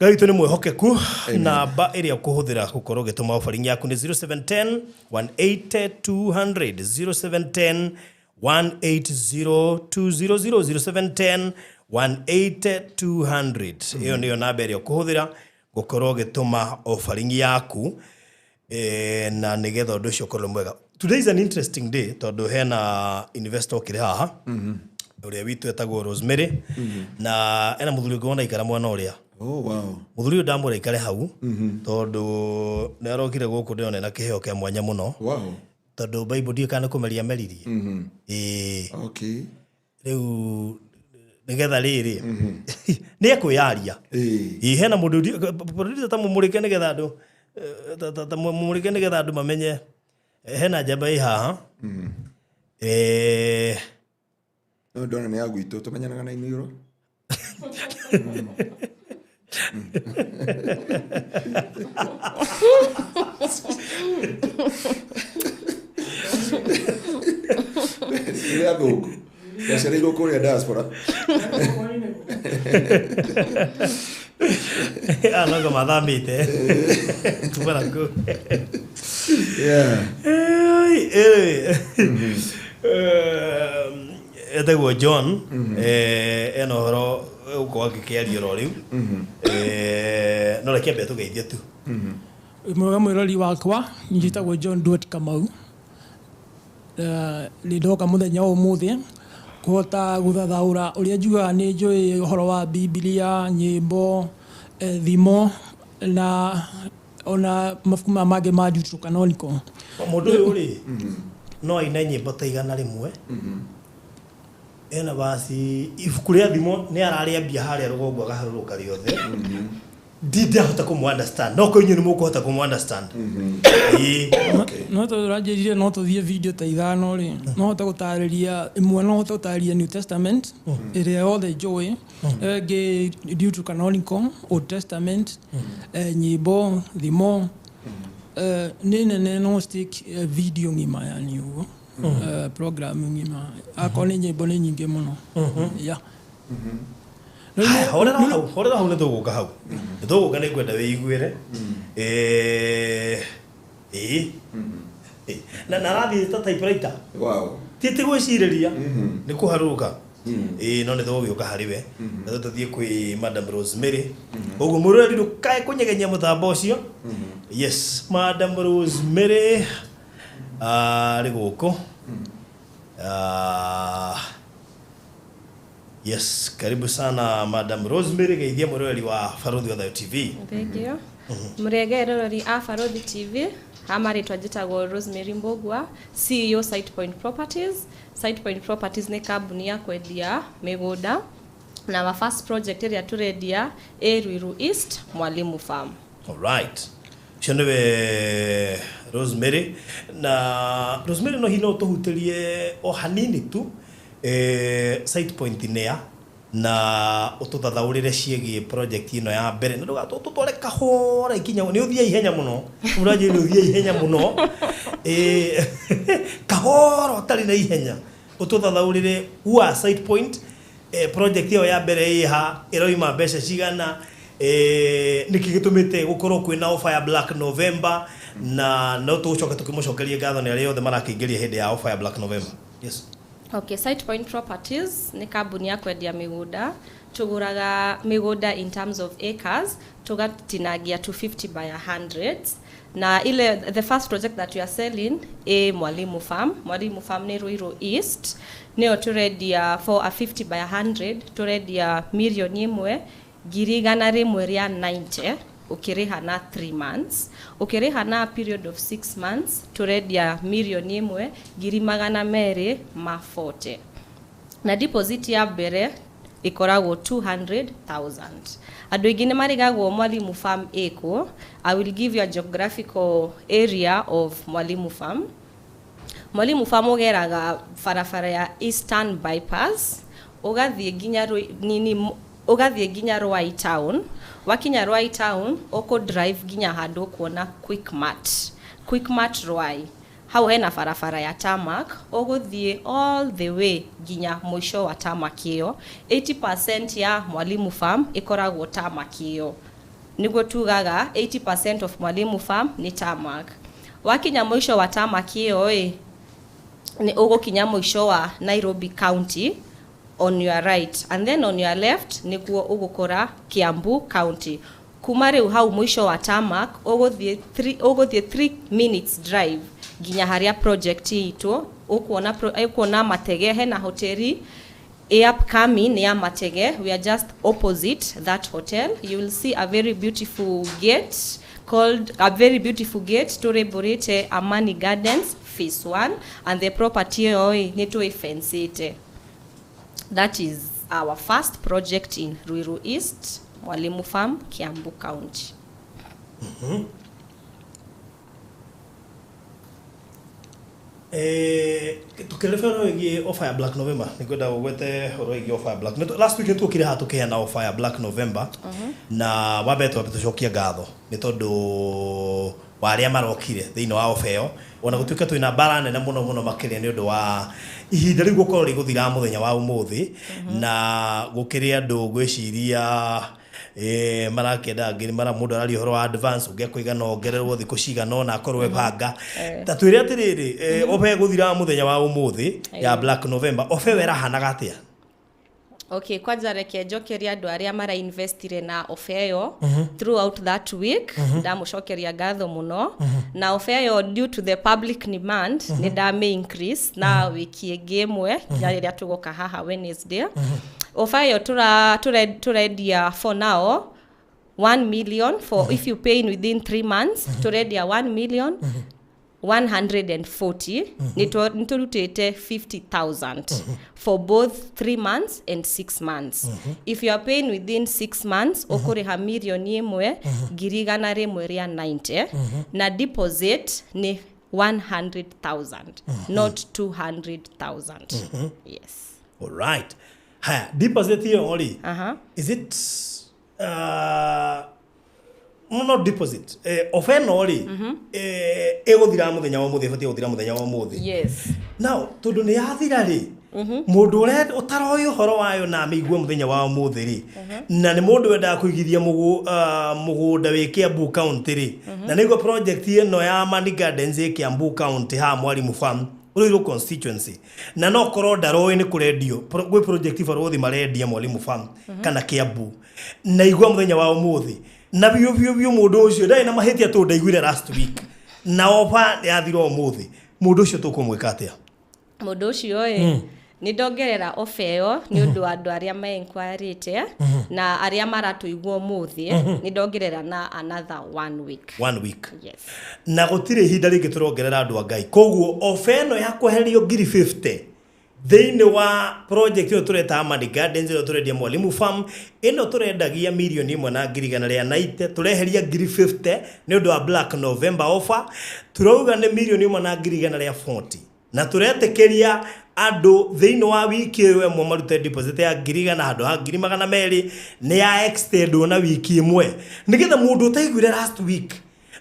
Ngai witũ nĩ mwĩhokeku. Namba ĩrĩa ũkũhũthĩra gũkorwo ũgĩtũma offering yaku nĩ 0710 180 200, 0710 180 200, 0710 180 200. Ĩyo nĩyo namba ĩrĩa ũkũhũthĩra gũkorwo ũgĩtũma offering yaku, na nĩgetha ũndũ ũcio ũkorwo mwega. Today is an interesting day tondũ hena investor ũkĩrĩ haha, ũrĩa witũ etagwo Rosemary, na ena mũthuri ũngĩ wona ikara mwena ũrĩa. Mũthuri ũyũ ndamwĩra ikare hau tondũ nĩ arokire gũkũ, ndĩrona na kĩheo kĩa mwanya mũno, tondũ Bible ndiũĩ kana nĩ kũmeria meririe. Ĩĩ. Rĩu nĩgetha rĩrĩ nĩ ekwĩyaria. Ĩĩ, hena mũndũ producer, ta mũmũrĩke nĩgetha andũ ta mũmũrĩke nĩgetha andũ mamenye. Hena njamba ĩ haha. No ndona nĩ ya gwitũ, tũmenyanaga na Iniũrũ. Nĩ athũngũ yacereirwo kũrĩa diaspora. Anonga mathamĩte kuma na kũu. Etagwo John, ena ũhoro ũgũkorwo agĩkĩaria oro rĩu. No reke ambe tũgeithie tu. Mwega mwĩrori wakwa, njĩtagwo John Duet Kamau. Nĩ ndoka mũthenya wa ũmũthĩ kũhota gũthathaũra ũrĩa njugaga nĩ njũĩ ũhoro wa Bibilia, nyĩmbo, thimo na ona mabuku maya mangĩ ma Deuterocanonical. Mũndũ ũyũ rĩ, no aine nyĩmbo ta 100. Ena basi ibuku rĩa thimo nĩ ararĩambia harĩa rũgongo agaharũrũka rĩothe. Ndindahota kũmũ understand, no kũ inyuĩ nĩ mũkũhota kũmũ understand. Ĩĩ. No tondũ ũranjĩrire no tũthiĩ video ta 5 rĩ, no hote gũtarĩria ĩmwe, no hote gũtarĩria New Testament ĩrĩa yothe njũĩ, ĩyo ĩngĩ Deuterocanonical, Old Testament, nyĩmbo, thimo, nĩ nene, no stick video ng'ima, yani ũguo program ng'ima. Akorwo nĩ nyĩmbo nĩ nyingĩ mũno, yeah. No Haya, horera hau, horera hau, nĩ tũgũka hau, nĩ tũgũka, nĩ ngwenda wĩiguĩre. Ĩĩ. Na arathiĩ ta typewriter. Wow. Ti gwĩcirĩria nĩ kũharũrũka. Ĩĩ, no nĩ tũgũgĩũka harĩ we na tũthiĩ kwĩ Madam Rosemary. Ũguo mũroreri ndũkae kũnyegenya mũtambo ũcio. Yes, Madam Rosemary arĩ gũkũ. Yes, karibu sana Madam Rosemary, geithia mũroreri wa Baruthi wa Thayo TV. Thank you. Mũrĩega eroreri a Baruthi TV, ha marĩtwa njĩtagwo Rosemary Mbũgua, CEO Site Point Properties. Site Point Properties nĩ kambuni ya kwendia mĩgũnda, na our first project ĩrĩa tũrendia ĩ Ruiru East, Mwalimu Farm. Alright. Ũcio nĩwe Rosemary. Na Rosemary, no hihi no ũtũhutĩrie o hanini tu Site Point nĩa, na ũtũthathaũrĩre ciĩgiĩ project ĩno ya mbere, na ndũgatũtware kahora ikinya, nĩ ũthiĩ ihenya mũno, ũranjĩ nĩ ũthiĩ ihenya mũno, kahora ũtarĩ na ihenya, ũtũthathaũrĩre who are Site Point, project ĩyo ya mbere ĩha, ĩroima mbeca cigana, nĩkĩ gĩtũmĩte gũkorwo kwĩna offer ya Black November, na no tũgũcoka tũkĩmũcokerie ngatho nĩ arĩa othe marakĩingĩria hĩndĩ ya offer ya Black November. Yes. Okay, Site Point Properties nĩ kambuni ya kwendia mĩgũnda. Tũgũraga mĩgũnda in terms of acres, tũgatinangia 250 by 100. Na ile the first project that we are selling ĩ Mwalimu Farm. Mwalimu Farm nĩ Ruiru East. Nĩyo tũrendia for a 50 by 100, tũrendia 1,190,000 ũkĩrĩha na 3 months. Ũkĩrĩha na period of 6 months, tũrendia 1,240,000, na deposit ya mbere ĩkoragwo 200,000. Andũ aingĩ nĩ marigagwo Mwalimu Farm ĩkũ. I will give you a geographical area of Mwalimu Farm. Mwalimu Farm ũgeraga barabara ya Eastern Bypass, ũgathiĩ nginya nini, ũgathiĩ nginya Ruai Town. Wakinya Ruai Town, ũkũ drive nginya handũ ũkuona Quickmart, Quickmart Ruai. Hau hena barabara ya tarmac, ũgũthiĩ all the way nginya mũico wa tarmac ĩyo. 80% ya Mwalimu Farm ĩkoragwo tarmac ĩyo, nĩguo tugaga 80% of Mwalimu Farm nĩ tarmac. Wakinya mũico wa tarmac ĩyo ĩ, nĩ ũgũkinya mũico wa Nairobi County on your right, and then on your left nĩkuo ũgũkora Kiambu County. Kuma rĩu hau mũico wa tarmac, ũgũthiĩ 3 minutes drive nginya harĩa project itũ. Ũkuona ũkuona Matege, hena hoteli ĩ upcoming ya Matege. We are just opposite that hotel. You will see a very beautiful gate called, a very beautiful gate tũrĩmbũrĩte Amani Gardens Phase 1, and the property ĩyo ĩ nĩ tũĩfencĩte. That is our first project in Ruiru East, Mwalimu Farm, Kiambu County. Tukĩrĩbia ũhoro wĩgiĩ offer ya Black November, nĩ ngwenda ũgwete ũhoro wĩgiĩ offer ya Black. Last week nĩtuokire haha tũkĩheana offer ya Black November, na wambe twambe tũcokie ngatho nĩ tondũ wa arĩa marokire thĩinĩ wa offer ĩyo, ona gũtuĩka twĩna mbara nene mũno mũno makĩria nĩ ũndũ wa ihinda rĩu gũkorwo rĩgũthira mũthenya wa ũmũthĩ, na gũkĩrĩ andũ ngwĩciria marakĩenda angĩ mara mũndũ araria ũhoro wa advance, ũngĩ akũiga no ongererwo thikũ cigana ũna akorwo ebanga. Ta twĩre atĩrĩrĩ, offer ĩgũthira mũthenya wa ũmũthĩ ya Black November, offer ĩyo ĩrahanaga atĩa? Okay, kwanja reke njokerie andũ arĩa marainvestire na offer ĩyo throughout that week. Ndamũcokeria ngatho mũno. Na offer ĩyo, due to the public demand, nĩ ndamĩ increase na wiki ĩngĩ ĩmwe nginya rĩrĩa tũgoka haha Wednesday. Offer ĩyo tũrendia for now 1 million for, if you pay in within 3 months, tũrendia 1 million 140. Nĩ tũrutĩte 50,000 for both 3 months and 6 months. If you are paying within 6 months, ũkũrĩha 1,190,000, na deposit nĩ 100,000, not 200,000. Yes. Alright, haya, deposit ĩyo rĩ, is it no, not deposit, offer ĩno rĩ, ĩgũthira mũthenya wa ũmũthĩ, ĩbatiĩ gũthira mũthenya wa ũmũthĩ? Yes. Now tondũ nĩ yathira rĩ, Mũndũ ũrĩa ũtaroĩ ũhoro wayo na amĩigue mũthenya wa ũmũthĩ rĩ, na nĩ mũndũ wendaga kũigithia mũgũnda wĩ Kiambu County rĩ, na nĩguo project ĩno ya Amani Gardens ĩ Kiambu County haha Mwalimu Farm, Ruiru constituency, na no korwo ndaroĩ nĩ kũrendio gwĩ project barũthi marendia Mwalimu Farm kana Kiambu, na igua mũthenya wa ũmũthĩ na biũ biũ biũ mũndũ ũcio ndarĩ na mahĩtia tondũ ndaiguire last week na oba yathira ũmũthĩ, mũndũ ũcio tũkũmwĩka atĩa? Mũndũ ũcio ĩ, nĩ ndongerera ofa ĩyo nĩ ũndũ wa andũ arĩa maenquiryĩte na arĩa maratũigua ũmũthĩ, nĩ ndongerera na another one week. One week. Yes. Na gũtirĩ ihinda rĩngĩ tũrongerera, andũ a Ngai. Koguo ofa ĩno ya kweherio ngiri 50 thĩinĩ wa project ĩno tũreta Amani Gardens, ĩno tũrendia Mwalimu Farm, ĩno tũrendagia 1,190,000, tũreheria ngiri 50 nĩ ũndũ wa Black November offer, tũrauga nĩ 1,140,000, na tũretĩkĩria andũ thĩinĩ wa wiki ĩyo ĩmwe marute deposit ya 100,000 handũ ha 200,000. Nĩ ya extendwo na wiki ĩmwe nĩgetha mũndũ ũtaiguire last week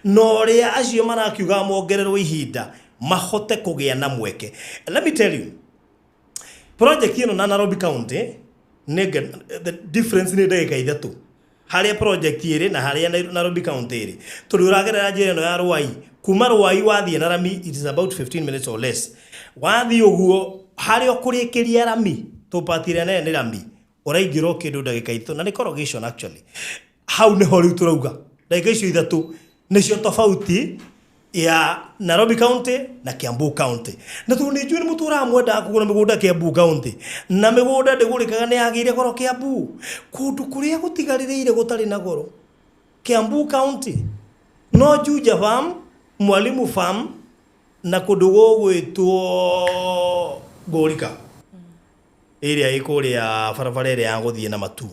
na ũrĩa acio marakiuga mongererwo ihinda mahote kũgĩa na mweke. Let me tell you, project ĩno na Nairobi County nĩ the difference nĩ ndagĩka 3 harĩa project ĩrĩ na harĩa Nairobi County ĩrĩ, tondũ ũragerera njĩra ĩno ya Rwai. Kuma Rwai wathiĩ na rami, it is about 15 minutes or less. Wathiĩ ũguo harĩa ũkũrĩkĩria rami, tũpati ĩrĩa nene nĩ rami, ũraingĩra o kĩndũ ndagĩka 3 na nĩ corrugation actually. Hau nĩho rĩu tũrauga ndagĩka icio 3 nĩcio tofauti ya Nairobi County na Kiambu County. Na tondũ nĩ njũĩ nĩ mũtũraga mwendaga kũgũra mĩgũnda Kiambu County, na mĩgũnda ndĩgũrĩkaga nĩ yagĩire goro Kiambu, kũndũ kũrĩa gũtigarĩrĩire gũtarĩ na goro Kiambu County no Juja Farm, Mwalimu Farm na kũndũ gũgwĩtwo Ngũrika ĩrĩa ĩ kũrĩa barabara ĩrĩa ya gũthiĩ na Matu.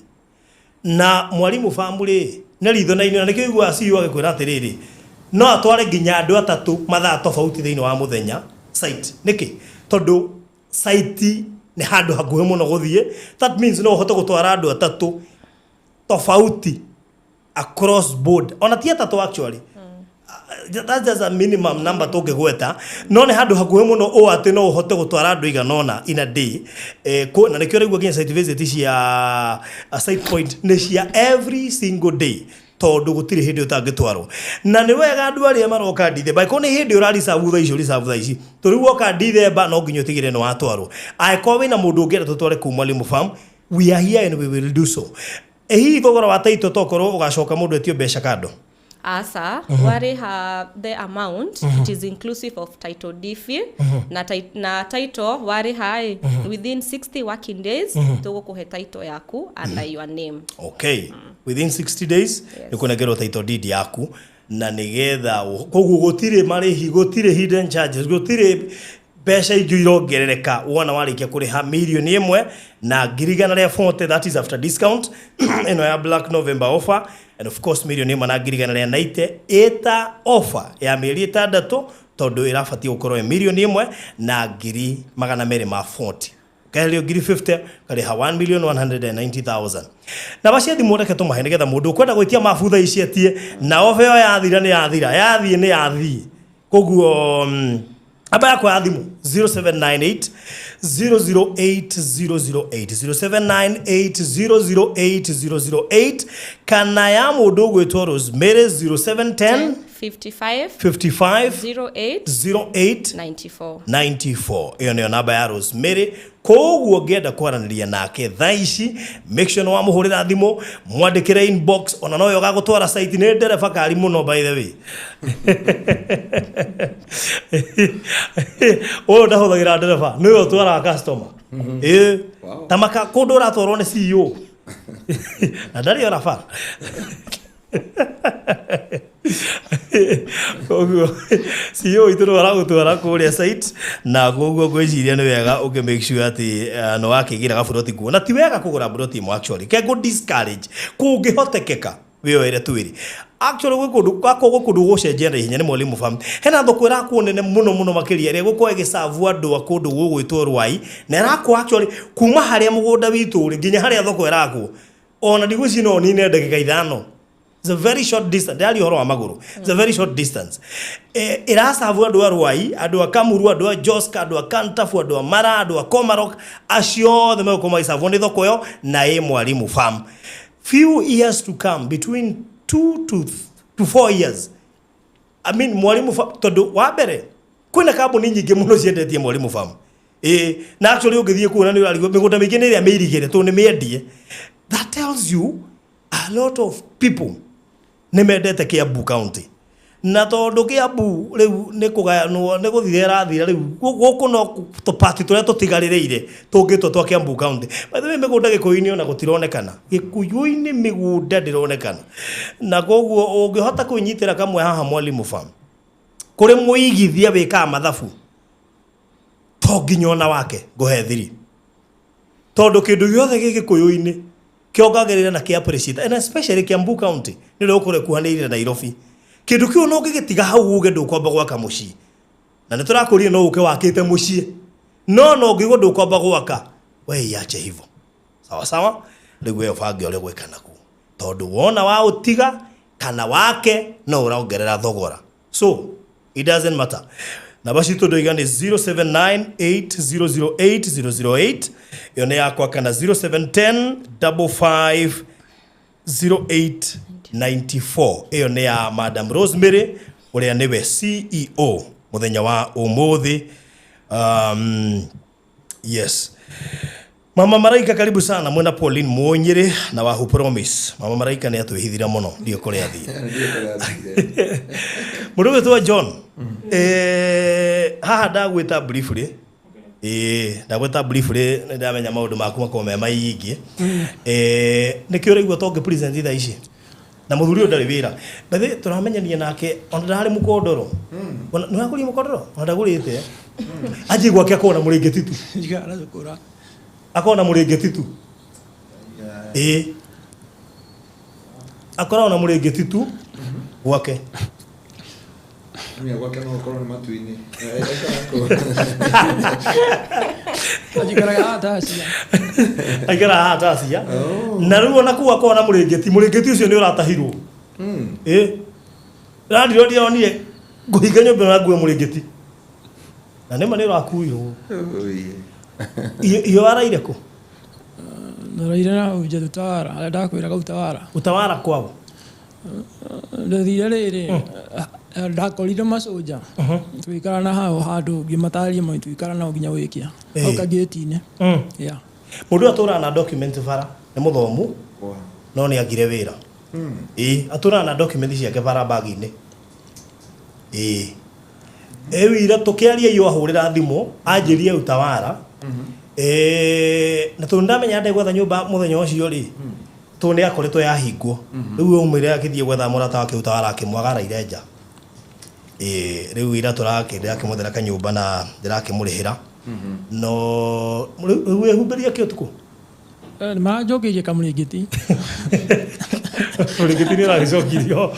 Na Mwalimu Farm rĩ, nĩ ritho na inĩ, na nĩkĩo iguaga CEO agĩkwĩra atĩrĩrĩ, no atware nginya andũ atatũ mathaa tofauti thĩinĩ wa mũthenya site. Nĩkĩ? Tondũ site nĩ handũ hakuhĩ mũno gũthiĩ. That means no ũhote gũtwara andũ atatũ tofauti across board, ona ti atatũ actually, that's just a minimum number tũngĩgweta, no nĩ handũ hakuhĩ mũno ũũ atĩ no ũhote gũtwara andũ igana ũna in a day. Na nĩkĩo ũraigua nginya site visit cia site point nĩ cia every single day, tondũ gũtirĩ hĩndĩ ũtangĩtwarwo. Na nĩ wega andũ arĩa maroka Dithemba, angĩkorwo nĩ hĩndĩ ũra reserve thaa ici, reserve thaa ici, tondũ rĩu woka Dithemba no nginya ũtigĩrĩre nĩ watwarwo. Angĩkorwo wĩna mũndũ ũngĩenda tũtware kũu Mwalimu Farm, we are here and we will do so. Ĩ hihi thogora wa taito tokorwo ũgacoka mũndũ etio mbeca kando? Asa, warĩha the amount, it is inclusive of title deed fee na title warĩha ĩ, within 60 working days tũgũkũhe title yaku under your name. Okay, within 60 days nĩ kũnengerwo title deed yaku, na nĩgetha koguo gũtirĩ marĩhi, gũtirĩ hidden charges, gũtirĩ mbeca ingĩ irongerereka wona warĩkia kũrĩha 1,140,000. That is after discount ĩno ya Black November offer. And of course 1,190,000 ĩta offer ya mĩeri 6, tondũ ĩrabatiĩ gũkorwo ĩ 1,240,000, ũkeherio ngiri 50, ũkarĩha 1,190,000. Namba cia thimũ reke tũmahe nĩgetha mũndũ ũkwenda gwĩtia mabu thaa ici etie, na ofa ĩyo yathira nĩ yathira, yathiĩ nĩ yathiĩ. Koguo namba yakwa ya thimũ 0798 008 008, 0798 008 008, kana ya mũndũ ũgwĩtwo Rosemary 0710 55 55 08 08 94. 94. Ĩyo nĩyo namba ya Rosemary. Koguo ngĩenda kwaranĩria nake thaa ici, make sure nĩ wamũhũrĩra thimũ, mwandĩkĩre inbox, ona noyo gagũtwara site. Nĩ ndereba kari mũno, by the way. Ũyũ ndahũthagĩra ndereba, nĩwe ũtwaraga customer ĩĩ. Ta maka kũndũ ũratwarwo nĩ CEO na ndarĩ ona bara. Koguo CEO itũ nĩwe aragũtwara kũrĩa site, na koguo ngwĩciria nĩ wega ũkĩ make sure atĩ nĩ wakĩgĩra gaburoti kuo. Na ti wega kũgũra buroti ĩmwe actually, ke ngũ discourage, kũngĩhotekeka wĩyoere twĩrĩ actually. Gwĩ kũndũ gwakorwo gwĩ kũndũ gũcenjia na ihenya nĩ Mwalimu Farm. Hena thoko ĩrakwo nene mũno mũno makĩria ĩrĩa ĩgũkorwo ĩgĩcabu andũ a kũndũ gũgwĩtwo Rwai, na ĩrakwo actually kuma harĩa mũgũnda witũ ũrĩ nginya harĩa thoko ĩrakwo, ona ndigwĩciria no nine ndagĩka 5. It's a very short distance. Ndĩraria ũhoro wa magũrũ. It's a very short distance. Eh, ĩracabu andũ a Ruai, andũ a Kamuru, andũ a Joska, andũ a Kantafu, andũ a Mara, andũ a Komarok, acio othe megũkorwo magĩcabwo nĩ thoko ĩyo na ĩ Mwalimu Farm. Few years to come, between 2 to 4 years, I mean, Mwalimu Farm, tondũ wa mbere kwĩna kambuni nyingĩ mũno ciendetie Mwalimu Farm. Ĩĩ, na actually ũngĩthiĩ kuona nĩ ũrarigwo mĩgũnda mĩingĩ nĩ ĩrĩa mĩirigĩre tondũ nĩ mĩendie. That tells you a lot of people nĩ mendete Kiambu County, na tondũ Kiambu rĩu nĩ kũgayanwo, nĩ gũthira ĩrathira rĩu, gũkũ no tũpati tũrĩa tũtigarĩrĩire tũngĩtwo twa Kiambu County. By the way, mĩgũnda Gĩkũyũ-inĩ ona gũtironekana. Gĩkũyũ-inĩ mĩgũnda ndĩronekana, na koguo ũngĩhota kwĩnyitĩra kamwe haha Mwalimu Farm kũrĩ mũigithia wĩkaga mathabu, to nginya ona wake ngũhe thiri, tondũ kĩndũ gĩothe gĩ Gĩkũyũ-inĩ kĩongagĩrĩra na kĩ appreciate, and especially Kiambu County nĩ ũrĩa ũkorwo ĩkuhanĩrĩire na Nairobi. Kĩndũ kĩu no ũngĩgĩtiga hau uge ndũkwamba gwaka mũciĩ, na nĩ tũrakũria no ũke wakĩte mũciĩ, no ũngĩigua ndũkwamba gwaka, we iache hivyo. Sawa sawa. Rĩu we ũbange ũrĩa gwĩka naguo, tondũ wona wa ũtiga kana wake no ũrongerera thogora, so it doesn't matter. Namba citũ ndoiga nĩ 0798008008, ĩyo nĩ yakwa, kana 0710 55 0894, ĩyo nĩ ya Madam Rosemary ũrĩa nĩwe CEO mũthenya wa ũmũthĩ. Yes, Mama Maraika, karibu sana mwena Pauline Mwonyere na Wahu Promise. Mama Maraika nĩ atwĩhithire mũno, ndiũ kũrĩa athiĩ. Mũndũ ũgwĩtwo John, haha ndagwĩta briefly, ĩĩ, ndagwĩta briefly nĩ ndamenya maũndũ maku makorwo me maingĩ. Nĩkĩo ũraigua to ngĩ present thaa ici na mũthuri ũyũ ndarĩ wĩra. By the way, tũramenyania nake ona ndarĩ mũkondoro. Ona nĩ wagũrire mũkondoro, ona ndagũrĩte, anjie gwake akorwo na mũrĩngĩti tu. Njikara cukura. Akorwo na mũrĩngĩti tu, ĩĩ, akoragwo na mũrĩngĩti tu gwake. Mia gwake no ũkorwo nĩ matu-inĩ. Njikaraga haha Tacia. Aikara haha Tacia, na rĩu ona kũu akorwo na mũrĩngĩti. Mũrĩngĩti ũcio nĩ ũratahirwo. Ĩ randiro ndĩronire ngũhinga nyũmba ĩno na ngue mũrĩngĩti, na nĩma nĩ ũrakuirwo. Iyo araire kũ? Naraire na hau nja Utawala, harĩa ndakwĩraga Utawala. Utawala kwao. Ndathire rĩrĩ, ndakorire macoja tũgĩikara na hau handũ, ngĩmatarĩria mai tũgĩikara nao nginya gwĩkia hau kangĩti-inĩ. Yeah. Mũndũ ũyũ atũraga na document bara, nĩ mũthomu no nĩ agire wĩra. Ĩĩ, atũraga na document ciake bara bagi-inĩ. Ĩĩ, ĩu ira tũkĩaria iyo ahũrĩra thimũ anjĩrie Utawala. Na tondũ ndamenya ndegwetha nyũmba mũthenya ũcio rĩ, tondũ nĩ akoretwo yahingwo, rĩu aumĩre akĩthiĩ gwetha mũrata wake Utawala, akĩmwaga araire nja. Ĩĩ, rĩu ira tũrakĩ ndĩrakĩmwethera kanyũmba na ndĩrakĩmũrĩhĩra, no rĩu wĩhumbĩria kĩ ũtukũ? Nĩ maranjokeirie kamũrĩngĩti. Mũrĩngĩti nĩ ũragĩcokirio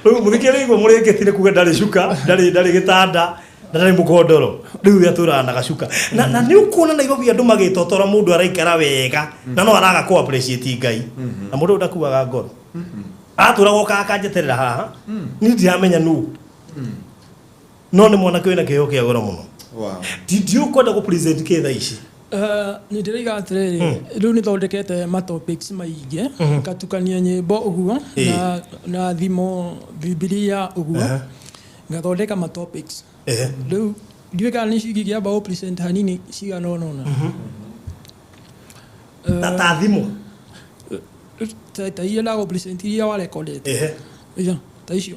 rĩu. Mũthikĩrĩria, igua mũrĩngĩti nĩ kuga ndarĩ cuka, ndarĩ gĩtanda na ndarĩ mũkondoro. Rĩu we atũraga na gacuka, na nĩ ũkuona Nairobi andũ magĩtotora, mũndũ araikara wega na no araga kũ appreciate Ngai, na mũndũ ũyũ ndakuaga ngoro, atũraga okaga akanjeterera haha. Niĩ ndiramenya nũ, no nĩ mwanake wĩna kĩheo kĩa goro mũno. Ndiũkwenda kũ present kĩ thaa ici. Nĩ ndĩraiga atĩrĩrĩ, rĩu nĩ thondekete ma topics maingĩ, ngatukania nyĩmbo ũguo na thimo, Bibilia ũguo, ngathondeka ma topics. Rĩu ndiũĩ kana nĩ cingĩkĩamba gũ present hanini cigana ũna ũna. Ta thimũ. Ta iria ndagũ present, iria warekondete. Iya, ta icio.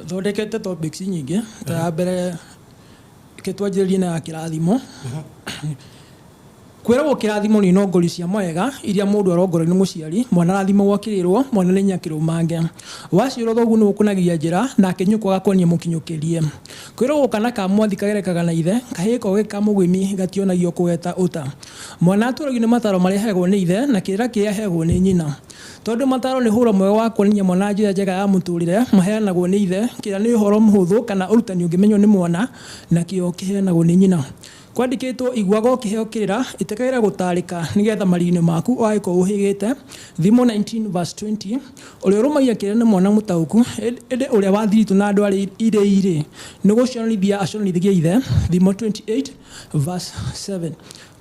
Thondekete topics nyingĩ, ta ya mbere, reke twanjĩrĩrie na ya kĩrathimo. Kwĩragwo kĩrathimo nĩ inongori cia mwega iria mũndũ arongorio nĩ mũciari. Mwana arathimagwo akĩrĩrwo mwana nĩ nyakĩrũmange, waciĩrwo thoguo nĩ ũkũnagiria njĩra nake nyũkwa agakuonia mũkinyũkĩrie. Kwĩragwo kana ka mwathi kagerekaga na ithe, kahĩĩ kogĩ ka mũgwĩmi gationagio kũgeta ũta. Mwana atũragio nĩ mataro marĩa aheagwo nĩ ithe na kĩrĩra kĩrĩa aheagwo nĩ nyina. Tondũ mataro nĩ hũra mwega wa kuonania mwana njĩra njega ya mũtũrĩre maheanagwo nĩ ithe, kĩrĩa nĩ ũhoro mũhũthũ kana ũrutani ũngĩmenywo nĩ mwana, na kĩo kĩheanagwo nĩ nyina. Kwandĩkĩtwo iguaga ũkĩheo kĩrĩra, ĩtĩkagĩra gũtarĩka nĩgetha maru-inĩ maku ũgagĩkorwo ũhĩgĩte. Thimo 19 verse 20. Ũrĩa ũrũmagia kĩrĩra nĩ mwana mũtaũku, ĩndĩ ũrĩa wa thiritũ na andũ arĩa irĩi-rĩ, nĩ gũconorithia aconorithagia ithe. Thimo 28 verse 7.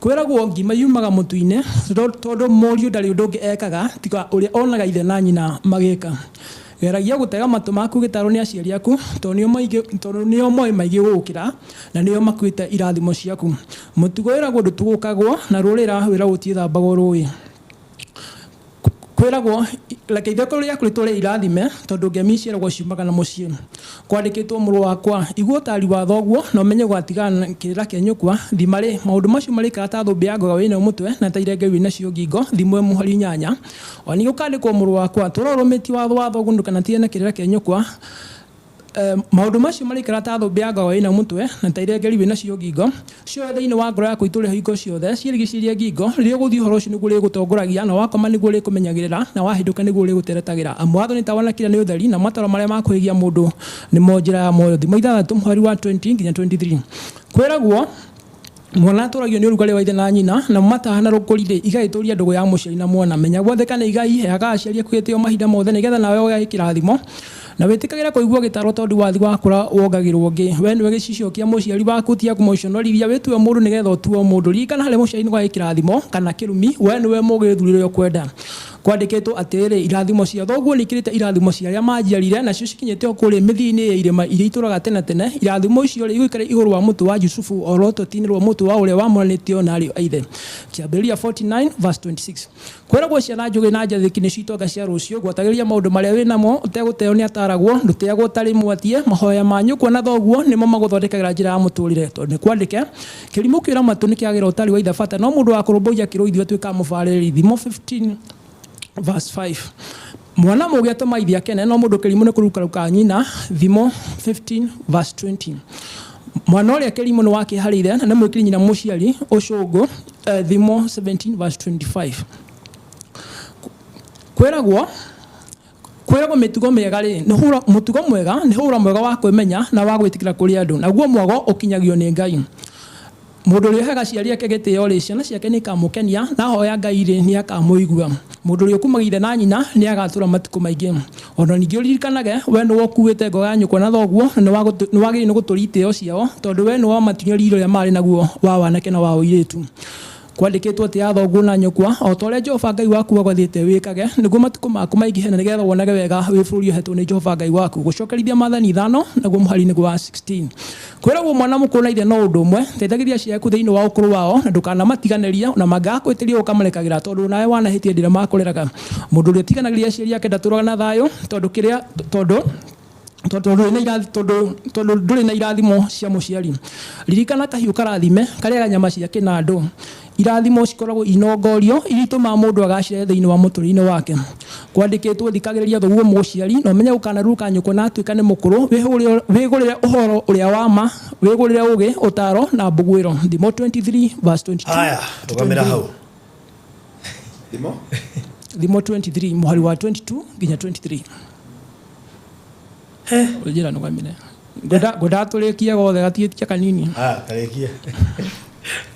Kwĩragwo ngima yumaga mũtu-inĩ, tondũ mũriũ ndarĩ ũndũ ũngĩ ekaga tiga ũrĩa onaga ithe na nyina magĩka. Geragia gũtega matũ maku gĩtarwo nĩ aciari aku, tondũ nĩo moĩ maingĩ gũgũkĩra na nĩo makuĩte irathimo ciaku. Mũtugo wĩragwo ndũtugũkagwo na rũrĩra wĩragwo gũtiĩthambagwo rũĩ. Kwĩragwo reke itheko rĩaku rĩtũre irathime, tondũ ngemi ciaragwo ciumaga na mũciĩ. Kwandĩkĩtwo mũrũ wakwa, igua ũtaari wa thoguo na ũmenye gũgatigana na kĩrĩra kĩa nyũkwa. Thima rĩ, maũndũ macio marĩikara ta thũmbĩ ya ngoga wĩnayo mũtwe na ta irenge wĩnacio ngingo. Thimo ĩmwe mũhari 8. O ningĩ gũkandĩkwo mũrũ wakwa, tũra ũrũmĩtie watho wa thoguo ndũkanatigane na kĩrĩra kĩa nyũkwa. Maũndũ macio marĩikara ta thũmbĩ ya ngoga wĩna mũtwe na ta irengeri wĩnacio ngingo. Cioe thĩinĩ wa ngoro yaku itũre hingo ciothe, ciĩrigicĩrie ngingo. Rĩrĩa ũgũthiĩ ũhoro ũcio nĩguo ũrĩgũtongoragia, na wakoma nĩguo ũrĩkũmenyagĩrĩra, na wahĩndũka nĩguo ũrĩgũteretagĩra. Amu watho nĩ tawa na kĩrĩa nĩ ũtheri, na mataro marĩa ma kũhĩgia mũndũ nĩmo njĩra ya muoyo. Thimo 6 mũhari wa 20 nginya 23. Kwĩragwo mwana atũragio nĩ ũrugarĩ wa ithe na nyina, na mataha na rũkũri-rĩ, igagĩtũria ndũgũ ya mũciari na mwana. Menya gwathĩka nĩ igai, heaga aciari aku gĩtĩo mahinda mothe, nĩgetha nawe ũgĩe kĩrathimo. Na wĩtĩkagĩra kũigua gĩtaro tondũ wathi wakũra wongagĩrwo ũngĩ. We nĩwe gĩcicio kĩa mũciari waku, tiga kũmũconorithia, wĩtue mũndũ nĩgetha ũtuo mũndũ. Ririkana harĩ mũciari nĩ gwagĩ kĩrathimo kana kĩrumi, we nĩwe mũgĩ ũthure ũrĩa ũkwenda. Kwandĩkĩtwo atĩrĩrĩ, irathimo cia thoguo nĩ ikĩrĩte irathimo cia arĩa manjiarire, nacio cikinyĩte o kũrĩ mĩthia-inĩ ya irĩma iria itũũraga tene tene. Irathimo icio rĩ, igũikara igũrũ wa mũtwe wa Jusufu, o rũtoti-inĩ rwa mũtwe wa ũrĩa wamũranĩtio na ariũ a ithe. Kĩambĩrĩria 49 verse 26. Kwĩragwo ciana njũgĩ na njathĩki nĩcio itonga cia rũciũ. Gwatagĩrĩria maũndũ marĩa wĩnamo ũtegũteo nĩ ataragwo, ndũteagwo ũtarĩ mwatie. Mahoya ma nyũkwa na thoguo nĩmo magũthondekagĩra njĩra ya mũtũrĩre. Tondũ nĩ kwandĩke, kĩrimũ kĩũra matũ nĩ kĩagĩra ũtari wa ithe bata, no mũndũ wa kũrũmbũiya kĩrũithio atuĩkaga mũbarĩrĩri. Thimo 15 verse 5. Mwana mũũgĩ atũma ithe akene, no mũndũ kĩrimũ nĩ kũrukaruka nyina. Thimo 15 verse 20. Mwana ũrĩa kĩrimũ nĩ wakĩharĩire na nĩ mwĩkĩri nyina mũciari ũcũngũ. Thimo 17 verse 25. Kwĩragwo mĩtugo mĩega rĩ, nĩ hũra mũtugo mwega nĩ hũra mwega wa kwĩmenya na wa gwĩtĩkĩra kũrĩ andũ, naguo mwago ũkinyagio nĩ Ngai. Mũndũ ũrĩa ũheaga aciari ake gĩtĩo rĩ, ciana ciake nĩ ikamũkenia, na ahoya Ngai rĩ, nĩ akamũigua. Mũndũ ũrĩa ũkumagia ithe na nyina nĩ agatũũra matukũ maingĩ. Ona ningĩ ũririkanage, we nĩwe ũkuĩte ngoga ya nyũkwa na thoguo, na nĩ wagĩrĩirwo nĩ gũtũũria itĩo ciao, tondũ we nĩwe wamatunyire riri ũrĩa maarĩ naguo wa wanake na wa ũirĩtu. Kwandĩkĩtwo atĩ ya thoguo na nyũkwa, o ta ũrĩa Jehova Ngai waku agwathĩte wĩkage, nĩguo matukũ maku maingĩhe na nĩgetha wonage wega wĩ bũrũri ũhetwo nĩ Jehova Ngai waku. Gũcokerithia maathani 5, naguo mũhari-inĩ wa 16. Kwĩragwo mwana mũkũrũ na ithe no ũndũ ũmwe, teithagĩrĩria aciari aku thĩinĩ wa ũkũrũ wao, na ndũkanamatiganĩrie, na mangĩaga kwĩtĩria ũkamarekagĩra, tondũ nawe wanahĩtia hĩndĩ ĩrĩa makũreraga. Mũndũ ũrĩa ũtiganagĩria aciari ake ndatũũraga na thayũ, tondũ ndũrĩ na irathimo cia mũciari. Ririkana kahiũ karathime karĩaga nyama cia kĩnandũ. Irathimo cikoragwo inongorio iria itũmaga mũndũ agacĩre thĩinĩ wa mũtũrĩre-inĩ wake. Kwandĩkĩtwo thikagĩrĩria thoguo mũciari, na ũmenye gũkanaruka nyũkwa na atuĩka nĩ mũkũrũ, wĩgũrĩre ũhoro ũrĩa wa ma, wĩgũrĩre ũũgĩ, ũtaaro na mbugwĩro. Thimo 23 verse 22. Haya, rũgamĩra hau. Thimo? Thimo 23 mũhari wa 22 nginya 23. Ũnjĩra nũgamĩre. Ngwenda tũrĩkie gothe gatiĩtie kanini. Karĩkie.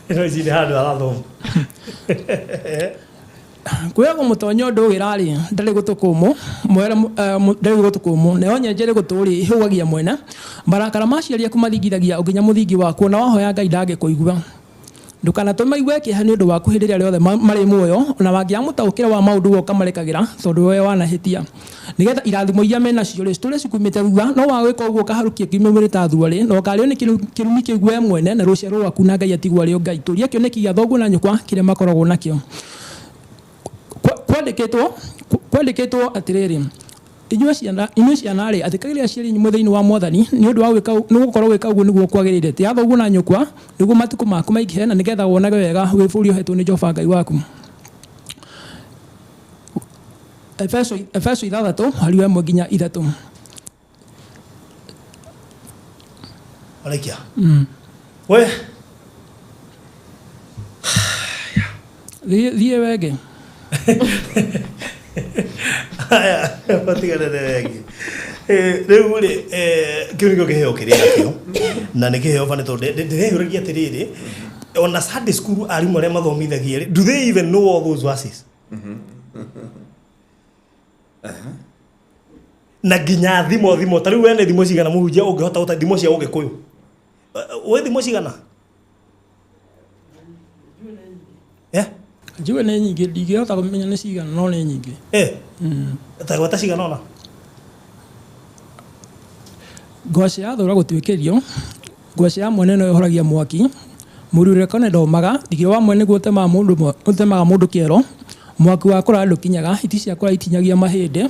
Ĩno ici nĩ handũ harathoma. Kwĩragwo mũtonyo ũndũ ũgĩra-rĩ, ndarĩ gũtũ kũmũ, ndarĩ gũtũ kũmũ, nayo nyenje ĩrĩ gũtũ rĩ, ĩhũgagia mwene. Marakara ma aciari aku mathingithagia nginya mũthingi wakuo, na wahoya Ngai ndangĩkũigua. Ndũkanatũme maigue kĩeha nĩ ũndũ waku hĩndĩ ĩrĩa rĩothe marĩ muoyo, na wangĩaga mũtaũkĩre wa maũndũ we ũkamarekagĩra, tondũ we wanahĩtia. Nĩgetha irathimo iria menacio rĩ, citũre cikumĩte thutha, no waga gwĩka ũguo ũkaharũkia kiume mwĩrĩ ta thuarĩ, na ũkarĩo nĩ kĩrumi kĩu we mwene na rũciaro rwaku, na Ngai atigwo arĩ o Ngai. Tũria kĩoneki gĩa thoguo na nyũkwa kĩrĩa makoragwo nakĩo. Kwandĩkĩtwo atĩrĩrĩ, inyuĩ ciana rĩ, athĩkagĩrai aciari anyu thĩinĩ wa Mwathani, nĩ ũndũ wa gwĩka nĩ gũkorwo gwĩka ũguo nĩguo kwagĩrĩire. Tĩa thoguo na nyũkwa, nĩguo matukũ maku maingĩhe, na nĩgetha wonage wega wĩ bũrũri ũhetwo nĩ Jehova Ngai waku. Efeso 6 mũhari wa 1 nginya 3. Warĩkia? We. Thiĩ wenge. Aya, matigane na wengi. Rĩu rĩ, kĩu nĩkĩo kĩheo kĩrĩa nakĩo na nĩ kĩheo bani tondũ ndĩreyũragia atĩrĩrĩ, ona Sunday school arimũ arĩa mathomithagia rĩ, do they even know all those verses? Na nginya thimo thimo ta rĩu we nĩ thimo cigana mũhunjia ũngĩhota gũta thimo cia ũgĩkũyũ? Wĩ thimo cigana? Eh? Njigue nĩ nyingĩ, ndingĩhota kũmenya nĩ cigana, no nĩ nyingĩ. Ta gweta cigana ona. Ngwacĩ yathũra gũtuĩkĩrio, ngwacĩ ya mwene no ĩhoragia mwaki, mũrurĩko nĩ ndomaga, thigiro wa mwene nĩguo ũtemaga mũndũ ũtemaga mũndũ kĩero, mwaki wa kũraya ndũkinyaga, hiti cia kũraya itinyagia mahĩndĩ,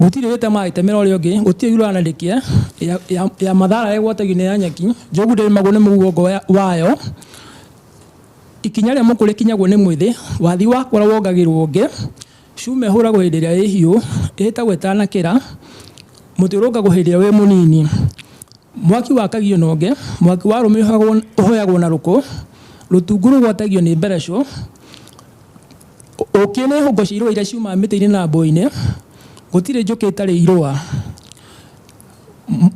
gũtirĩ wĩtemaga ĩtemera ũrĩa ũngĩ, gũtirĩ yuraga na ndĩkĩe, ya mathara ĩgwatagio nĩ ya nyeki, njogu ndĩrĩmagwo nĩ mũguongo wayo, ikinya rĩa mũkũrũ rĩkinyagwo nĩ mwĩthĩ, wathi wakũra wongagĩrwo ũngĩ, cuma ĩhũragwo hĩndĩ ĩrĩa ĩ hiũ, ĩhĩtagwo ĩtanakĩra, mũtĩ ũrũngagwo hĩndĩ ĩrĩa wĩ mũnini, mwaki wakagio na ũngĩ, mwaki wa arũme ũhoyagwo na rũkũ, rũtungu rũgwatagio nĩ mberecũ, ũkĩ nĩ hũngũ cia irũa iria ciumaga mĩtĩ-inĩ na mbũĩ-inĩ, gũtirĩ njũkĩ ĩtarĩ irũa,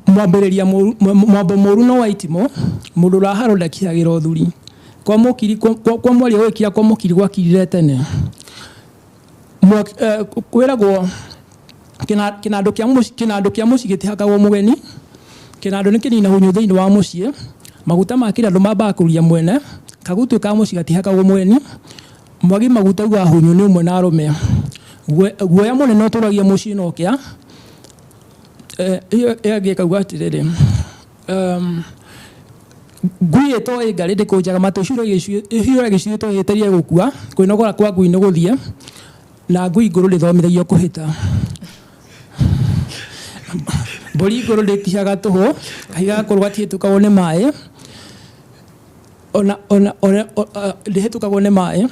mwambĩrĩria mũru, mwambo mũru no wa itimũ, mũndũ ũraharwo ndakihagĩra ũthuri, kwa mũkiri, kwa mwaria gwĩkira kwa mũkiri gwakirire tene. Kwĩragwo kĩnandũ kĩa mũciĩ, kĩnandũ kĩa mũciĩ gĩtihakagwo mũgeni, kĩnandũ nĩ kĩnina hunyũ thĩinĩ wa mũciĩ, maguta ma kĩnandũ mambaga kũruria mwene, kagutu ka mũciĩ gatihakagwo mũgeni, mwagi maguta ugaga hunyũ nĩ ũmwe na arũme. Guoya mũnene ũtũragia mũciĩ na ũkĩa. Ĩyo ĩngĩ ĩkauga atĩrĩrĩ, ngui ĩtoĩ ngarĩ ndĩkũnjaga matũ, ĩhiũragia gĩcui ĩtoĩ ĩterie gũkua, kwĩnogora kwa ngui nĩ gũthiĩ, na ngui ngũrũ ndĩthomithagio kũhĩta. Mbũri ngũrũ ndĩtihaga tũhũ, kahiga gakũrũ gatihĩtũkagwo nĩ maĩ, ona, ona, ona, ndĩhĩtũkagwo nĩ maĩ,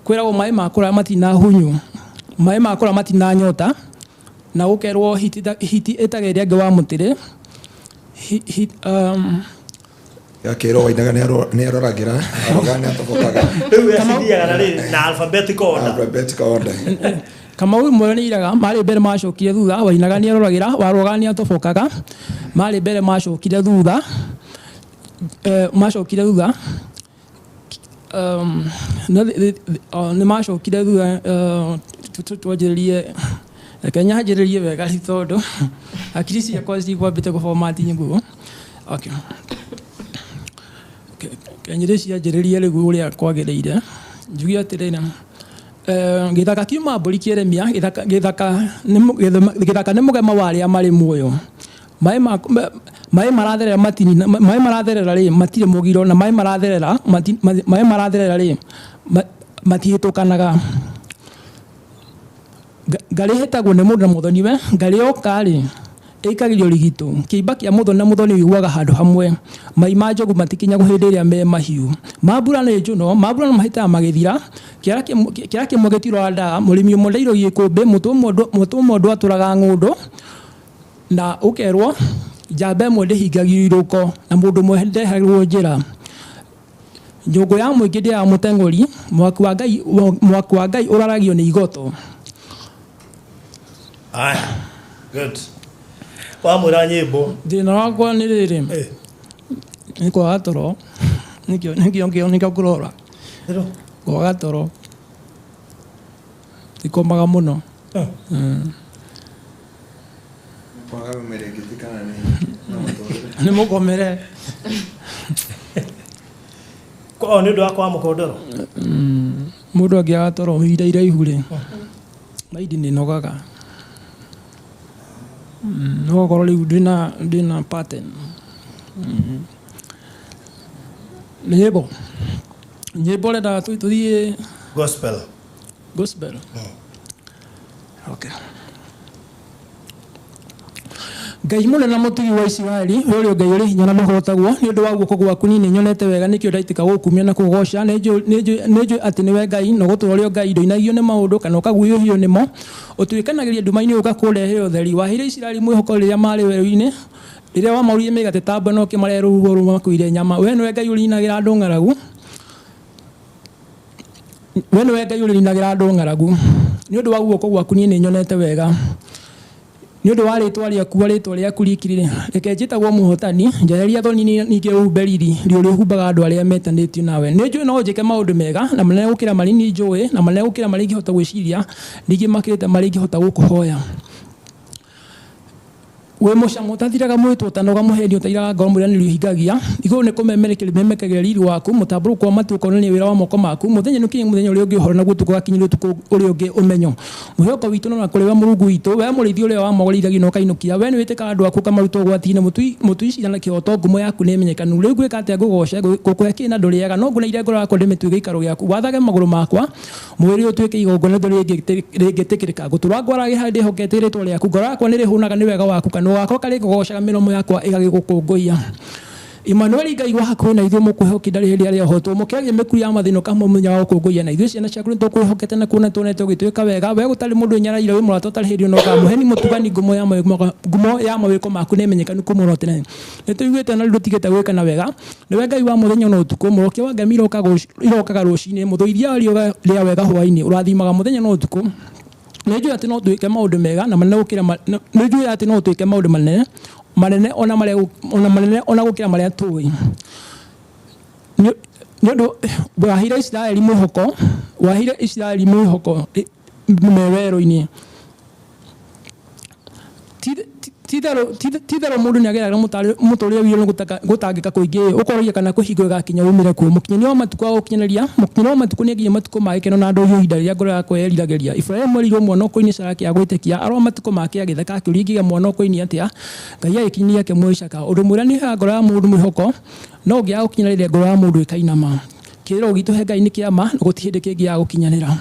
kwĩragwo maĩ ma kũraya matina hunyu, maĩ ma kũraya matina nyota, na gũkerwo hiti ĩtaga ĩrĩa ĩngĩ wa mũtĩrĩ. Gakĩrwo wainaga nĩ aroragĩra, arogaga nĩ atobokaga. Rĩu acithiaga na rĩrĩ, na alphabetical order. Alphabetical order. Kamau muoyo nĩ iraga, marĩ mbere macokire thutha, wainaga nĩ aroragĩra, warogaga nĩ atobokaga, marĩ mbere macokire thutha, macokire thutha, no nĩ macokire thutha, twanjĩrĩrie, reke nyanjĩrĩrie wega rĩ tondũ hakiri ciakwa cikwambĩte gũbomati nguo. Okay. Kenyĩrĩ cianjĩrĩrie rĩu ũrĩa kwagĩrĩire. Njuge atĩrĩrĩ, gĩthaka kiuma mbũri kĩeremia, gĩthaka nĩ mũgema wa arĩa marĩ muoyo. Maĩ maĩ maratherera matini, maĩ maratherera rĩ, matirĩ mũgiro, na maĩ maratherera, maĩ maratherera rĩ, matihĩtũkanaga. Ngarĩ ĩhĩtagwo nĩ mũndũ na mũthoniwe, ngarĩ yoka rĩ, ĩikagĩrio rigitũ. Kĩimba kĩa mũthoni na mũthoni ũiguaga handũ hamwe. Mai ma njogu matikinyagwo hĩndĩ ĩrĩa me mahiũ. Mambura nĩ njũno, mambura no mahĩtaga magĩthira. Kĩara kĩmwe gĩtiroraga ndaa, mũrĩmi ũmwe ndairũgia ikũmbĩ, mũtwe ũmwe ndwatũraga ng'ũndũ. Na ũkerwo njamba ĩmwe ndĩhingagio irũko, na mũndũ ũmwe ndehagĩrwo njĩra. Nyũngũ ya mũingĩ ndĩaga mũteng'ũri, mwaki wa Ngai ũraragio nĩ igoto. Aya, good. Wamwĩra nyĩmbo. Thĩna wakwa nĩ rĩrĩ, nĩ kwaga toro, nĩkĩo ngũrora. Kwaga toro. Ndikomaga mũno. Kwaga mĩrĩngĩti kana nĩ na mũtũrĩre? Nĩ mũkomere. O nĩ ũndũ wa kwaga mũkondoro? Mũndũ angĩaga toro ihinda iraihu rĩ, maindi nĩ nogaga. No okorwo rĩu ndĩna pattern. Nyĩmbo. Nyĩmbo ũrenda tũthiĩ Gospel. Gospel. Okay. Ngai mũnene na mũtugi wa Isiraeli, we ũrĩa Ngai ũrĩ hinya na ndũhotagwo, nĩ ũndũ wa guoko gwaku niĩ nĩnyonete wega, nĩkĩo ndaitĩka gũkumia na kũgooca. Nĩnjũĩ atĩ nĩwe Ngai, na ũgũtũũra ũrĩ o Ngai, ndũinagio nĩ maũndũ kana ũkaguũhio nĩmo. Ũtuĩkanagĩria nduma-inĩ ũgakũrehe ũtheri. Waheire Isiraeli mwĩhoko rĩrĩa maarĩ werũ-inĩ, rĩrĩa wamaurire mĩgate ta mbwe na ũkĩmarehe rũhuho rũmakuire nyama. We nĩwe Ngai ũrinagĩra andũ ng'aragu. We nĩwe Ngai ũrĩrinagĩra andũ ng'aragu. Nĩ ũndũ wa guoko gwaku niĩ nĩ nyonete wega. Nĩ ũndũ wa rĩtwa rĩaku rĩtwa rĩaku rikirire. Reke njĩtagwo mũhotani, njeheria thoni ningĩ ũhumbe riri, rĩũrĩa ũhumbaga andũ arĩa metanĩtio nawe. Nĩ njũĩ no njĩke maũndũ mega na manene gũkĩra marĩa niĩ njũĩ, na manene gũkĩra marĩa ingĩhota gwĩciria, ningĩ makĩrĩte marĩa ingĩhota gũkũhoya. Wĩ mũcamo ũtathiraga mwĩtwo ũtanoga mũheni ũtairaga ngoro mũriganĩri ũhingagia igũrũ nĩ kũmemerekeria memekagĩra riri waku mũtambũrũko wa matu ũkonania wĩra wa moko maku mũthenya nĩ ũkinye mũthenya ũrĩa ũngĩ ũhoro naguo ũtukũ ũgakinyĩria ũtukũ ũrĩa ũngĩ ũmenyo mwĩhoko witũ no na kũrĩ we Mũrungu witũ we mũrĩithi ũrĩa wa magũrĩithagia na ũkainũkia we nĩwĩtĩkaga andũ aku ũkamaruta ũgwati-inĩ mũtui cira na kĩhoto ngumo yaku nĩ ĩmenyekanu rĩu ngwĩka atĩa ngũgooce ngũkũhe kĩ na ndũrĩaga no ngũneire ngoro yakwa ndĩmĩtue gĩikaro gĩaku wathage magũrũ makwa mwĩrĩ ũtuĩke igongona rĩngĩtĩkĩrĩka ngũtũra ngwarage harĩa ndĩhokete rĩtwa rĩaku ngoro yakwa nĩrĩhũnaga nĩ wega waku kanua gakwa karĩkũgoocaga mĩromo yakwa ĩgagĩgũkũngũiya Emmanuel Ngai wa hakuhĩ na ithuĩ mũkwĩhoki ndarĩ hĩndĩ arĩa ohotwo mũkĩagia mĩkuru ya mathĩna ũkamwe mũthenya wa gũkũngũiya na ithuĩ ciana ciaku nĩtũkwĩhokete na kuona tuonete ũgĩtwĩka wega we gũtarĩ mũndũ ũnyaraire wĩ mũrata ũtarĩ hĩndĩ ũnoga mũheni mũtugani ngumo ya mawĩko maku nĩ ĩmenyekanu kuma o tene nĩtũiguĩte na rĩu ndũtigĩte gwĩka na wega nĩwe Ngai wa mũthenya na ũtukũ mũrokia wa ngemi irokaga rũcinĩ mũthũithia wa riũa rĩa wega hwaĩ-inĩ ũrathimaga mũthenya na ũtukũ nĩ njũĩ atĩ no twĩke maũndũ mega na manene gũkĩra nĩ njũĩ atĩ no twĩke maũndũ manene manene ona marĩa ona manene ona gũkĩra marĩa tũĩ nĩ ũndũ waheire Isiraeli mwĩhoko waheire Isiraeli mwĩhoko me werũ-inĩ titherũ mũndũ nĩageragĩra mũtũrĩre wiyũrĩtwo nĩ gũtangĩka kũingĩ ũkororia kana kwĩhingo ĩgakinya umĩre kuo mũkinyĩria wa matukũ wa gũkinyanĩria mũkinyĩria wa matukũ nĩakinyia matukũ ma gĩkeno na ndũhiũ ihinda rĩrĩa ngoro yakwa yeriragĩria Iburahĩmu erĩirwo mwana ũkũinĩ Sara akĩaga gwĩtĩkia arora matukũ make agĩtheka akĩũria ingĩgĩa mwana ũkũinĩ atĩa Ngai agĩkinyĩria akĩmũhe Isaaka ũndũ mwĩra nĩũheaga ngoro ya mũndũ mwĩhoko no ũngĩaga gũkinyanĩria ngoro ya mũndũ ĩkainama kĩĩrĩro gitũ he Ngai nĩ kĩama na gũtirĩ hĩndĩ kĩngĩaga gũkinyanĩra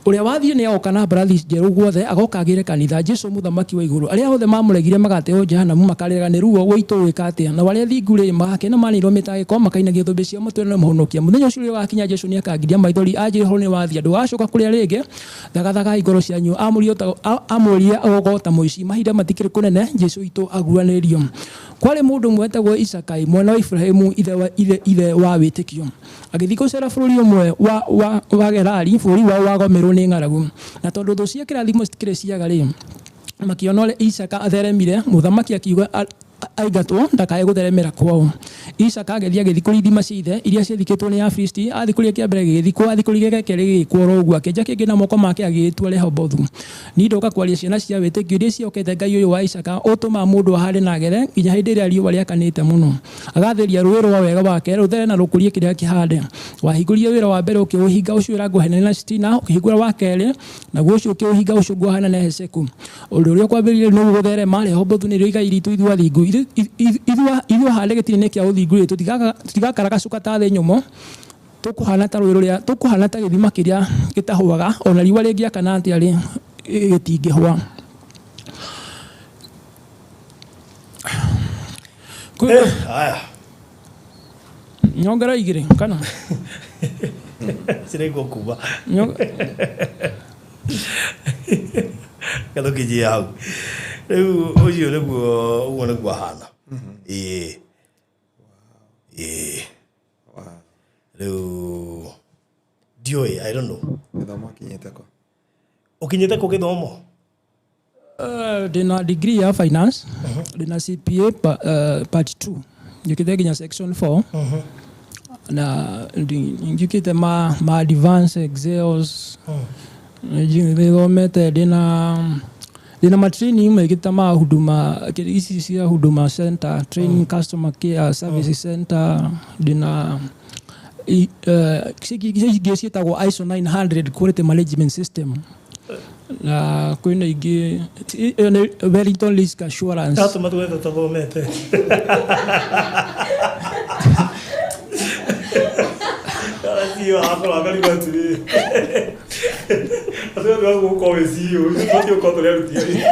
ũrĩa wathiĩ nĩ agoka na mbarathi njerũ guothe agoka agĩre kanitha Jesu mũthamaki wa igũrũ arĩa othe mamũregire magateo jehanamu makarĩraga nĩ ruo wũitũ gwĩka atĩa na arĩa thingu rĩ magakena manĩirwo mĩtangĩko makainagia thũmbĩ ciao matũre na mũhonokia mũthenya ũcio ũrĩa ũgakinya Jesu nĩakangiria maithori anjĩre ũhoro nĩ wathiĩ ndũgacoka kũrĩa rĩngĩ thagathagai ngoro cianyu amũrie agoka ta mũici mahinda matikĩrĩ kũnene Jesu witũ aguanĩrio kwarĩ mũndũ ũmwe wetagwo Isakai mwana wa Iburahĩmu ithe wa wĩtĩkio agĩthiĩ gũcera bũrũri ũmwe wa Gerari bũrũri wao wagomerwo nĩ ng'aragu na tondũ thũ cia kĩrathimo citikĩrĩ ciaga rĩ makĩona ũrĩa Isaaka atheremire mũthamaki akiuga aingatwo ndakae gũtheremera kwao Isaaka agĩthiĩ agĩthiĩ kũrĩ ithima cia ithe iria ciathikĩtwo nĩ Afilisti athiĩ kũrĩa kĩa mbere gĩgĩthikwo athiĩ kũrĩa gĩa kerĩ gĩgĩkwo oro ũguo akĩenja kĩngĩ na moko make agĩgĩtua Rehobothu niĩ ndoka kwaria ciana cia wĩtĩkio iria ciokete Ngai ũyũ wa Isaaka ũtũmaga mũndũ ahande na agethe nginya hĩndĩ ĩrĩa riũa rĩakanĩte mũno agathĩria rũĩ rwa wega wake rũthere na rũkũrie kĩrĩa kĩhande wahingũrire wĩra wa mbere ũkĩũhinga ũcio ũrĩa na Sitina ũkĩhingũra wa kerĩ naguo ũcio ũkĩũhinga ũcio ngũhana na Heseku ũndũ ũrĩa kwambĩrĩirie nĩguo gũtherema Rehobothu nĩrĩo igai ritũ ithuĩ athingu ithuĩ ahande gĩtina-inĩ kĩa ũthingu rĩ tũtigakaraga cuka ta thĩ nyũmũ tũkũhana ta rũĩ rũrĩa tũkũhana ta gĩthima kĩrĩa gĩtahũaga ona riũa rĩngĩakana atĩa rĩ gĩtingĩhũa. Haya nyongera igĩrĩ kana ciraigua kuma gathũkĩnjia hau rĩu ũcio nĩguo ũguo nĩguo ahana ĩĩ ĩĩ rĩu ndiũĩ I don't know gĩthomo akinyĩte kũ ũkinyĩte kũ gĩthomo ndĩna degree ya finance ndĩna CPA part 2 njũkĩte nginya section 4 na njũkĩte ma advance excels ndĩthomete ndĩna ma training mekĩte ma huduma ici cia huduma center training customer care service center ndĩna ingĩ ciĩtagwo ISO 900 quality management system na kwĩna ingĩ ĩyo nĩ Wellington Risk Assurance Tatũma tuge tũtathomete CEO akorwo akarigwo atĩrĩrĩ acio andũ a gũkorwo wĩ CEO tũbatiĩ gũkorwo tũrĩ aruti a wĩra.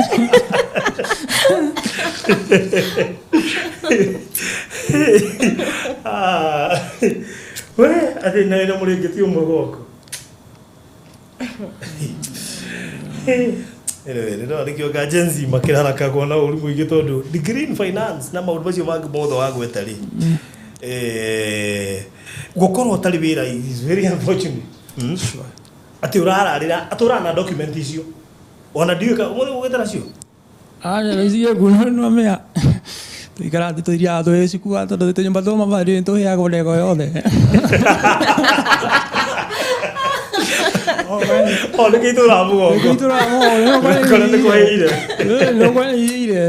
We atĩ na wĩna mũrĩngĩti ũmwe gwaku Anyway, nĩ nĩkĩo nga Gen Z makĩrarakagwo na ũru mũingĩ tondũ degree in finance na maũndũ macio mangĩ mothe wagweta rĩ gũkorwo ũtarĩ wĩra is very unfortunate. Sure. Atĩ ũrararĩra atũraga na document icio ona ndiũĩ ka ũmũthĩ ũgĩte nacio. Aja icio kuno no mea. Tuikara tũthiaga twĩcikua tondũ tũnyũmba twa mabati nĩtũhĩagwo ndego yothe. O nĩkĩ itũraga mũgongo. Nĩkĩ itũraga mũgongo. Korwo nĩ kũhĩire. Nĩ kũhĩire.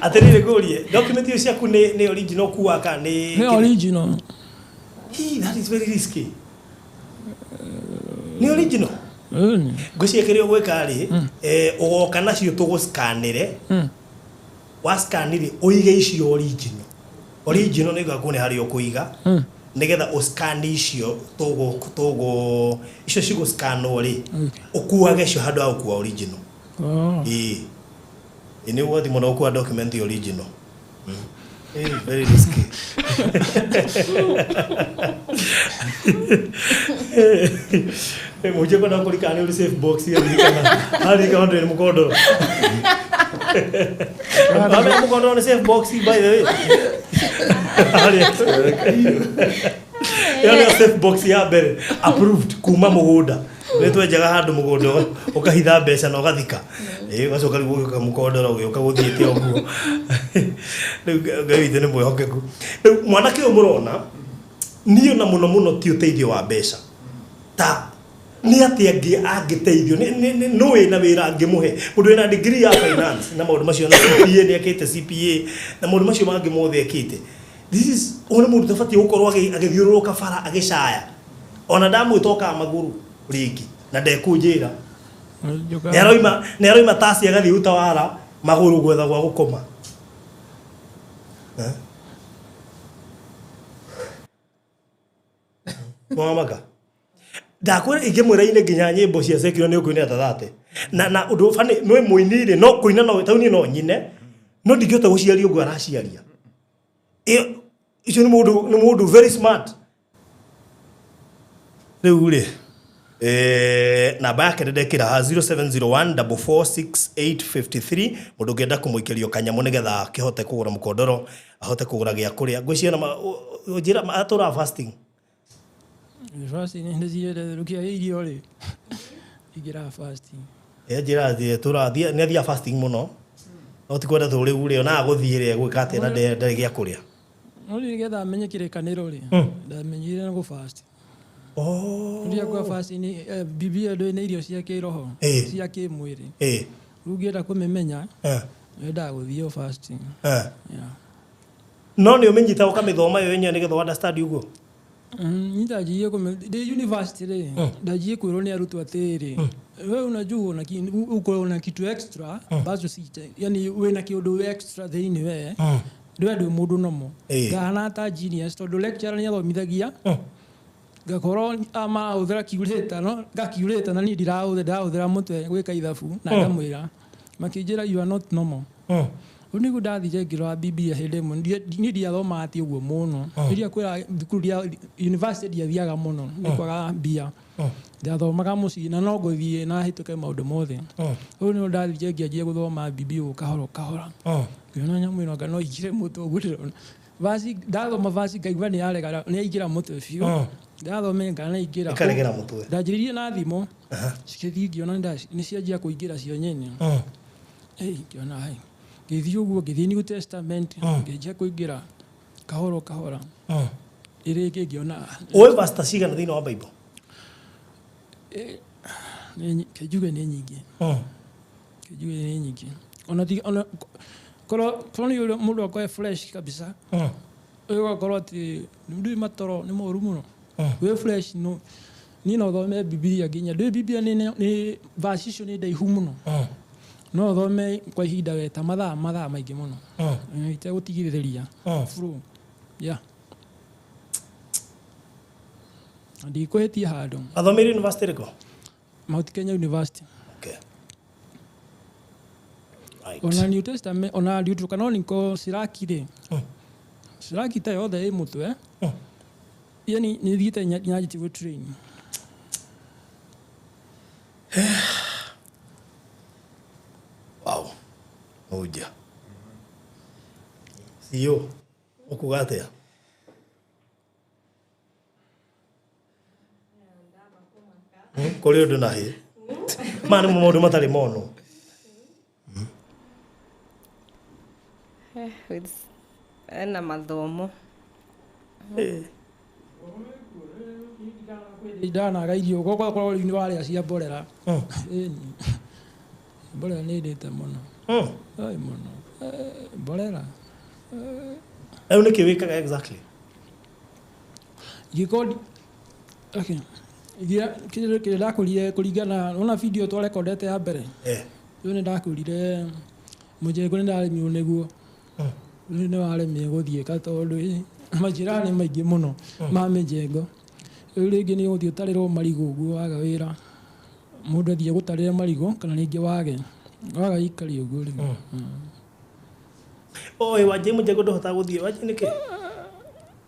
Atĩrĩrĩ ngũrie, document icio ciaku nĩ original ũkuaga kana nĩ Nĩ original. Hii, that is very risky. Nĩ original. Ngwĩciria kĩrĩa ũgwĩka rĩ, ũgoka nacio tũgũscanĩre. Wascanire ũige icio original. Original nĩ ngakuo nĩ harĩa ũkũiga. Nĩgetha ũscan icio tũgũ icio cigũscanwo rĩ, ũkuage icio handũ ha gũkua original. Ĩĩ. Ĩ nĩ ũgwati mũno gũkua document original. Very risky. Mũnjie kwenda kũrikana nĩ ũrĩ safe box ya ririkana. Haririkana ndũrĩ mũkondoro. Wamenya mũkondoro nĩ safe box by the way. Ĩyo nĩyo safe box ya mbere approved kuma mũgũnda. Nĩ twenjaga handũ mũgũnda ũkahitha mbeca na ũgathika. Ĩĩ ũgacoka rĩu ũgĩũka mũkondoro ũgĩũka gũthiĩte ũguo. Rĩu Ngai witũ nĩ mwĩhokeku. Rĩu mwanake ũyũ mũrona niĩ ona mũno mũno ti ũteithio wa mbeca. Ta nĩ atĩa angĩteithio nũ wĩna wĩra angĩmũhe mũndũ wĩna degree ya finance na maũndũ macio na CPA nĩ ekĩte CPA na maũndũ macio mangĩ mothe ekĩte. This is ũyũ nĩ mũndũ ũtabatiĩ gũkorwo agĩthiũrũrũka bara agĩcaya. Ona ndamwĩta okaga magũrũ rĩngĩ na ndekũnjĩra. Nĩ aroima taci agathiĩ Utawala magũrũ gwetha gwa gũkoma. Mwamaka. Ndakwĩra ingĩmwĩra-inĩ nginya nyĩmbo cia secular nĩ ũkũina tathate. Na ũndũ bani nĩ mũini-rĩ no kũina no tauni no nyine no ndingĩhota gũciaria ũguo araciaria. Ĩyo icio nĩ mũndũ very smart. Rĩu rĩ namba yake ndekĩra ha 0701 446853 mũndũ ũngĩenda kũmũikĩrio kanyamũ nĩgetha akĩhote kũgũra mũkondoro ahote kũgũra gĩa kũrĩa. Ngwĩciria na njĩra atũraga fasting. Fasting nĩ ciĩrĩ irio rĩ. Ingĩra fasting. Njĩra athiĩ tũrathiĩ nĩ athiaga fasting mũno. No ti kwenda tũ rĩu rĩ ona gũthiĩ rĩ gwĩka atĩa na ndarĩ gĩa kũrĩa. No nĩgetha menye kĩrĩkanĩro rĩ ndamenyire na gũ fast. Ndia kwa fasting Biblia ndĩ nĩ irio cia kĩroho cia kĩmwĩrĩ. Rĩu ũngĩenda kũmĩmenya wendaga gũthiĩ fasting. No nĩ ũmĩnyita ũkamĩthoma yo yenyewe nĩgetha understand ũguo. Ndanjirie ndĩ university rĩ ndanjirie kwĩrwo nĩ arutwo atĩrĩ wewe unajua uko na kitu extra ambacho si yani wĩna kĩũndũ extra thĩinĩ we ndwe ndĩ mũndũ nomo ngahana ta genius tondũ lecturer nĩ athomithagia ngakorwo amahũthĩra kiurĩta no ngakiurĩta na niĩ ndirahũthĩra mũtwe gwĩka ithabu na ngamwĩra makĩnjĩra you are not normal. Rĩu nĩguo ndathire ngĩrora Biblia hĩndĩ ĩmwe niĩ ndiathomaga ti ũguo mũno rĩrĩa kwĩra thukuru ya university ndiathiaga mũno nĩ kwaga mbia ndathomaga mũciĩ na no ngũthiĩ na hĩtũke maũndũ mothe. Rĩu nĩguo ndathire ngĩanjia gũthoma Biblia ũguo kahora kahora ngĩona nyamũ ĩno anga no ingĩre mũtwe ũguo ndĩrona vaci ndathoma vaci ngaigua nĩ yarega nĩ yaingĩra mũtwe biũ ndathome ngana ingĩra ĩkaregera mũtwe. Ndanjĩrĩirie na thimũ cikĩthiĩ ngĩona nĩ cianjia kũingĩra cio nyene. Ngĩona hai ngĩthiĩ ũguo ngĩthiĩ New Testament ngĩanjia kũingĩra kahora kahora ĩrĩ ĩngĩ ngĩona. Ũĩ pastor cigana thĩinĩ wa Bible? Kĩnjuge nĩ nyingĩ. Kĩnjuge nĩ nyingĩ. Ona ona korwo nĩ mũndũ akorwo fresh kabisa. Ũgakorwo atĩ ndũĩ matoro nĩ moru mũno. Wĩ fresh no niĩ no thome Biblia nginya ndũĩ Biblia nĩ verse icio nĩ ndaihu mũno. No thome kwa ihinda we ta mathaa maingĩ mũno. Itegũtigithĩria. Flow. Yeah. Ndikũhĩtia handũ. Athomeire university ĩrĩkũ? Mount Kenya University. Okay. Right. Ona New Testament ona Deuterocanonical Siraki rĩ. Siraki ta yothe ĩ mũtwe. Yani nĩ thiĩte nyanjĩtie gũ train. Wow. Mũhunjia. CEO, ũkuga atĩa? Kũrĩ ũndũ na hĩ. Maya nĩ maũndũ matarĩ monwo. Ena mathomo. Ndanaga irio gũkorwo rĩu nĩ warĩa cia mborera. Ĩni. Mborera nĩ ndĩte mũno. Oi mũno. Mborera. Rĩu nĩkĩ wĩkaga exactly? Ingĩkorwo okay. Kĩrĩa kĩrĩa ndakũrire kũringana ona video twarekondete ya mbere. Rĩu nĩ ndakũrire mũjengo nĩ ndaremirwo nĩguo. Rĩu nĩ waremire gũthiĩ ka tondũ majirani maingĩ mũno ma mĩjengo. Rĩu rĩngĩ nĩ ũgũthiĩ ũtarĩrwo marigũ ũguo waga wĩra. Mũndũ athiĩ gũtarĩra marigũ kana rĩngĩ wage. Waga ikari ũguo rĩu. Oi, Wanjĩ mũjengo ndũhotaga gũthiĩ. Wanjĩ nĩkĩ?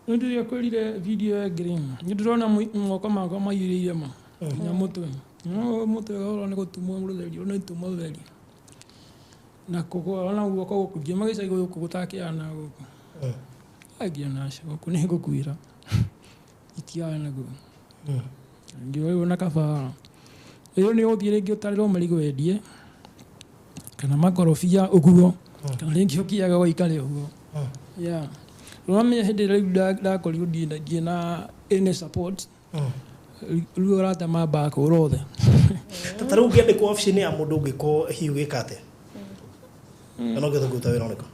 Nĩ ndĩrakwĩrire video ĩngĩ rĩ, nĩ ndĩrona moko makwa maiyũrĩire ma nginya mũtwe. No mũtwe ũrona nĩ gũtumwo rũtheri, nĩ tumwo rũtheri. Na kũgũa ona guoko gũkũ ngiuma gĩcagi gũkũ gũtakĩana gũkũ. Angiona aca gũkũ nĩ ngũkuĩra. Itiana guo. Ngĩoywo na kabara. Ĩyo nĩ ũthiĩ rĩngĩ ũtarĩrwo marigũ wendie kana makorobia ũguo kana rĩngĩ ũkiaga gũikare ũguo. Yeah. Ũramenya hĩndĩ ĩrĩa rĩu ndakorirwo ndirĩ na any support rĩu arata mambaga kũra othe. Ta rĩu ũngĩandĩkwo obici-inĩ ya mũndũ ũngĩkorwo hihi ũgĩka atĩa? Kana ũngĩhota kũruta wĩra ũrĩkũ?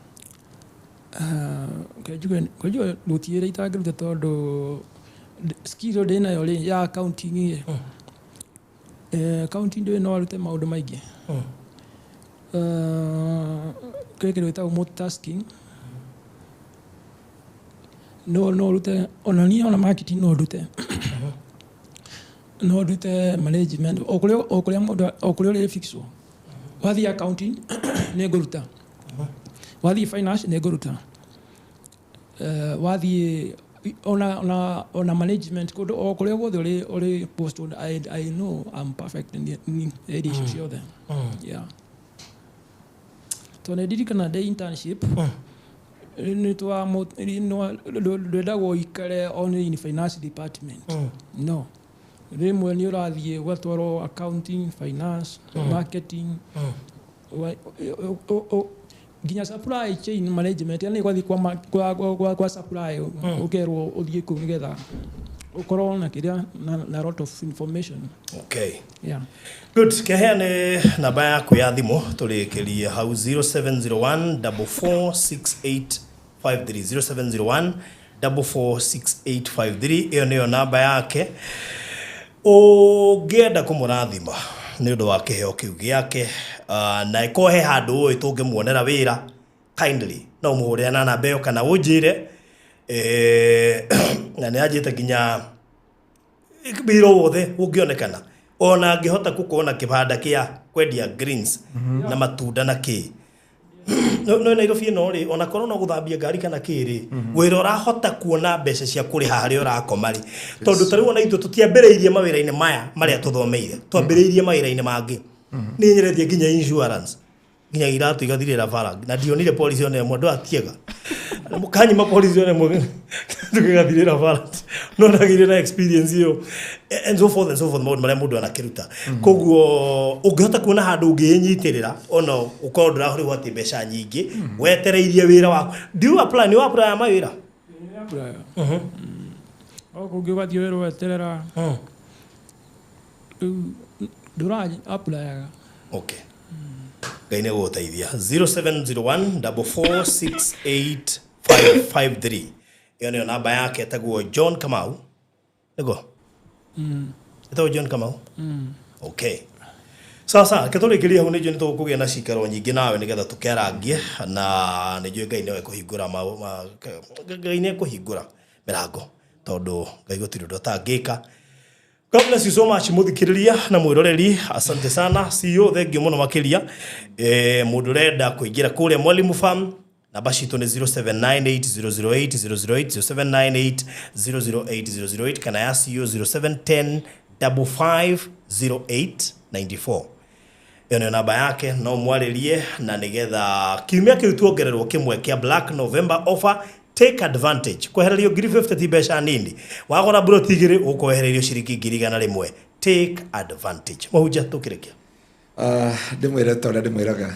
Kwenjua gũtirĩ wĩra itangĩruta tondũ skill ndĩ nayo rĩ ya accounting rĩ. Accounting ndĩ no arute maũndũ maingĩ. Kĩrĩa kĩndũ gĩtagwo multitasking. No rute ona niĩ ona marketing no ndute. No ndute management o kũrĩa mũndũ o kũrĩa ũrĩ fixwo. Wathiĩ accounting nĩ ngũruta. Wathiĩ finance nĩ ngũruta. Wathiĩ ona management kũndũ o kũrĩa guothe ũrĩ post I know I'm perfect in area icio ciothe. Yeah. Tondũ nĩ ndirikana ndĩ internship ndwendagwo ũikare only in finance department. No. Rĩmwe nĩ ũrathiĩ ũgatwarwo accounting, finance, marketing, nginya supply chain management yani ũgathiĩ kwa supply ũkerwo ũthiĩ kũu nĩgetha ũkorwo na kĩrĩa na lot of information. Okay. Yeah. Good. Keheane namba yaku ya thimũ tũrĩkĩrie hau 0701 446853 0701 446853 ĩyo nĩyo namba yake. Ũngĩenda kũmũrathima nĩ ũndũ wa kĩheo kĩu gĩake na ĩkorwo he handũ ũĩ tũngĩmuonera wĩra kindly no ũmũhũrĩre na namba ĩyo kana ũnjĩre na nĩ anjĩte nginya wĩra wothe ũngĩonekana ona angĩhota gũkorwo na kĩbanda kĩa kwendia greens na matunda na kĩ no Nairobi ĩno rĩ ona korwo no gũthambia ngari kana kĩ rĩ wĩra ũrahota kuona mbeca cia kũrĩha harĩa ũrakoma rĩ tondũ ta rĩu ona ithuĩ tũtiambĩrĩirie mawĩra-inĩ maya marĩa tũthomeire twambĩrĩirie mawĩra-inĩ mangĩ nĩ nyeretie nginya insurance nginya iratũ igathirĩra bara na ndionire policy ona ĩmwe ndwatiega kanyima policy ona ĩmwe tũgĩgathirĩra bara no ndagĩire na experience ĩyo and so forth and so forth maũndũ marĩa mũndũ anakĩruta koguo ũngĩhota kuona handũ ũngĩnyitĩrĩra ona ũkorwo ndũrahũrĩrwo atĩ mbeca nyingĩ wetereirie wĩra waku do you apply nĩ apply ya mawĩra O kũngĩ ũgathiĩ wĩra weterera rĩu ndũra applyaga. Okay. Ngai nĩ gũgũteithia 0701 4468553 ĩyo nĩyo namba yake etagwo John Kamau nĩguo etagwo John Kamau okay sasa ketũrĩkĩrie hau nĩ njũĩ nĩ tũkũgĩa na cikaro nyingĩ nawe nĩgetha tũkĩarangie na nĩ njũĩ Ngai nĩwe kũhingũra Ngai nĩ ekũhingũra mĩrango tondũ Ngai gũtirĩ ũndũ atangĩka. God bless you so much muthikiriria na mwiroreri asante sana CEO thank you muno makiria mundu urenda kuingira kuria Mwalimu Farm namba citũ nĩ 0798008008 0798008008 kana ya CEO 0710 550894 ĩyo nĩyo namba yake no mwarĩrie na nĩgetha kiumia kĩu tuongererwo kĩmwe kĩa Black November offer take advantage kwehererio 50 ti mbeca nini wagũra mburoti igĩrĩ ũkwehererio ciringi 100,000. Take advantage. Mũhunjia, tũkĩrĩkia. Ndĩmwĩre ta ũrĩa ndĩmwĩraga.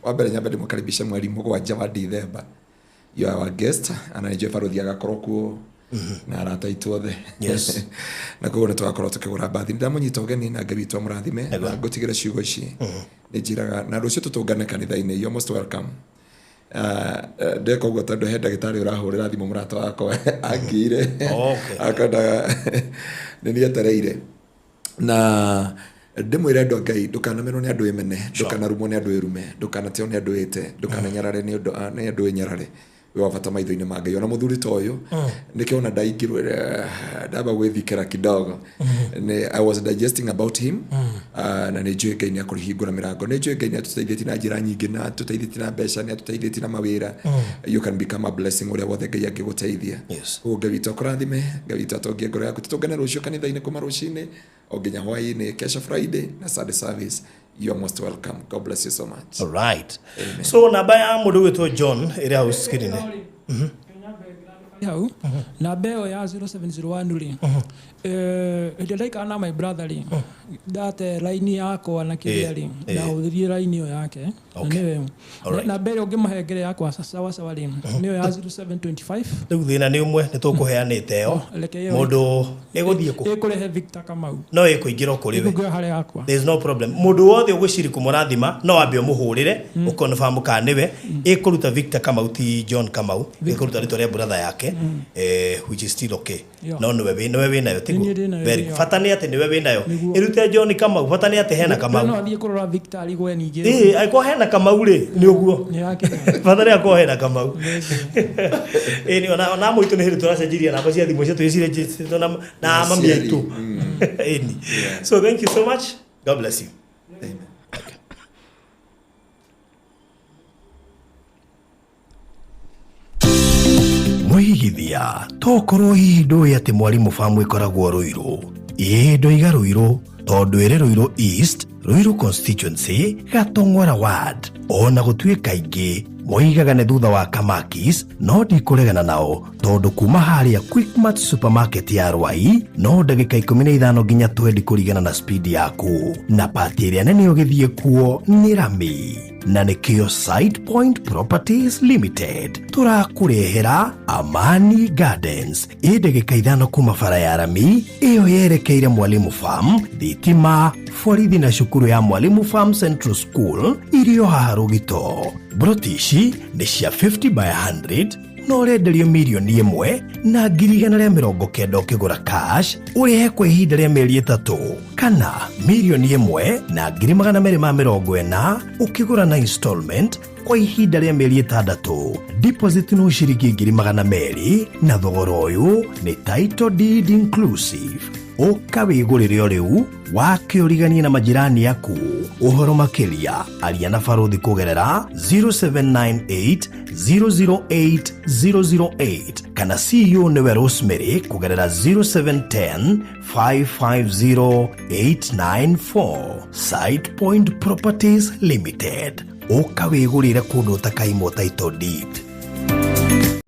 Wa mbere nyambe ndĩmũkaribishe 7 wa Dithemba. You are our guest, ana nĩ njũĩ barothi agakorwo kuo na arata aitũ othe. Na koguo nĩ tũgakorwo tũkĩgũra mbathi. Ndamũnyita ũgeni na Ngai witũ amũrathime na ngũtigĩre ciugo ici. Nĩ njĩraga na rũciũ tũtũngane kanitha-inĩ. You are most welcome. Ndeka ũguo tondũ he ndagĩtarĩ ũrahũrĩra thimũ mũrata wakwa angĩire. Akendaga nĩ niĩ etereire. Na ndĩmwĩre andũ a Ngai, ndũkanamenwo nĩ andũ ĩmene, ndũkanarumwo nĩ andũ ĩrume, ndũkanateo nĩ andũ ĩte, ndũkananyarare nĩ ũndũ nĩ andũ ĩnyarare. Wĩ wa bata maitho-inĩ ma Ngai. Ona mũthuri ta ũyũ nĩkĩo ona ndaingĩrwo ndamba gwĩthikĩra kidogo. Nĩ I was digesting about him. Na nĩ njũĩ Ngai nĩ akũhingũra mĩrango. Nĩ njũĩ Ngai nĩ atũteithĩtie na njĩra nyingĩ, na atũteithĩtie na mbeca, nĩ atũteithĩtie na mawĩra. You can become a blessing ũrĩa wothe Ngai angĩgũteithia. Koguo Ngai witũ akũrathime, Ngai witũ atongie ngoro yaku. Tũtũngane rũciũ kanitha-inĩ kuma rũcinĩ o nginya hwaĩ-inĩ, kesho Friday na Sunday service. You are most welcome. God bless you so much. All right. So namba ya mũndũ gwĩtwo John ĩrĩ hau screen-inĩ. Hau namba ĩyo ya 0701 rĩ, hĩndĩ ĩrĩa ndaikara na my brother rĩ, ndate raini yakwa na kĩrĩa rĩ, ndahũthĩrire raini ĩyo yake na nĩyo namba ĩrĩa ũngĩmahengere yakwa sawa sawa rĩ, nĩyo ya 0725. Rĩu thĩna nĩ ũmwe, nĩ tũkũheanĩte ĩyo. Reke ĩyo. Mũndũ ĩgũthiĩ kũ? Ĩkũrehe Victor Kamau. No ĩkũingĩra o kũrĩ we. Ĩkũingĩra harĩa yakwa. There is no problem. Mũndũ wothe ũgwĩciria kũmũrathima no ambe ũmũhũrĩre ũconfirm kana nĩwe. Ĩkũruta Victor Kamau, ti John Kamau. Ĩkũruta rĩtwa rĩa brother yake, which is still okay. No nĩwe wĩ nĩwe wĩnayo, tiguo? Nĩ niĩ ndĩnayo, Very yeah. bata nĩ atĩ nĩwe wĩnayo. Ĩrute John Kamau, bata nĩ atĩ hena Kamau. No athiĩ kũrora Victor arigwe ningĩ. Ĩĩ, angĩkorwo hena Kamau rĩ, nĩ ũguo. Nĩ yakinya. Bata nĩ akorwo hena Kamau. Ĩĩ, nĩ ona mũitũ nĩ hĩndĩ tũracenjirie namba cia thimũ cia twĩcirĩtie na mami Aciari. aitũ. Ĩni. So thank you so much. God bless you. Amen. Mwĩigithia tokorwo hihi ndũĩ atĩ Mwalimu Farm ĩkoragwo Rũirũ. Ĩĩ, ndoiga Rũirũ tondũ ĩrĩ Rũirũ East, Rũirũ constituency, Gatong'ora ward. Ona gũtuĩka aingĩ moigaga nĩ thutha wa Kamakis, no ndikũregana nao tondũ kuma harĩa Quickmart supermarket ya Rwai no ndagĩka 15 nginya 20 kũringana na speed yaku, na pati ĩrĩa nene ũgĩthiĩ kuo nĩ rami, na nĩkĩo Site Point Properties Limited tũrakũrehera Amani Gardens ĩ ndagĩka 5 kuma bara ya rami ĩyo yerekeire Mwalimu Farm, thitima, borithi na cukuru ya Mwalimu Farm Central School irio haha Rũgito. Broti ici nĩ cia 50 by 100 na ũrenderio 1,190,000 ũkĩgũra cash ũrĩhe kwa ihinda rĩa mĩeri 3, kana 1,240,000 ũkĩgũra na installment kwa ihinda rĩa mĩeri 6. Deposit no ciringi 200,000 na thogora ũyũ nĩ title deed inclusive. Ũka wĩgũrĩre o rĩu wake ũriganie na majirani aku. Ũhoro makĩria aria na barothi kũgerera 0798 008 008 kana CEO nĩwe Rosemary kũgerera 0710 550 894. Site Point Properties Limited, ũka wĩgũrĩre kũndũ ũtakaimwo title deed.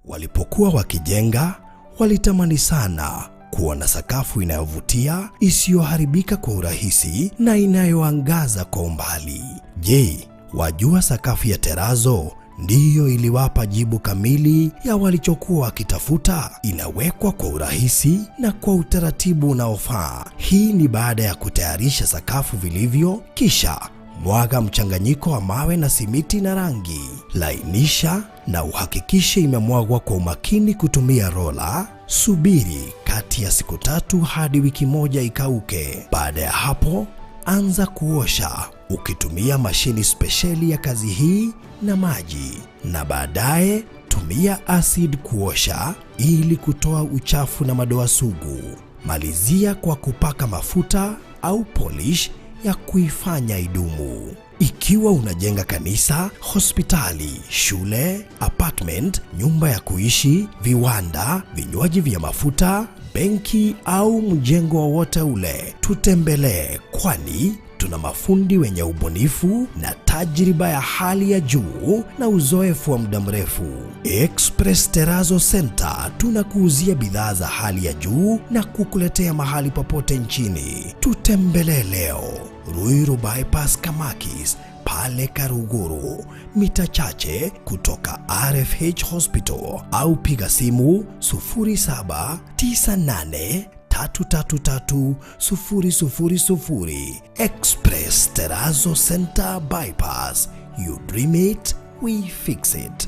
Walipokuwa wakijenga walitamani sana kuwa na sakafu inayovutia, isiyoharibika kwa urahisi na inayoangaza kwa umbali. Je, wajua sakafu ya terazo ndiyo iliwapa jibu kamili ya walichokuwa wakitafuta? Inawekwa kwa urahisi na kwa utaratibu unaofaa. Hii ni baada ya kutayarisha sakafu vilivyo, kisha mwaga mchanganyiko wa mawe na simiti na rangi. Lainisha na uhakikishe imemwagwa kwa umakini kutumia rola. Subiri kati ya siku 3 hadi wiki 1 ikauke. Baada ya hapo, anza kuosha ukitumia mashini spesheli ya kazi hii na maji, na baadaye tumia acid kuosha ili kutoa uchafu na madoa sugu. Malizia kwa kupaka mafuta au polish ya kuifanya idumu. Ikiwa unajenga kanisa, hospitali, shule, apartment, nyumba ya kuishi, viwanda, vinywaji vya mafuta, benki au mjengo wowote ule, tutembelee, kwani Tuna mafundi wenye ubunifu na tajriba ya hali ya juu na uzoefu wa muda mrefu. Express Terazo Center tunakuuzia bidhaa za hali ya juu na kukuletea mahali popote nchini. Tutembelee leo Ruiru Bypass Kamakis pale Karuguru, mita chache kutoka RFH Hospital, au piga simu 0798 333 000. Express Terazo Center Bypass. You dream it, we fix it.